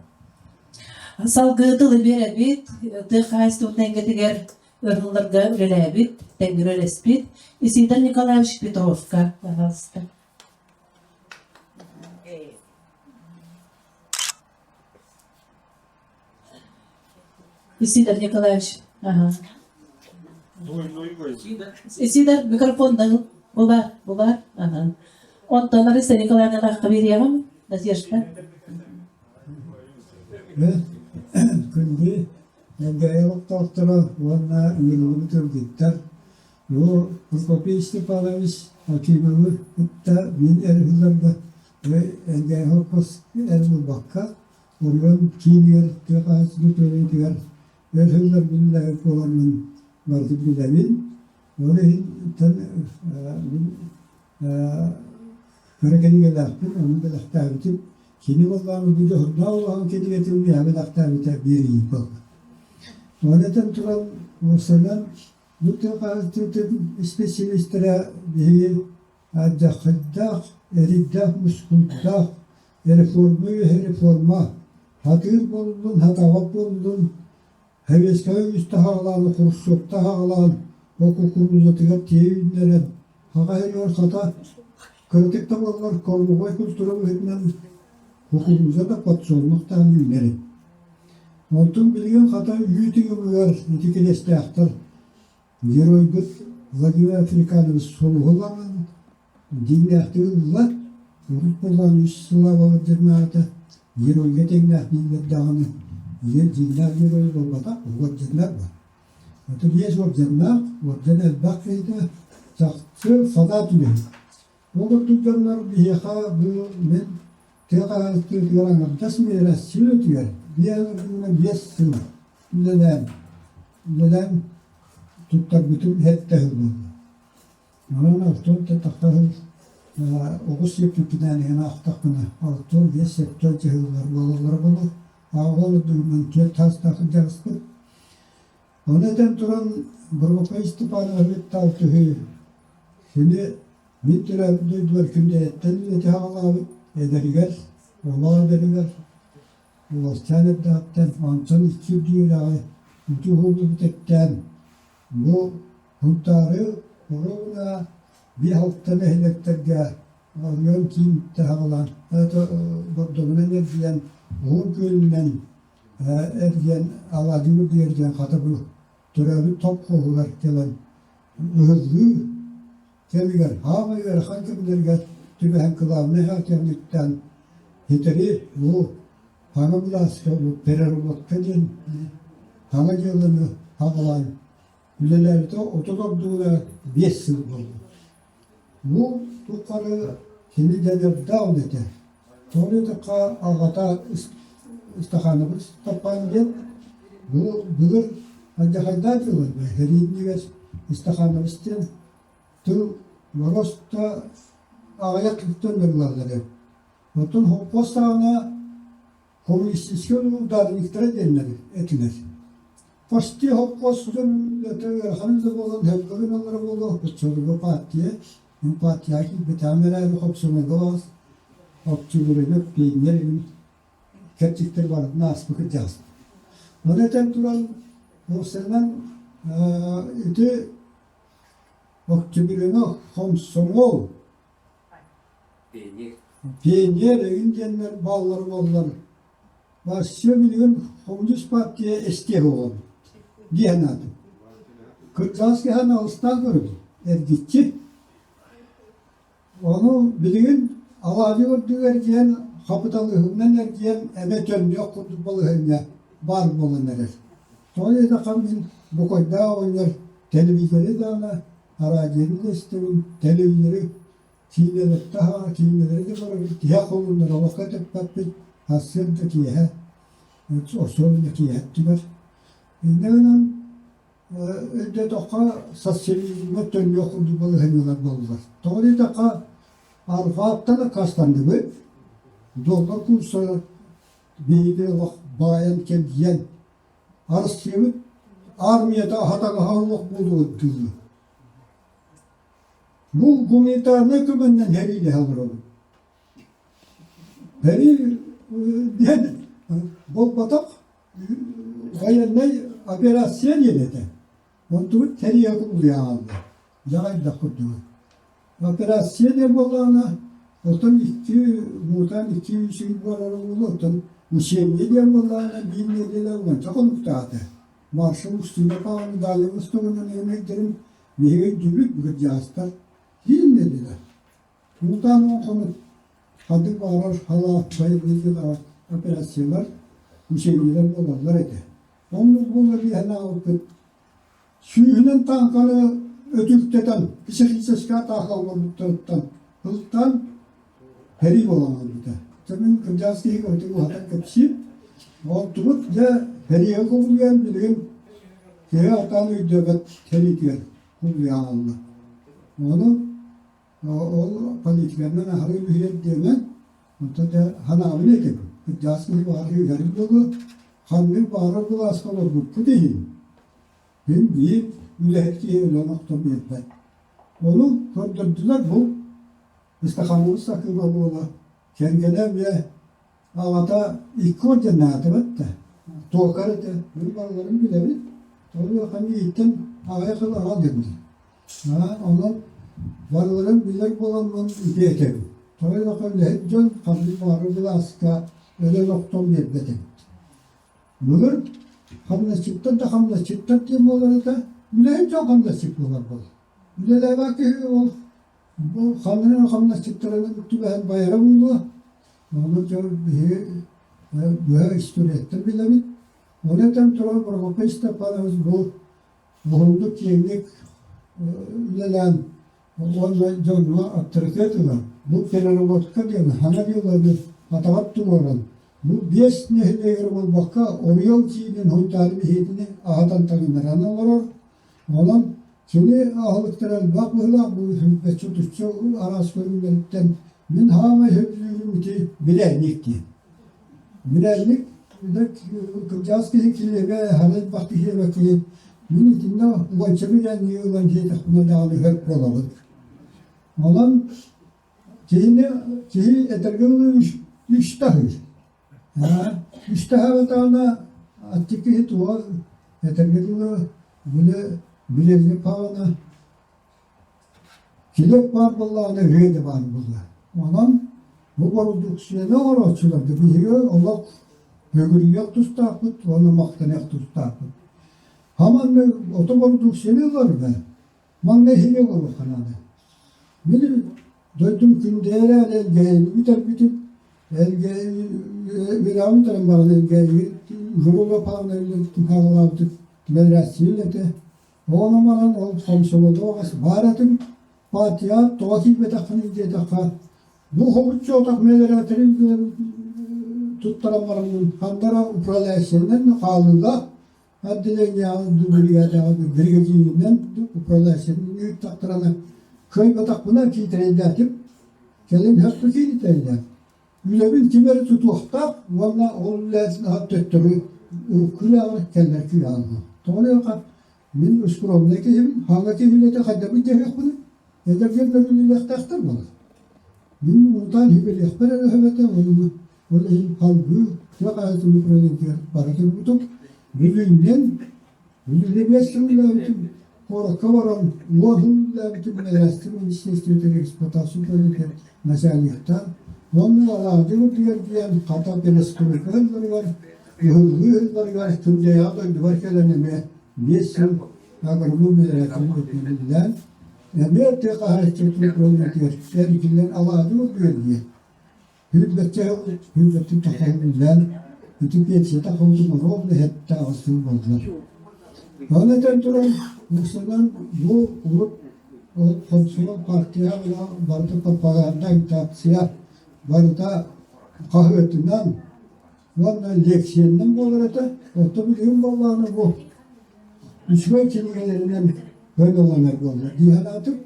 Салгыы тылы биэрэбит, тыа хаһаайыстыбатын эйгэтигэр ырылларга үлэлээбит, тэҥҥэ үлэлэспит Исидор Николаевич Петровка, пожалуйста. Исидор Николаевич, ага. Исидор, микрофон дал. Була, була, ага. Онтон Лариса Николаевна биэриэҕим, Надежда. Күндү Элгээйи олохтоохторо уонна ыҥырыллыбыт ыалдьыттар, бу Прокопий Степанович Акимовы кытта мин эр ыһылларга Элгээйи холкуос эр булбакка Оройуон киинигэр тыа хаһаайыстыбатын үлэтигэр өр сыллар үлэлээбит буоламмын барытын билэбин. Ол иһин мин кыра кинигэлээхпин, ону бэлэхтээбитим. Кини буоллаҕына бу дьоһуннаах улахан кинигэтин миэхэ бэлэхтээбитэ биир ый буолла. Ону этэн туран, уопсайынан бу тыа хаһаайыстыбатын исписэлиистэрэ биһиги Алдьархайдаах, эрэйдээх мускулдаах, реформа үөһэ реформа, хатыыр буоллун, хатаҕа буоллун, Сэбиэскэйи үс таһаҕалаан, Хрущев таһаҕалаан, ол кукурузатыгар тиэ үүннэрэн, хаҕа иһигэр хата, кыратык да буоллар кормовой культура быһыытынан кукуруза да подсолнухтаан үүнэр эбит. Онтон билигин хата үүт ыгымыгар ити кириэстээхтэр Геройбут Владимир Африканович сулуһуланан, дьиҥнээхтик ылла, урут буоллаҕына үс сыла ордернаата, геройга тэҥнээх дииллэр даҕаны, дьиҥнээх герой буолбатах, орденнар бар. Ото биэс орденнаах, орден элбэх киһитэ, чахчы фанат үлэһит. Ол курдук дьоннор биһиэхэ бу мин тыа хаһаайыстыбатыгар аҥардас миэрэ сыл өтүгэр биэс сыл үлэлээн үлэлээн туттарбытым сэттэ сыл буолла. Онон алтан тахса сыл оҕус сиэппиппинээн иһэн аахтахпына 65 сэттэ дьаһыыллар буолаллара буолуо. Ааҕа олордугунан түөрт саастаах дьаҕыспыт. Ону этэн туран Прокопий Степанович алтыһыы кини мин төрөөбүт дойдубар Күндэйэттэн үлэтэ саҕалаабыт эдэригэр, олох эдэригэр уолчаан эрдэҕиттэн онтон икки үрдүөлээҕи утуу бүтэттээн бу Һунтаары оруобуна биир-алта нэһилиэктэргэ оройуон киин таһаҕалаан Бордоҥунан эргийэн Уһун Күөлүнэн эргийэн алаадьы үрдүгэр диэн хата бу төрөөбүт сопхуоһугар кэлэн ыһыллыы кэмигэр хаамай ыарахан кэмнэригэр түбэһэн кылаабынай хааччахтаан ситэри бу хаҥа былааска переработка диэн хаҥа дьыаланы хаҕалаан Үлэлээбитэ 30 ордугуна 5 сыл буолбут. Бу тухары кини дьаныардаах үлэтэ. Тоҕо диэтэххэ, аҕата Стаханович Степан диэн бу былыр алдьархайдаах дьылларга сэрии иннигэр Стаханович диэн тыл боруоста аҕыйах киһиттэн ылаллар эбит. Оттон холкуос саҕана Коммунистическай ударниктара диэннэр этилэр. Почти холкуос дьон үлэтэ ыарахан да буолан һэлгэ гыналлара буолуо, оччолорго партия, мин партияҕа киирбэтэҕим эрээри хомсомолго баҕас октябрьга пионер игин кэрчиктэр барытын ааспыт кырдьаҕас. Ону этэн туран, уопсайынан ити октябрьга хомсомол Пионер эҥин диэннэр бааллар буоллар, Россия билигин коммунист партия эстиэх оҕобут дии санаатым. Кырдьаҕас киһи аналыстаан көрөбүн, эргиччи. Ону билигин алаадьы үрдүгэр эргийэн, хапыталыһымынан эргийэн эмэ төннүөх курдук балаһыанньа баар буолан эрэр. Тоҕо диэтэххэ мин букайдаах оҕонньор телевизоры даҕаны, араадьыйаны да истэбин, телевизоры Киинэлэртэ аһаҕа киинэлэри да көрөбүт, тиһэх холуннар олоххо тэппэппит, сарсыарда киэһэ, особенно киэһэ өттүгэр. Инньэ гынан өйдөөтөххө социализмҥа төннүөх курдук балаһыанньалар буоллулар. Тоҕо диэтэххэ, арҕааттан аккаастанныбыт, доллар курса биһиги олох баайан кэлгийэн, Арассыыйабыт армията аһа-таҥаһа олох буолуо дылы. Бу гуманитарнай көмөннөн сэриилэһэ олоробут. Сэрии диэн буолбатах военнай операция диэн этэ. Онтубут сэриигэ кубулуйа хаалла. Дьаҕайдах курдуга. Операция диэн буоллаҕына, оттон икки муутаан икки үс ый буолара буолуо, оттон учение диэн буоллаҕына биир нэдиэлэ уонча хонуктаата. Маршал Устинов аҕам Дальний Востогунан өйдөрүм Биһиги өйдүүбүт, кырдьаҕастар киин диэтилэр. Муутаан уон хонук ханнык баҕарар халаат байылыйыылаах операциялар, учениелар буолаллар этэ. Оннук буолар иһэн аҕалбыт сүүһүнэн тааҥканы өтүктэтэн психическэй атаака оҥорбуттарыттан ылтаан сэрии буолан ылбыта. Дьэ мин кырдьаҕас киһи өтүк уһатан кэпсиир. Онтубут дьэ сэриигэ кубулуйан билигин киһи атаан өйдөөбөт сэриитигэр кубулуйа хаалла. Ону ол политиканан аһары үлүһүйэр диэмэн, онтон дьэ санаабын этим. Кырдьаҕас киһи баҕар үһэрин буолуо, ханнык баҕарар былааска олорбуппут иһин мин биир үлэһит киһи өлөн охтон биэрбэт. Ону көрдөрдүлэр бу Ыстахаанабыс Акыыба уола кэргэнэ эмиэ аҕата икки орденаатыбыт да туокар этэ мин барыларын билэбит тоҕо ииттэн аҕыйах сыл аҕа диэммит онон барыларын билэр буоламмын ити этэбин тоҕо диэтэххэ үлэһит дьон ханнык баҕарар былааска өлөн охтон биэрбэт эбит былыр хамнасчыттар да хамнасчыттар диэн буолар этэ үлэһит дьон хамнасчыт буолар буолар үлэлээбэт киһи ол Бу ханна хамнасчыттарынан түбэһэн байара буолуо. Ону дьон биһиги быһа историяттан билэбит. Ону этэн туран Прокопий Степанович бу уһуннук киэҥник үлэлээн уонна дьоҥҥо авторитет ылан, бу переработка диэн саҥа дьыаланы атаҕар туруоран, бу биэс нэһилиэгэр буолбакка, оройуон киинин Һунтаары биһиэтини аһатан таҥыннаран олорор. Онон кини аһылыктара элбэх быһыылаах бу сүүрбэччэ араас көрүҥнэриттэн мин хаамай сөбүлүүрүм ити билээнник диэн. Билээнник кырдьаҕас киһи килиэбэ, хара элбэх киһиэбэ киһи. Мин итиннэ уонча билиэнньи ылан диэтэхпинэ даҕаны өр буолабыт. Онон киһини киһи этэргэ дылы үстэ аһыыр. Үстэ аһаабатаҕына аччык киһи туга этэргэ дылы били билиэнньик хаҕына Килиэп баар буоллаҕына үһүө да баар буолла. Онон бу бородууксуйаны оҥорооччуларга биһиги олох бүгүрүйүөх тустаахпыт уонна махтаныах тустаахпыт. Хаманны ото бородууксуйаны ыларга манна иһиги оҥоруохха наада. Мин дойдум Күндэйэрэ Элгээйини бүтэрбитим. Элгээйи үөрэҕин бүтэрэн баран Элгээйи Журова Павловна хааллаабытым бэдэрээссийэ үлэтэ. Ону баран ол комсомолуос баар этим, партияҕа тоҕо киирбэтэххиний диэтэххэ, бу хобуччу отох мэлэрээтэрин туттаран бараммын ханна эрэ управляющайынан хаалыылаах отделениеҕа биригээдэҕэ биригэдьииринэн управляющайынан ыыттахтарына кыайбатахпына киитэрэйдээтим, кэлин хөппө киитэрэйдээтим. Үлэбин ким эрэ тутуохтаах уонна ол үлээтин аһа төттөрү урукку үлэҕэр кэллэр кыаҕалла. Тоҕо диэххэ, мин скромнай киһибин, хаҥа киһи үлэтэ хайдабын диэхпин, эдэр дьон бэриллиэхтээхтэр буолар. Мин муҥутаан сүбэлиэхпэр эрэ сөбөтө уонна ол иһин салгыы тыа хаһаайыстыбатын управлениетыгар бара турбутум. Бүлүүнэн Бүлүүгэ биэс сыл үлэлээбитим, куоракка баран уон сыл үлэлээбитим, Бэдэрээстибэ министиэристибэтигэр эксплуатация управлениетыгар начальниктаан, уонна алаадьы үрдүгэр диэн хата перестройка ыһылларыгар, ыһыллыы ыһылларыгар Күндэйэҕэ дойдубар кэлэн эмиэ биэс сыл агроном бэдэрээттэрин үлэлээн, эмиэ тыа хаһаайыстыбатын управлениетыгар эргиллэн алаадьы үрдүгэр диэн Сүүрбэччэ сүүрбэттэн тахса үлэлээн, ити пенсията холдум ровно 78 сыл буоллулар. Ону этэн туран, ыксанан бу урут комсомол партия барыта пропаганда, агитация барыта хаһыатынан уонна лекциянан буолар этэ. Оттон билигин буоллаҕына бу үчүгэй кинигэлэринэн ыланар буолла дии санаатым.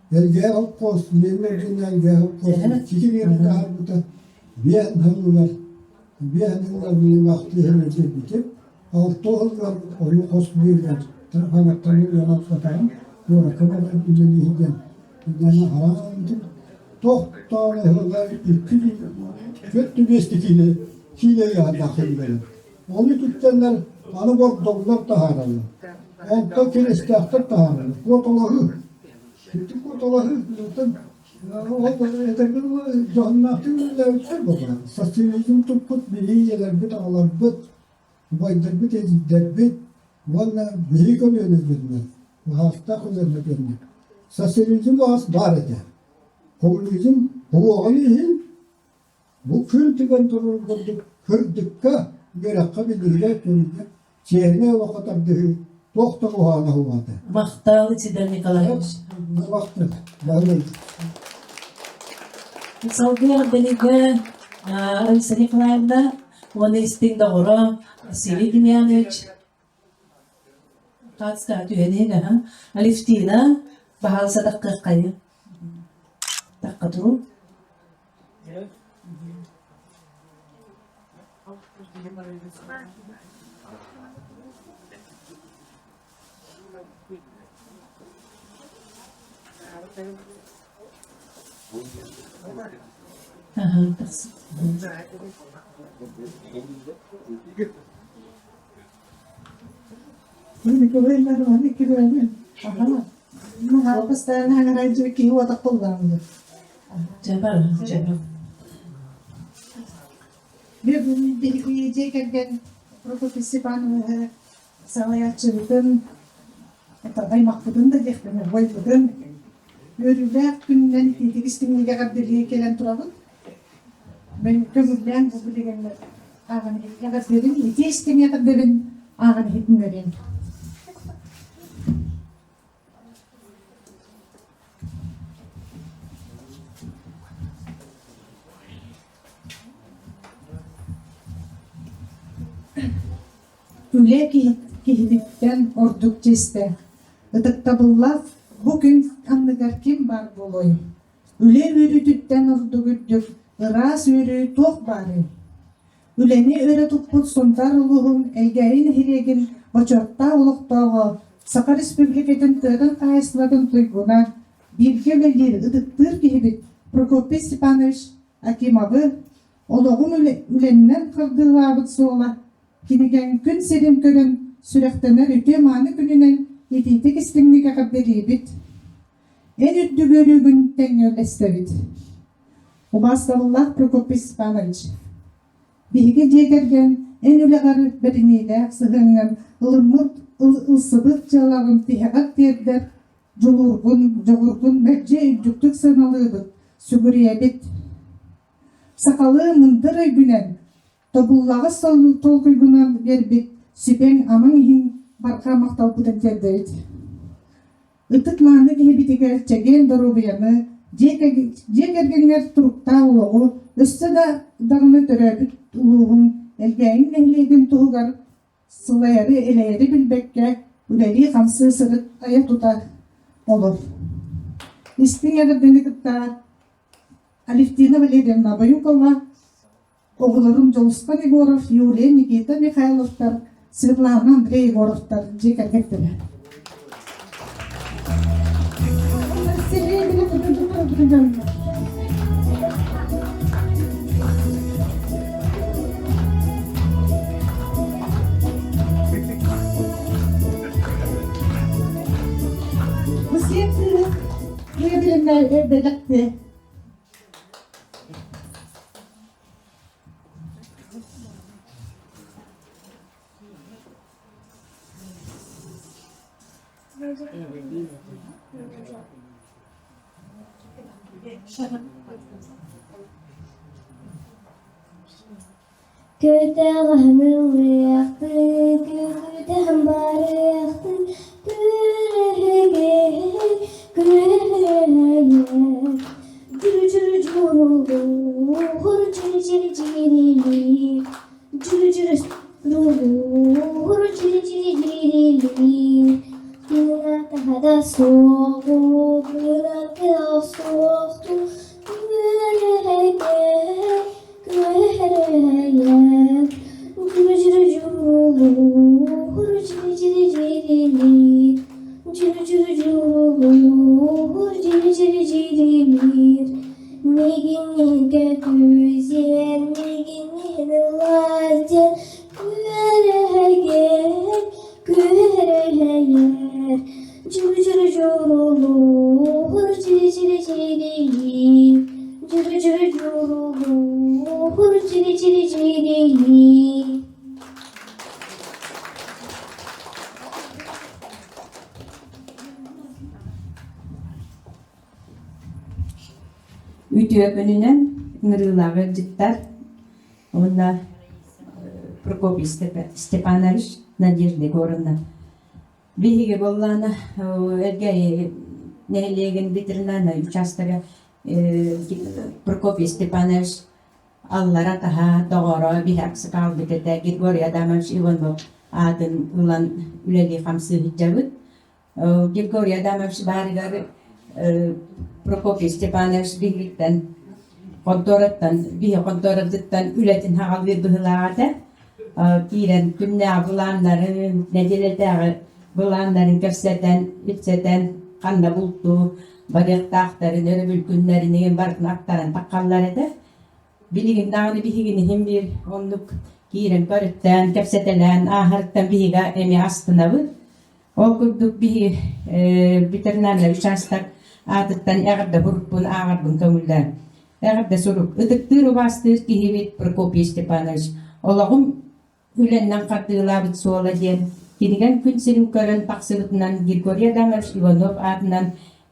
Элгээйи холкуос, Ленин Элгээйи холкуос ситимиэрин таһаарбыта биэһин сылыгар, биэһин сылыгар билим ахтыыһын өлбүтүм. Алта сылыгар ойуу хос биэрэн, хаҥаттан үөрэнэн сатаан, куоракка баран үлэлииһи диэн инньэ хараан ылбытым. Тохтоон ыһыллар икки түөрт биэсти киилэ киилэ ыйаһардаах сылдьарым. Ону үтүктэннэр аны бордоҥнор таһаараллар. Онтон киристээхтэр таһаараллар. Куоталаһыы. Ити куоталаһыы оттон ол этэргэ дылы дьоһуннаахтык үлэлээбиттэр буоллаҕа. Социализм туппут биһиги ийэлэрбит, аҕаларбыт, убайдарбыт, эдьиийдэрбит уонна биһиги көлүөнэбитинэн ыһаахтаах үлэлэрбитинэн социализм баҕас баар этэ. Коммунизм буруоҕун иһин Бу күн түгэн турар курдук кырдьыкка, үөрэххэ билиигэ, көрүүгэ, чиэһинэй олоххо тардыһыы туох да куһаҕана суоҕа Махтал, Исидор Николаевич. Махтал. Баһылай. Салгыы эҕэрдэлииргэ Раиса Николаевна уонна истиҥ доҕоро Василий Демьянович Хаска түһэниин аха. Алевтина, баһаалыста таххыаххайы. Тахха туру. Аха, тахсыы. Биһиги дьиэ кэргэн Прокопий Степановиһы салайааччыбытын, аймахпытын да диэхпин, убайбытын үөрүүлээх күнүнэн итиитик истиҥник эҕэрдэлии кэлэн турабыт. Мин көҥүллээн бу билигин ааҕан эҕэрдэбин, итии истиҥ эҕэрдэбин ааҕан иһитиннэриэм. Үлэ киһититтэн ордук чиэстээх, ытыктабыллаах бу күн анныгар ким баар буолуой? Үлэ үөрүүтүттэн ордук үрдүк, ыраас үөрүү туох баарый? Үлэни өрө туппут Сунтаар улууһун Элгээйи нэһилиэгин бочуоттаах олохтооҕо. Саха Республикатын тыатын хаһаайыстыбатын туйгуна, бииргэ үлэлиир ытыктыыр киһибит Прокопий Степанович Акимовы олоҕун үлэннэн хардыылаабыт суола кинигэҥ күн сирин көрөн сүрэхтэнэр үтүө-мааны күнүнэн итиитик истиҥник эҕэрдэлиибит! Эн үрдүк үөрүүгүн тэҥҥэ үллэстэбит. Убаастабыллаах Прокопий Степанович, биһиги дьиэ кэргэн эн үлэҕэр бэриниилээх сыһыаҥҥын ылыммыт ылсыбыт дьыалаҕын тиһэҕэр тиэрдэр дьулуургун, дьоҕургун мэлдьи үрдүктүк сыаналыыбыт, сүгүрүйэбит. Сахалыы мындыр өйгүнэн Тобуллаҕас толкуйгунан биэрбит сүбэҥ-амаҥ иһин барҕа махталбытын тиэрдэбит. Ытык-мааны киһибитигэр чэгиэн доруобуйаны, дьиэ кэргэҥҥэр туруктаах олоҕу, өссө да даҕаны төрөөбүт улууһуҥ Элгээйиҥ нэһилиэгин туһугар сылайары-элэйэри билбэккэ үлэлии-хамсыы сырыт айа-тута олор. Истиҥ эҕэрдэни кытта Алевтина Валерьевна Баюкова Оҕолорум Дьулустан Егоров, Юлия, Никита Михайловтар, Светлана, Андрей Егоровтар дьиэ кэргэттэрэ. Бу сиэн кыыһы бэлэхтиэ Көтөҕөн ылыахтыы, күкүтэн барыахтыы, күрүһүгэ, күрүһүгэ, дьүрү-дьүрү-дьурулуур, дьири-дьири-дьирилиир, дьүрү-дьүрү-дьурулуур, дьири-дьири-дьирилиир, тыына да суоҕу, тыына суохтуу, күрүһүгэ, Дьүрү-дьүрү-дьурулуур, чири-чири-чирилии. Үтүө күнүнэн ыҥырыылаах ыалдьыттар уонна Прокопий Степанович Надежда Егоровна Биһиги буоллаҕына Элгээйи нэһилиэгин ветеринарнай учаастага Прокопий Степанович аллара таһа доҕоро биһи аксакаалбыт этэ Григорий Адамович Иванов аатын ылан үлэлии-хамсыы сылдьабыт. Григорий Адамович баарыгар Прокопий Степанович биһигиттэн хонтуораттан биһи хонтуорабытыттан үлэтин хаҕалыыр быһыылаах этэ. Киирэн күннээҕи былааннарын, нэдиэлэтээҕи былааннарын кэпсэтэн, ипсэтэн, ханна бултуу барыахтаахтарын, өрөбүл күннэрин игин барытын аттаран таххаллар этэ. Билигин даҕаны биһигини иһин биир оннук киирэн көрүттээн, кэпсэтэлээн ааһарыттан биһиги эмиэ астынабыт. Ол курдук биһи ветеринарнай учаастак аатыттан эҕэрдэ буруппун ааҕарбын көҥүллээн. Эҕэрдэ сурук. Ытыктыыр убаастыыр киһибит Прокопий Степанович олоҕум үлэннэн хардыылаабыт суола диэн кинигэн күн сирин көрөн тахсыбытынан Григорий Адамович Иванов аатынан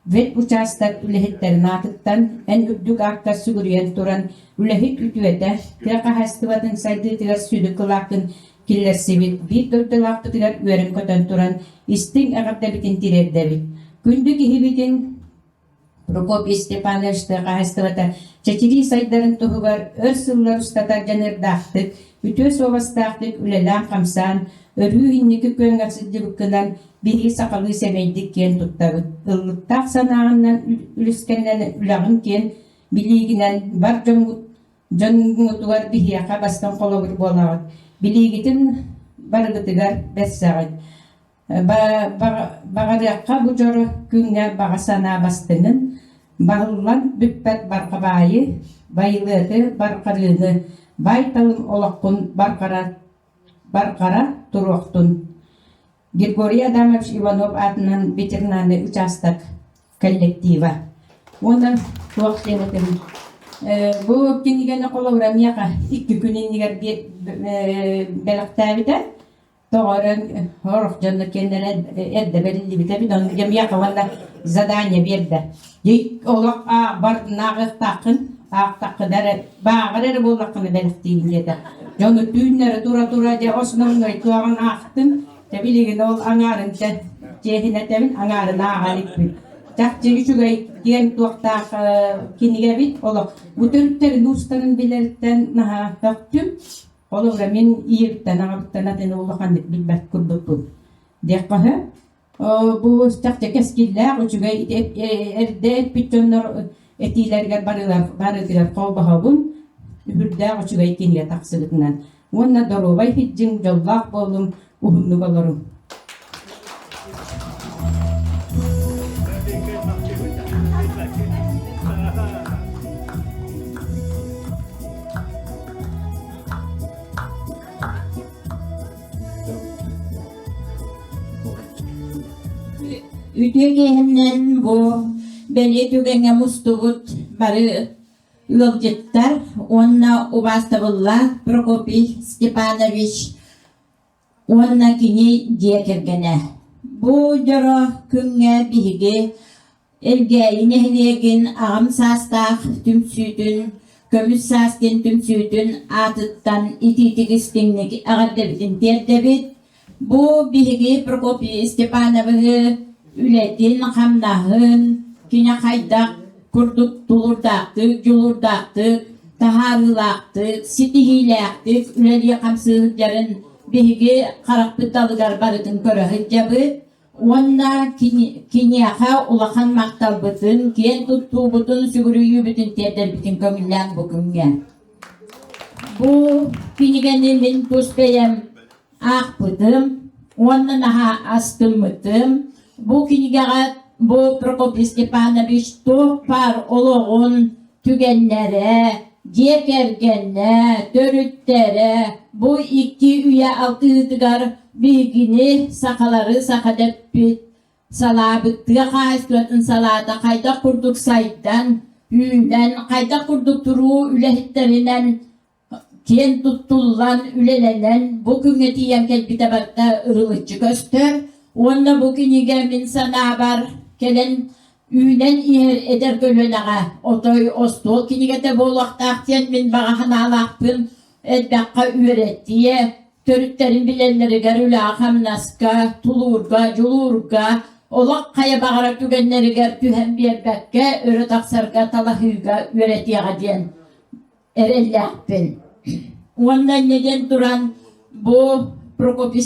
ветучаастак үлэһиттэрин аатыттан эн үрдүк аакка сүгүрүйэн туран үлэһит үтүөтэ тыа хаһаайыстыбатын сайдыытыгар сүдү кылааккын киллэрсибит биир дойдулаахпытыгар үөрэн-көтөн туран истиҥ эҕэрдэбитин тириэрдэбит. Күндү киһибитин Прокопий Степанович тыа хаһаайыстыбата чэчирии сайдарын туһугар өр сыллар устата дьаныардаахтык, үтүө суобастаахтык үлэлээн-хамсаан, өрүү инники күөҥҥэ сылдьыбыккынан биһиги сахалыы сэмэйдик киэн туттабыт. Ыллыктаах санааҕынан үлүскэннэн үлэҕин киэн билиигинэн бар дьоҥҥут дьоҥҥутугар биһиэхэ бастыҥ холобур буолаҕыт. Билиигитин барыгытыгар бэрсэҕит. Баҕарыахха бу дьоро күҥҥэ баҕа санаа бастыҥын, баһыллан бүппэт барҕа баайы, байылыаты барҕарыыны, баай-талым олоххун барҕара барҕара туруохтун. Григорий Адамович Иванов аатынан ветеринарнай учаастак коллектива. Уонна туох диэн этим бу кинигэни холобура миэхэ икки күн иннигэр бэлэхтээбитэ. Тоҕо эрэ сорох дьоннор киэннэрэ эрдэ бэриллибитэ эбит, ону миэхэ уонна задание биэрдэ. Олох барытын ааҕыахтааххын, аахтаххына эрэ, бааҕар эрэ буоллаххына бэлэхтиибин диэтэ. Дьону түүннэри тура-тура дьэ основной туоҕун аахтым, дьэ билигин ол аҥаарын дьэ чиэһинэтэбин, аҥаарын ааҕа иликпин. Чахчы үчүгэй диэн туохтаах кинигэ эбит, олох бу төрүттэрин уустарын билэриттэн наһаа сөхтүм. Холобура, мин ийэбиттэн, аҕабыттан атын улаханнык билбэт курдукпун диэххэ сөп. Бу чахчы кэскиллээх, үчүгэй эрдэ эппит дьоннор этиилэригэр барытыгар холбоһобун, үһүрдээх үчүгэй кинигэ тахсыбытынан. Уонна доруобай сылдьыҥ, дьоллоох буоллуҥ, уһуннук олоруҥ. Үтүө киэһэннэн бу бэлиэ түгэҥҥэ мустубут бары ыалдьыттар уонна убаастабыллаах Прокопий Степанович уонна кини дьиэ кэргэнэ. Бу дьоро күҥҥэ биһиги Элгээйи нэһилиэгин аҕам саастаах түмсүүтүн Көмүс саас диэн түмсүүтүн аатыттан итиитик истиҥник эҕэрдэбитин тиэрдэбит. Бу биһиги Прокопий Степановиһы үлэтин-хамнаһын, кини хайдах курдук тулуурдаахтык, дьулуурдаахтык, таһаарыылаахтык, ситиһиилээхтик үлэлии-хамсыы сылдьарын биһиги харахпыт далыгар барытын көрө сылдьабыт. Уонна киниэхэ улахан махталбытын, киэн туттуубутун, сүгүрүйүүбүтүн тиэрдэрбитин көҥүллээн бу күҥҥэ. Бу кинигэни мин тус бэйэм аахпытым уонна наһаа астыммытым. Бу кинигэҕэ бу Прокопий Степанович туох баар олоҕун түгэннэрэ, дьиэ кэргэнэ, төрүттэрэ бу икки үйэ алтыһыытыгар биһигини сахалары саха дэппит салаабыт тыа хаһаайыстыбатын салаата хайдах курдук сайдан, үүнэн, хайдах курдук туруу үлэһиттэринэн киэн туттуллан, үлэлэнэн бу күҥҥэ тиийэн кэлбитэ барыта ырылыччы көстөр. Уонна бу кинигэ мин санаабар кэлэн үүнэн иһэр эдэр көлүөнэҕэ отой остуол кинигэтэ буолуохтаах диэн мин баҕа санаалаахпын элбэххэ үөрэтиэ, төрүттэрин билэллэригэр үлэҕэ-хамнаска, тулуурга, дьулуурга, олох хайа баҕарар түгэннэригэр түһэн биэрбэккэ өрө тахсарга, талаһыыга үөрэтиэҕэ диэн эрэллээхпин. Уонна инньэ диэн туран бу Прокопий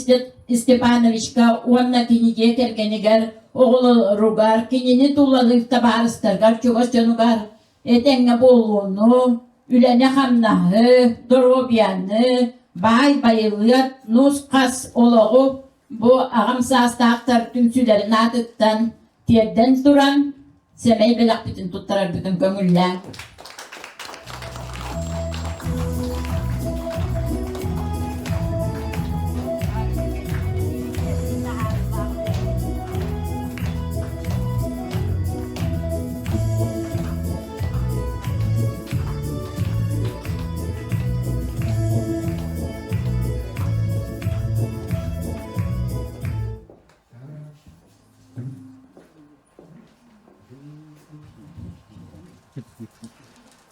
Степановичка уонна кини дьиэ кэргэнигэр, оҕолоругар, кинини тулалыыр табаарыстарыгар, чугас дьонугар этэҥҥэ буолууну, үлэни-хамнаһы, доруобуйаны, баай байылыат, нус-хас олоҕу бу аҕам саастаахтар түмсүүлэрин аатыттан тиэрдэн туран, сэмэй бэлэхпитин туттарарбытын көҥүллээҥ.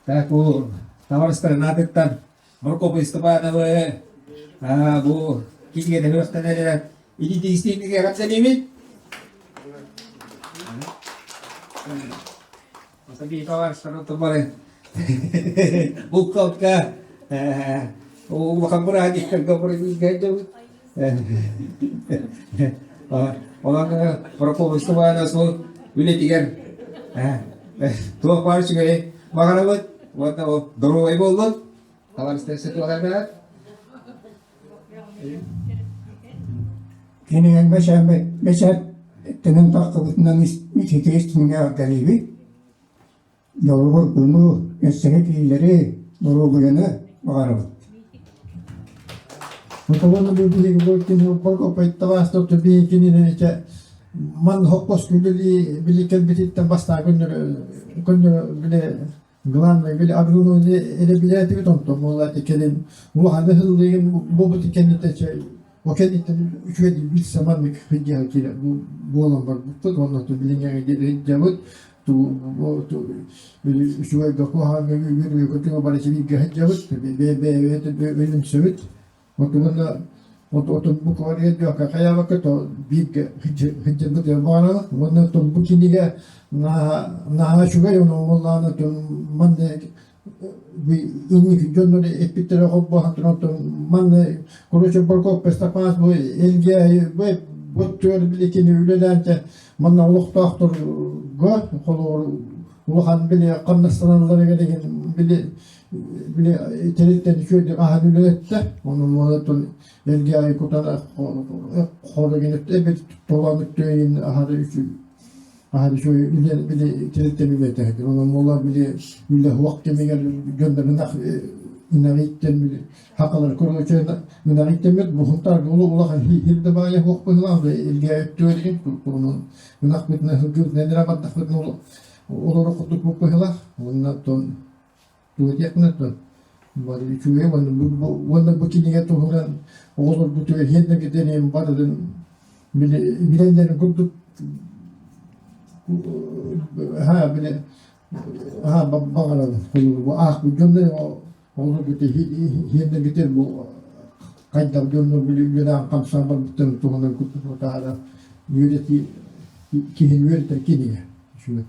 Так, бу табаарыстарын аатыттан Моркуоппай Степановы бу кинигэни үөхтэн эрэ илиитин эҕэрдэлиибит. Булкалка улахан бырааһынньыктарга бырайыылга Онон Прокопий Степанович ол үлэтигэр туох баар үчүгэйи баҕарабыт уонна ол доруобай буоллун. Товарищтар сытыалар баар. Кинигэҥ бэчээттэнэн тахсыбытынан ититии истиҥҥэ эҕэрдэлиибит. Дьолу-соргуну, өссө киилэри, доруобуйаны баҕарабыт. Ман хоппос күлүли били кэлбититтэн бастаан көннөрү көннөрү били главное били агрономы эрэ билээтибит онтон буолла кэлин улаханы хыллыгын буолбут кэнниттэн Ол кэнниттэн үчүгэй билсэ маннык сылдьыһа киирэ буолан барбыппыт уонна билиҥҥэ диэри сылдьабыт үчүгэй да куһаҕаҥҥа үөрүүгэ бары бииргэ сылдьабыт бэйэ-бэйэбитин өлүмсэбит уонна отон бу квартира хайаабакка то бииргэ сылдьарбыт баҕарабыт уонна бу кинигэ наһаа үчүгэй ону уоллаана манна инники дьоннор эппиттэрэ холбоһон туран манна короче Прокопий Степанович бу Элгээйи бу боттугар били кини үлэлээн манна олохтоохторго холобур улахан били хамнастаналларыгар деген били били тэрилтэн үчүгэйдик аһан үлэлэттэ онон оттон Элгээйи кутан хорогин эбит толоон үттүөйүн аһары үчүгэй Аһар үчүгэй үлэ били тэрилтэни үлэтэ. Онон буолла били үлэ хуох кэмигэр дьоннор ынах ынаҕыттан били хакалар короче ынаҕыттаммыт бухунтар улу улахан хир да баайа хуох быһылаах илгэ өттүөригин онон ынах бытына сылгыбытынан эрэ бардахпытына олору курдук быһылаах уонна тон Тугу диэхпинэ бары үчүгэй уонна бу уонна бу кинигэ туһунан оҕолорбутугар иһиэн барытын билэллэрин курдук ха били ха баҕарабын бу аахпыт дьоннор оҕолорбут иһиэннэргитэр бу хайдах дьоннор били үлэлээн хамсаан барбыттарын туһунан курдук таһаарар үөрэтии киһини үөрэтэр кинигэ үчүгэй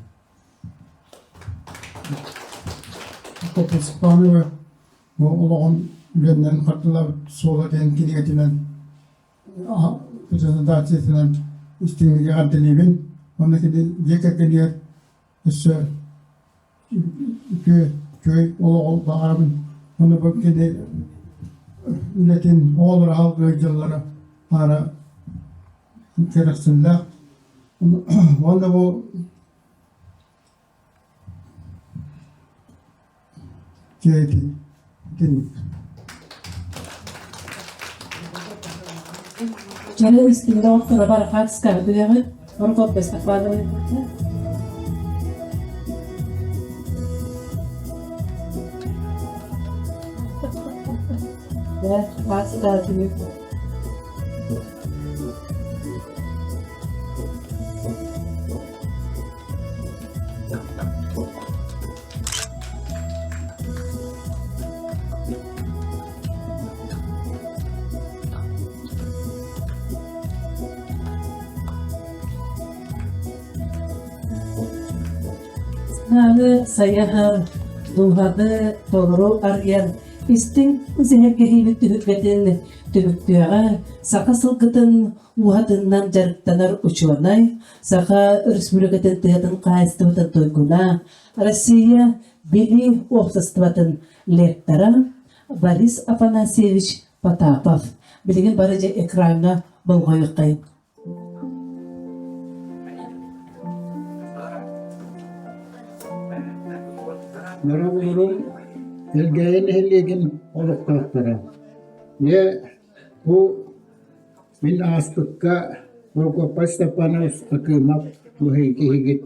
Прокопий Степанова бу олоҕун үлэннэн хардылаабыт суола диэн кинигэтинэн презентациятынан истиҥник эҕэрдэлиибин уонна кини дьиэ кэргэнигэр өссө үтүө үчүгэй олоҕу баҕарабын уонна бу кини үлэтин оҕолоро салгыы дьыллара аара кэрэхсиллээх уонна бу Чары истиҥ доҕотторо барахаатыска быһаҕыт Прокопий Степанович. Да, хаатыска Аны сайаһан, дууһаны толору арыйан, истиҥ сэһэргэһиибит түһүлгэтин түмүктүөҕэ саха сылгытын ууһатыннан дьарыктанар учуонай, Саха Өрөспүүбүлүкэтин тыатын хаһаайыстыбатын туйгуна, Россия Билии уопсастыбатын лектора Борис Афанасьевич Потапов. Билигин бары дьэ экраҥҥа болҕойуоххайын. Нөрүгүрүн Элгээйи нэһилиэгин олохтоохторо. Дьэ, бу мин ааспыкка Прокопий Степанович Акимов киһигит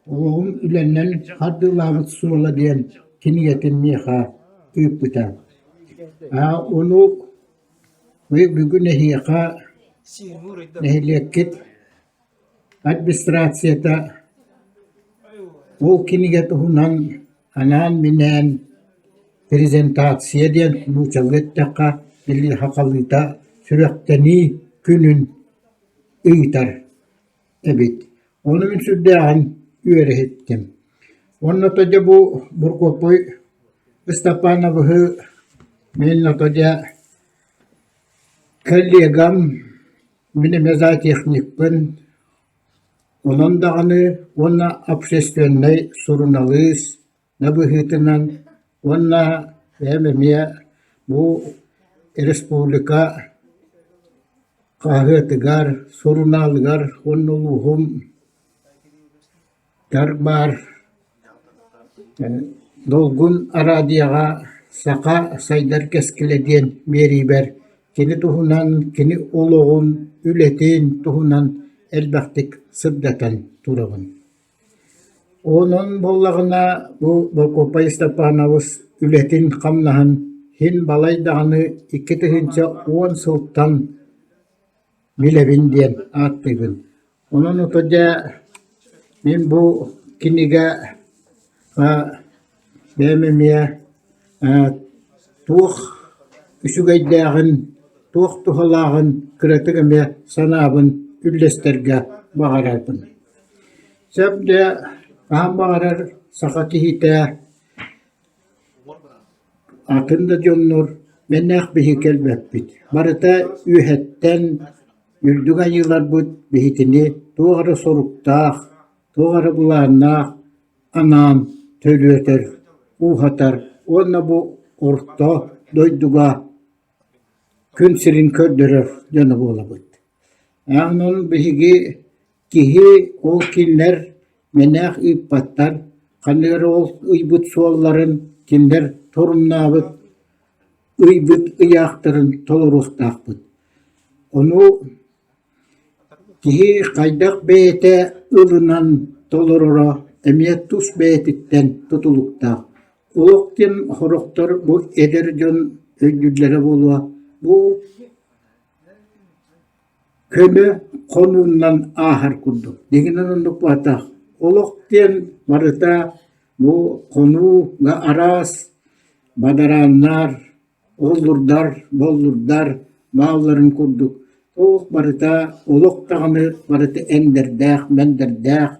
олоҕум үлэннэн хардыылаабыт суола диэн кинигэтин миэхэ ыыппыта. Аа, ону бүгүн эһиэхэ нэһилиэккит администрацията ол кинигэ туһунан анаан-минээн презентация диэн нууччалыы эттэххэ били сахалыыта сүрэхтэнии күнүн ыытар эбит. Ону мин сүрдээҕин үөрэ иһиттим. Уонна то дьэ бу Буркуоппай Ыстапаанабыһы мин ото дьэ коллегам Мин эмиэ зоотехникпын, онон даҕаны уонна общественнай суруналыыс да быһыытынан уонна бэйэм эмиэ бу республика Хаһыатыгар, сурунаалыгар уонна улууһум баар Долгун араадьыйаҕа «Саха сайдар кэскилэ» диэн биэриибэр кини туһунан, кини олоҕун, үлэтин туһунан элбэхтик сырдатан турабын. Онон буоллаҕына бу Прокопий Степанович үлэтин-хамнаһын иһин балай даҕаны 2010 сылтан билэбин диэн ааттыыбын. Онон ото дьэ мин бу кинигэ бэйэм эмиэ туох үчүгэйдээҕин, туох туһалааҕын кыратык эмиэ санаабын үллэстэргэ баҕарабын. Сөп дьэ хаһан баҕарар саха киһитэ атын да дьоннор мэннээх биһиги кэлбэппит. Барыта үөһэттэн үрдүк айыыларбыт биһитини туох эрэ соруктаах, туох эрэ былааннаах анаан төрүөтэр, ууһатар уонна бу орто дойдуга күн сирин көрдөрөр дьоно буолабыт. Онон биһиги киһи ол кинилэр мэнээх ыыппаттар, ханнык эрэ ол ыйбыт суолларын кинилэр торумнаабыт ыйбыт ыйаахтарын толоруохтаахпыт. Ону киһи хайдах бэйэтэ ылынан толороро эмиэ тус бэйэтиттэн тутулуктаах. Олох диэн сорохтор бу эдэр дьон өйдүүллэрэ буолуо, бу Көмө хонуунан ааһар курдук. Дьиҥинэн оннук буолбатах. Олох диэн барыта бу хонууга араас бадарааннар, оллурдар, боллурдар баалларын курдук туох барыта олох даҕаны барыта эндэрдээх, мэндэрдээх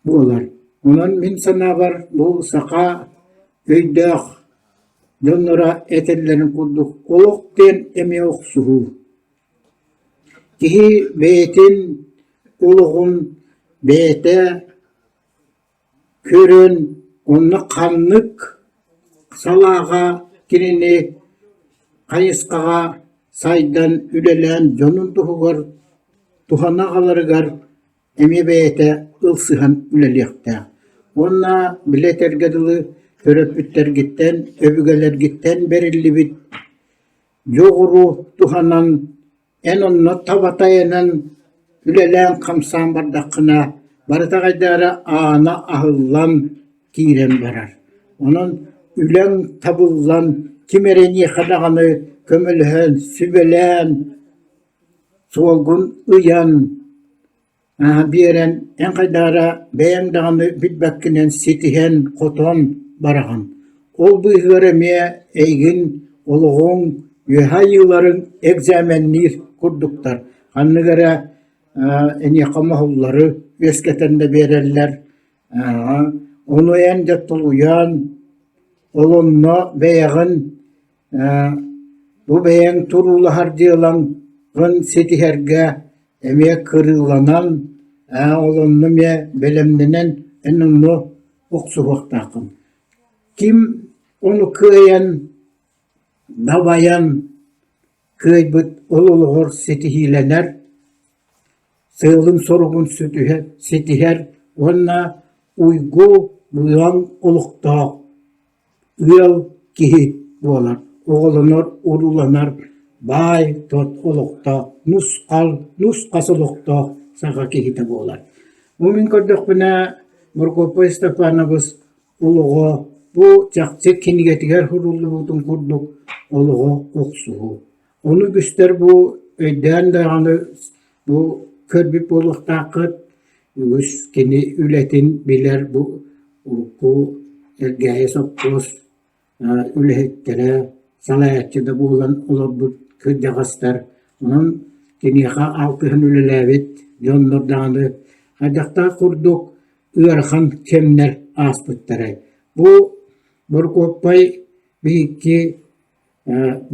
буолар. Онон мин санаабар бу саха өйдөөх дьонноро этэллэрин курдук олох диэн эмиэ охсуһуу. Киһи бэйэтин олоҕун бэйэтэ көрөн онно ханнык салааҕа кинини хайысхаҕа сайдан үлэлээн дьонун туһугар туһана аҕаларыгар эмиэ бэйэтэ ылсыһан үлэлиэхтээх уонна били этэргэ дылы төрөппүттэргиттэн, өбүгэлэргиттэн бэриллибит дьоҕуру туһанан эн онно таба тайанан үлэлээн-хамсаан бардаххына барыта хайдах эрэ аана аһыллан киирэн барар. Онон үлэҥ табыллан ким эрэ эйиэхэ даҕаны көмөлөһөн, сүбэлээн суолгун ыйан биэрэн эн хайдах эрэ бэйэҥ даҕаны билбэккинэн ситиһэн, хотон бараҕын. Ол быыһыгар эмиэ эйигин олоҕуҥ үөһэ айыыларыҥ экзаменниир курдуктар. Ханнык эрэ эйиэхэ моһоллору үөскэтэн да биэрэллэр. Ону эн дьэ тулуйан, ол онно бэйэҕин Бу бэйэҥ туруулаһар дьыалаҥ ситиһэргэ эмиэ кырыыланан, ол онно эмиэ бэлэмнэнэн эн онно охсуһуохтааххын. Ким ону кыайан, дабайан кыайбыт ол олоҕор ситиһиилэнэр, сыалын-соругун ситиһэр уонна уйгу быйаҥ олохтоох ыал киһи буолар, оҕолонор, урууланар баай-тот олохтоох, нус-хал, нус-хас олохтоох саха киһитэ буолар. Бу мин көрдөхпүнэ, Прокопий Степанович олоҕо бу чахчы кинигэтигэр суруллубутун курдук олоҕо охсуһуу. Ону үгүстэр бу өйдөөн даҕаны бу көрбүт буолуохтааххыт, үгүс кини үлэтин билэр бу урукку Элгээйи сопхуос үлэһиттэрэ, салайааччы да буолан олорбут кырдьаҕастар, онон киниэхэ алтыһан үлэлээбит дьоннор даҕаны хайдахтаах курдук ыарахан кэмнэр ааспыттарай. Бу Борукуоппай биһикки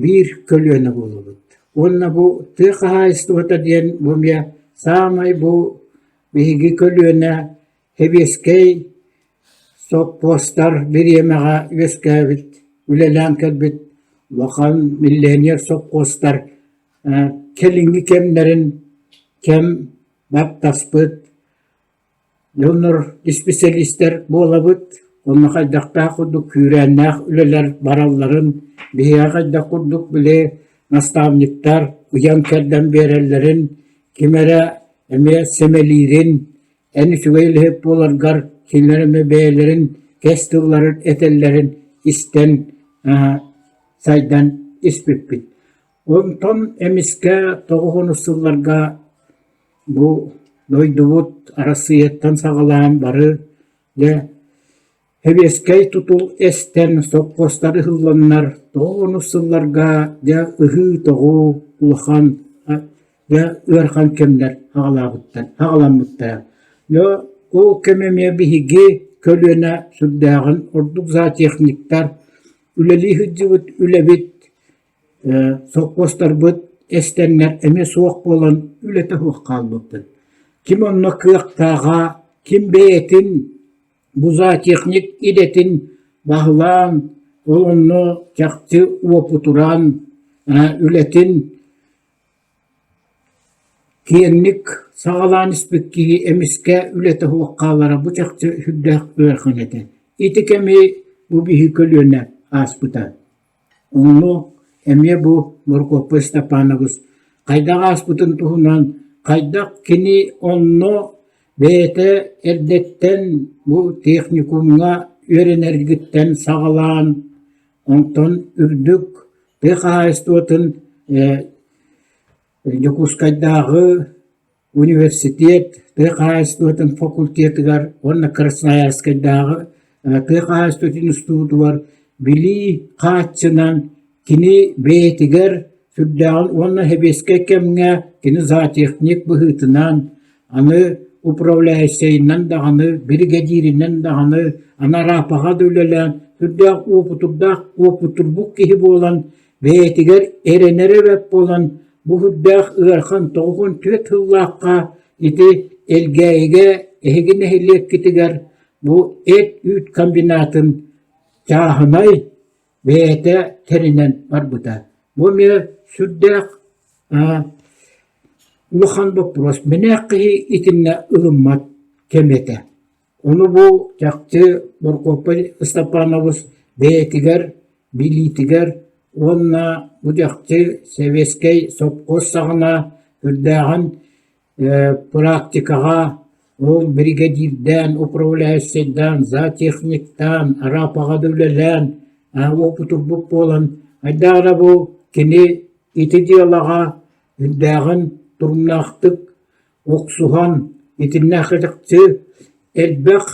биир көлүөнэ буолабыт. Уонна бу тыа хаһаайыстыбата диэн бу эмиэ саамай бу биһиги көлүөнэ сэбиэскэй сопхуостар бириэмэҕэ үөскээбит, үлэлээн кэлбит улахан миллионер сопхуостар. кэлиҥҥи кэмнэрин кэм баттаспыт Дьоннор исписэлиистэр буолабыт, онно хайдахтаах курдук күүрээннээх үлэлэр баралларын, биһиэхэ хайдах курдук били наставниктар ыйан-кэрдэн биэрэллэрин, ким эрэ эмиэ сэмэлиирин, эн үчүгэй үлэһит буоларгар кинилэр эмиэ бэйэлэрин кэс тылларын этэллэрин истэн сайдан испиппит. Онтон эмискэ тоҕус сылларга Бу дойдубут Арассыыйаттан саҕалаан бары дьэ сэбиэскэй тутул эстэн, сопхуостар ыһылланнар тоҕус сылларга дьэ ыһыы-тоҕуу улахан дьэ ыарахан кэмнэр аҕалаабыттар аҕаламмыттара. Дьэ ол кэм эмиэ биһиги көлүөнэ сүрдээҕин ордук зоотехниктар үлэлии сылдьыбыт үлэбит Сопхуостарбыт эстэннэр эмиэ суох буолан үлэтэ суох хаалбыппыт. Ким онно кыахтааҕа, ким бэйэтин бу зоотехник идэтин баһылаан, ол онно чахчы уопутуран үлэтин киэҥник саҕалаан испит киһи эмискэ үлэтэ суох хаалара бу чахчы сүрдээх ыарахан этэ. Ити кэми бу биһи көлүөнэ ааспыта. Ону эмиэ бу Борокуоппай Степанович хайдах ааспытын туһунан, хайдах кини онно бэйэтэ эрдэттэн бу техникумҥа үөрэнэргиттэн саҕалаан, онтон үрдүк тыа хаһаайыстыбатын Дьокуускайдааҕы университет тыа хаһаайыстыбатын факультетыгар уонна Красноярскайдааҕы тыа хаһаайыстыбатын институтугар билии хааччынан кини бэйэтигэр сүрдээҕин уонна сэбиэскэй кэмҥэ кини зоотехник быһыытынан аны управляющайынан даҕаны, биригэдьииринэн даҕаны, аны Араапаҕа да үлэлээн сүрдээх уопутурдаах уопутурбут киһи буолан бэйэтигэр эрэнэрэ бэрт буолан бу сүрдээх ыарахан 94 сыллаахха ити Элгээйигэ эһиги нэһилиэккитигэр бу эт-үүт комбинатын чааһынай бэйэтэ тэринэн барбыта. Бу эмиэ сүрдээх улахан боппуруос. Мэнээх киһи итиннэ ылыммат кэмэ этэ. Ону бу чахчы Борокуоппай Ыстапаанабыс бэйэтигэр, билиитигэр уонна бу чахчы сэбиэскэй сопхуос саҕана үрдээҕин практикаҕа ол биригэдьиирдээн, управляющайдаан, зоотехниктаан, Араапаҕа да үлэлээн уопутурбут буолан, хайдах эрэ бу кини ити дьыалаҕа үрдээҕин турумнаахтык охсуһан итиннээх чахчы элбэх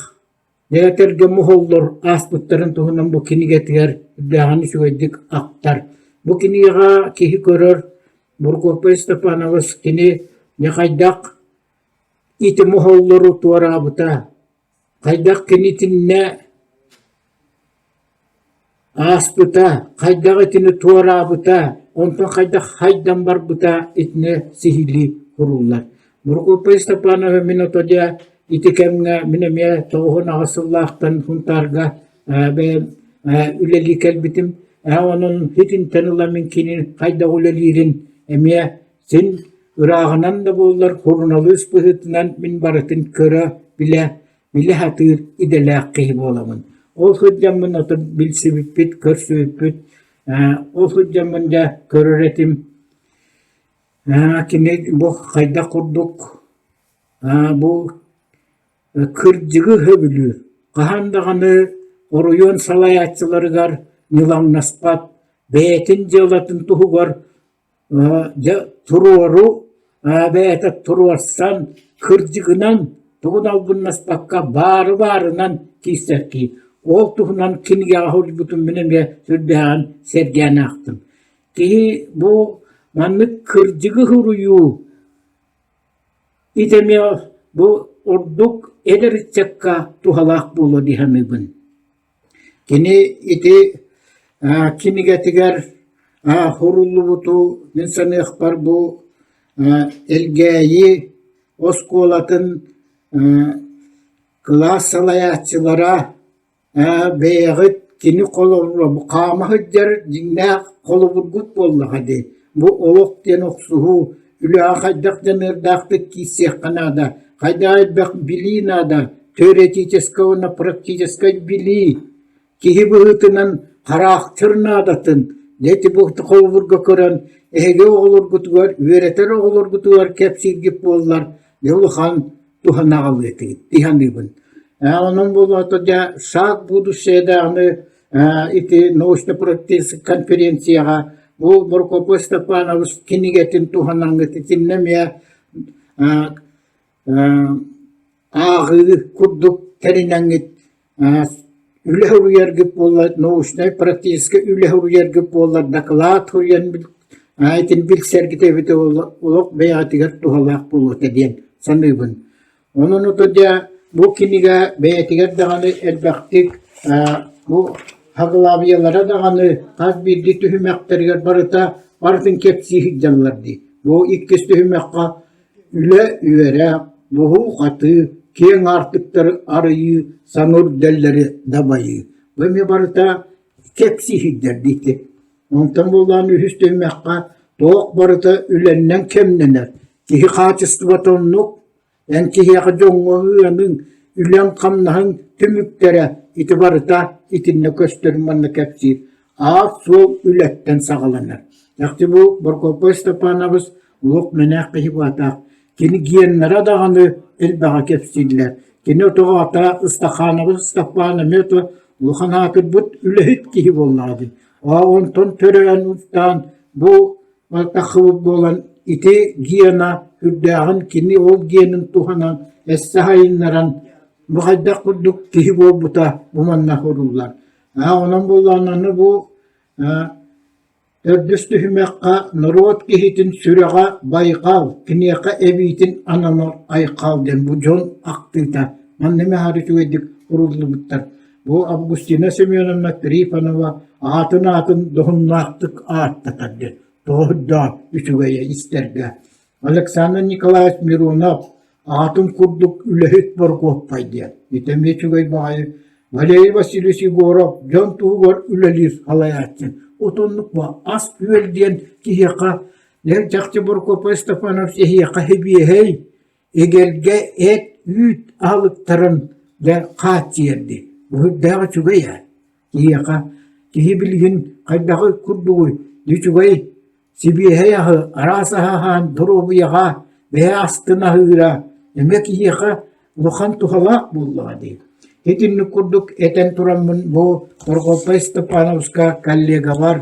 ээтэргэ моһоллор ааспыттарын туһунан бу кинигэтигэр үрдээҕин үчүгэйдик ахтар. Бу кинигэҕэ киһи көрөр Прокопий Степанович кини не хайдах ити моһоллору туораабыта, хайдах кини итиннэ Ааспыта, хайдах итини туораабыта, онтон хайдах хайдан барбыта итини сиһилии куруллар. Прокопий Степанович мин ото дьэ ити кэмҥэ мин эмиэ 98 сыллаахтан Сунтаарга бэйэм үлэлии кэлбитим. Онон итинтэн ыла мин кини хайдах үлэлиирин эмиэ син ырааҕынан да буоллар суруналыыс быһыытынан мин барытын көрө, билэ билэ сатыыр идэлээх киһи буоламмын. Ол сылдьаммын атын билсибиппит, көрсүбүппүт, ол сылдьаммын дьэ көрөр этим кини бу хайдах курдук бу кырдьыгы сөбүлүүр, хаһан даҕаны оройуон салайааччыларыгар ньылаҥнаспат, бэйэтин дьыалатын туһугар Дьэ туруору бэйэтэ туруорсан, кырдьыгынан тугу да албыннаспакка баары баарынан киирсэр киһи. Ол туһунан кинигэҕэ суруйбутун мин эмиэ сүрдээҕин сэргээн аахтым. Киһи бу маннык кырдьыгы суруйуу ити эмиэ бу ордук эдэр ыччакка туһалаах буолуо дии саныыбын. Кини ити кинигэтигэр суруллубуту мин саныахпар бу Элгээйи оскуолатын кылаас салайааччылара бэйэҕит кини холобура бу хаама сылдьар дьиҥнээх холобургут буоллаҕа дии. Бу олох диэн охсуһуу, үлэҕэ хайдах дьаныардаахтык киирсиэххэ наада, хайдах элбэх билии наада, теоретическай уонна практическай билии, киһи быһыытынан хараахтыр наадатын, дьэ ити бу холобурга көрөн, эһиги оҕолоргутугар, үөрэтэр оҕолоргутугар кэпсииргит буоллар, дьэ улахан туһаны аҕалыа этигит дии саныыбын. Онон буолуота дьэ шаг будущее даҕаны ити научно-практическай конференцияҕа бу Прокопий Степанович кинигэтин туһанаҥҥыт итиннэ эмиэ ааҕыы курдук тэринэҥҥит үлэ суруйаргыт буоллар научнай практическай үлэ суруйаргыт буоллар дакылаат суруйан итин билсэргит эбитэ буоллар олох бэйэҕитигэр туһалаах буолуо этэ диэн саныыбын. Онон ото дьэ бу кинигэ бэйэтигэр даҕаны элбэхтик бу хаглаабыйалара даҕаны хас биирдии түһүмэхтэригэр барыта барытын кэпсии сылдьаллар дии. Бу иккис түһүмэххэ Үлэ үөрэх, буһуу-хатыы, киэҥ аартыктары арыйыы, саҥа үрдэллэри дабайыы. Бу эмиэ барыта кэпсииһирдэр диэки. Онтон буоллаҕына үһүс түһүмэххэ туох барыта үлэннэн кэмнэнэр. Киһи хаачыстыбата оннук, эн киһиэхэ дьоҥҥо ыаныҥ, үлэҥ-хамнаһыҥ түмүктэрэ ити барыта итиннэ көстөрүн манна кэпсиир. Аат-суол үлэттэн саҕаланар. Чахчы бу Прокопий Степанович Олох мэнээх киһи баатаах. Кини геннара даҕаны элбэҕи кэпсииллэр. Кини отоҕо Ыстахаанабыс Ыстапаан эмиэ то улахан аатырбыт үлэһит киһи буоллаҕа дии. Аа онтон төрөөн устаан бу таххыбыт буолан ити гена үрдээҕин кини ол генин туһанан эссе сайыннаран бу хайдах курдук киһи буолбута бу манна суруллар. Аа онон буоллаҕына бу Төрдүс түһүмэххэ норуот киһитин сүрэҕэ байҕал, киниэхэ эбиитин ананар айхал диэн бу дьон ахтыыта манна эмиэ аһары үчүгэйдик уруллубуттар. Бу Августина Семеновна Трифонова аатын аатын дьоһуннаахтык ааттатар диэн тоҕо сүрдээх үчүгэйэ истэргэ. Александр Николаевич Миронов аатын курдук үлэһит борокуоппай диэн. Ити эмиэ үчүгэй баҕайы. Валерий Васильевич Егоров дьон туһугар үлэлиир салайааччы. Отоннук бу ас-үөл диэн киһиэхэ эр чахчы Прокопий Степанович эһиэхэ сибиэһэй, эгэлгэ эт, үүт аһылыктарын дьэ хааччыйар дии. Бу сүрдээх үчүгэй ээ. Киһиэхэ киһи билигин хайдаҕы курдугуй үчүгэй Сибиэһэй аһы араас аһы аһаан доруобуйаҕа бэйэ астын аһыыра эмиэ киһиэхэ улахан туһалаах буоллаҕа дии. Итинник курдук этэн тураммын бу Прокопий Степановска коллегалар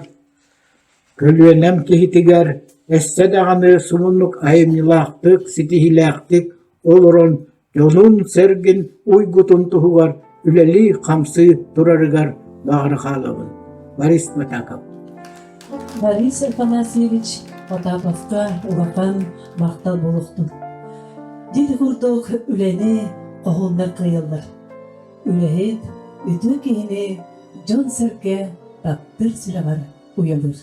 көлүөнэм киһитигэр өссө даҕаны сумуннук айымньылаахтык, ситиһиилээхтик олорон дьонун-сэргин уйгутун туһугар үлэлии-хамсыы турарыгар баҕара хаалабын. Борис Матаков Борис Афанасьевич Потаповка улахан махтал буолуохтун. Дии курдук үлэни хоһууннар кыайаллар. Үлэһит, үтүө киһини дьон-сэргэ таптыыр сүрэҕэр уйалыыр.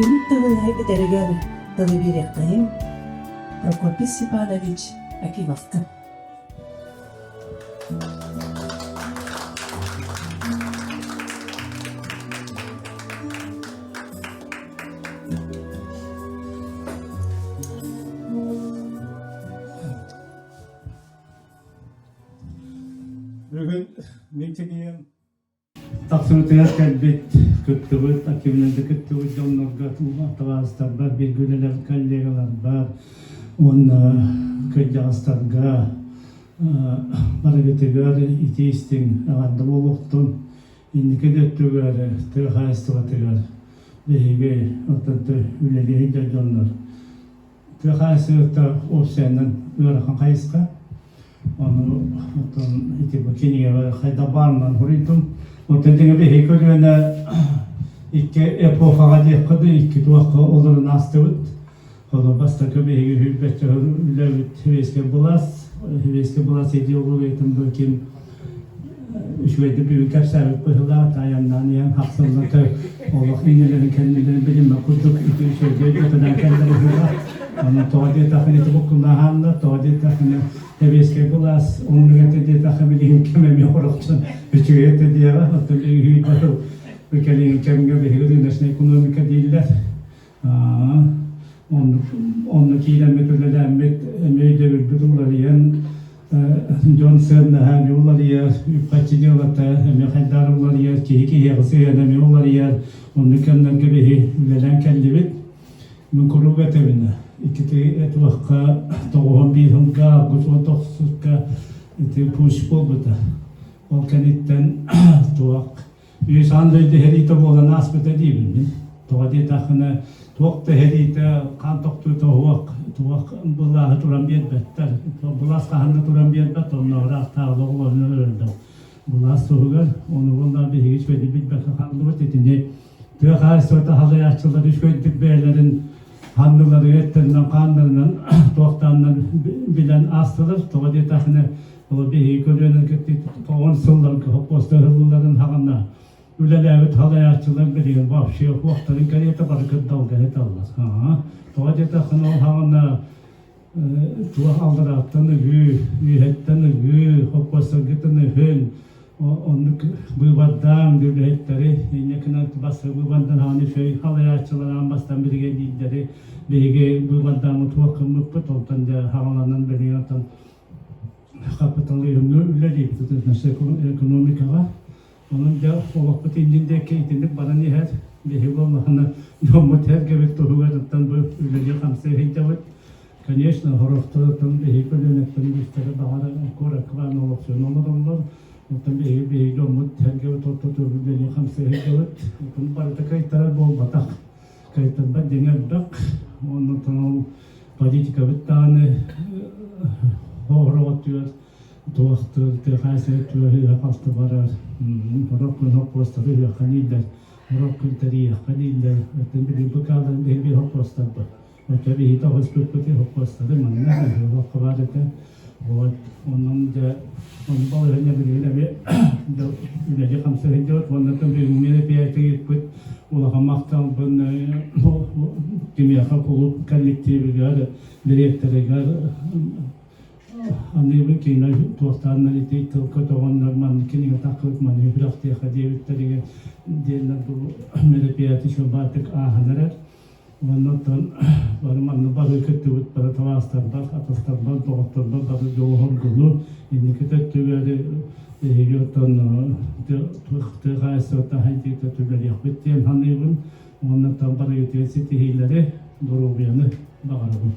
Түмүк тылы этэригэр тылы биэриэххэйиҥ Прокопий Степанович Акимовка. Бүгүн мин кинигэм Тахсыбытыгар кэлбит, кыттыбыт, активнайдык кыттыбыт дьоннорго, табаарыстарбар, бииргэ үлэлээбит коллегаларбар уонна кырдьаҕастарга барыгытыгар итии-истиҥ эҕэрдэ буолуохтун. Инники да өттүгэр тыа хаһаайыстыбатыгар биһиги оттон үлэлии сылдьар дьоннор Тыа хаһаайыстыбата уопсайынан ыарахан хайысха. Ону оттон ити бу кинигэбэр хайдах баарынан суруйдум. Оттон дьиҥэ биһиги көлүөнэ икки эпохаҕа диэххэ да икки туохха олорон аастыбыт. Холобур бастакы биһиги сүүрбэччэ сыл үлэбит Сэбиэскэй былаас, Сэбиэскэй былаас идеологиятын бу ким үчүгэйдик бүгүн кэпсээбит быһыылаах айаннаан иһэн хахсыллата олох иннилэрин кэннилэрин билиммэт курдук ити үчүгэйдик өйдөтөнөн кэллэ быһыылаах. Онон тоҕо диэтэххинэ ити буккуллааһааннар, тоҕо диэтэххинэ сэбиэскэй былаас оннук этэ диэтэххэ билигин кэм эмиэ хорохтон үчүгэй этэ диэҕэ. Оттон үһүйбэ сыл кэлин кэмҥэ биһиги рыночная экономика дииллэр. Онно киирэммит үлэлээммит эмиэ өйдөбүлбүт уларыйан дьон сыаннаһа эмиэ уларыйар, үп-харчы дьыалата эмиэ хайдаар уларыйар, киһи киһиэхэ сыһыана эмиэ уларыйар. Оннук кэмнэргэ биһи үлэлээн кэллибит. Мин куруук этэбин, иккити туохха тоҕуһун биир сылга, август уон тохсуска ити пусть буолбута. Ол кэнниттэн туох Үс аан дойду сэриитэ буолан ааспыта диибин мин. Тоҕо диэтэххинэ, туох да сэриитэ, хаан тохтуута уһуох, туох былааһы туран биэрбэттэр. Былаас хаһан да туран биэрбэт, онно ыраахтааҕы оҕолорун өлөрөллөр. Былаас туһугар, ону буоллар биһиги үчүгэйдик билбэккэ хааллыбыт. Итини тыа хаһаайыстыбата халыйааччылар үчүгэйдик бэйэлэрин ханныларыгар эттэринэн, хааннарынан туохтааннар билэн аастылар. Тоҕо диэтэххинэ, Ол биһиги көлүөнэн тоҕон сылларга хоппуостар ылылларын хаҕана үлэлээбит халайааччылар билигин вообще уохтарын кэриэтэ бары кырдалга сыталлар. Тоҕо диэтэххинэ ол хаҕана туох алларааттан ыгыы, үөһэттэн ыгыы, хоппуостаргытын ыһын, оннук быыбардаан үлэһиттэри инньэ гынан бастакы быыбардан хаҕана үчүгэй халайааччылар аан бастаан биригэдьиирдэри биһиги быыбардааммыт туох гыммыппыт, онтон дьэ хаҕаланан билигин оттон хапыталыыһымҥа үлэлиибит экономикаҕа. Онон дьэ олохпут иннин диэки итинник баран иһэр. Биһиги буоллаҕына дьоммут сэргэбит туһугар бу үлэлии-хамсыы сылдьабыт. Конечно, сорохторуттан биһиги көлүөнэттэн үгүстэрэ баҕар куоракка баран олохсуйан олороллор. Оттон биһиги биһиги дьоммут сэргэбит ортотугар үлэлии-хамсыы сылдьабыт. Оттон барыта кыайтарар буолбатах. Кыайтарбат дьиҥэ элбэх. Оннуттан ол политикабыт даҕаны хоһороҕотугар туохтуур тыа өттүгэр ыһа-халты барар сорох күн хоппуостары ыһыахха дииллэр сорох күн тэрийиэххэ дииллэр оттон билигин быкааларын биһиги хоппуостарбыт оччо биһиги тоҕуспуппут хоппуостары манна ыһыахха баар этэ вот онон дьэ ону балаһыанньа билигин эмиэ үлэлии хамсыы сылдьабыт уонна бүгүҥҥү мероприятие ыыппыт улахан махталбын кимиэхэ кулууп коллективигэр, дириэктэригэр аныыбын кинилэр туохтааннар ити тылга тоҕоннор маннык кинигэ таххыбыт маннык үрэхтиэхэ диэбиттэригэр диэннэр бу мероприятие шобаатык ааһан эрэр. Уонна оттон бары манна бары кыттыбыт бары табаастарбар, атастарбар, доҕотторбор бары дьолу-соргуну, инники өттүгэр эһиги оттон тыа хаһаайыстыбата хайдыыта түбэлиэхпит диэн саныыбын. Уонна оттон барыгытыгар ситиһиилэри, доруобуйаны баҕарабын.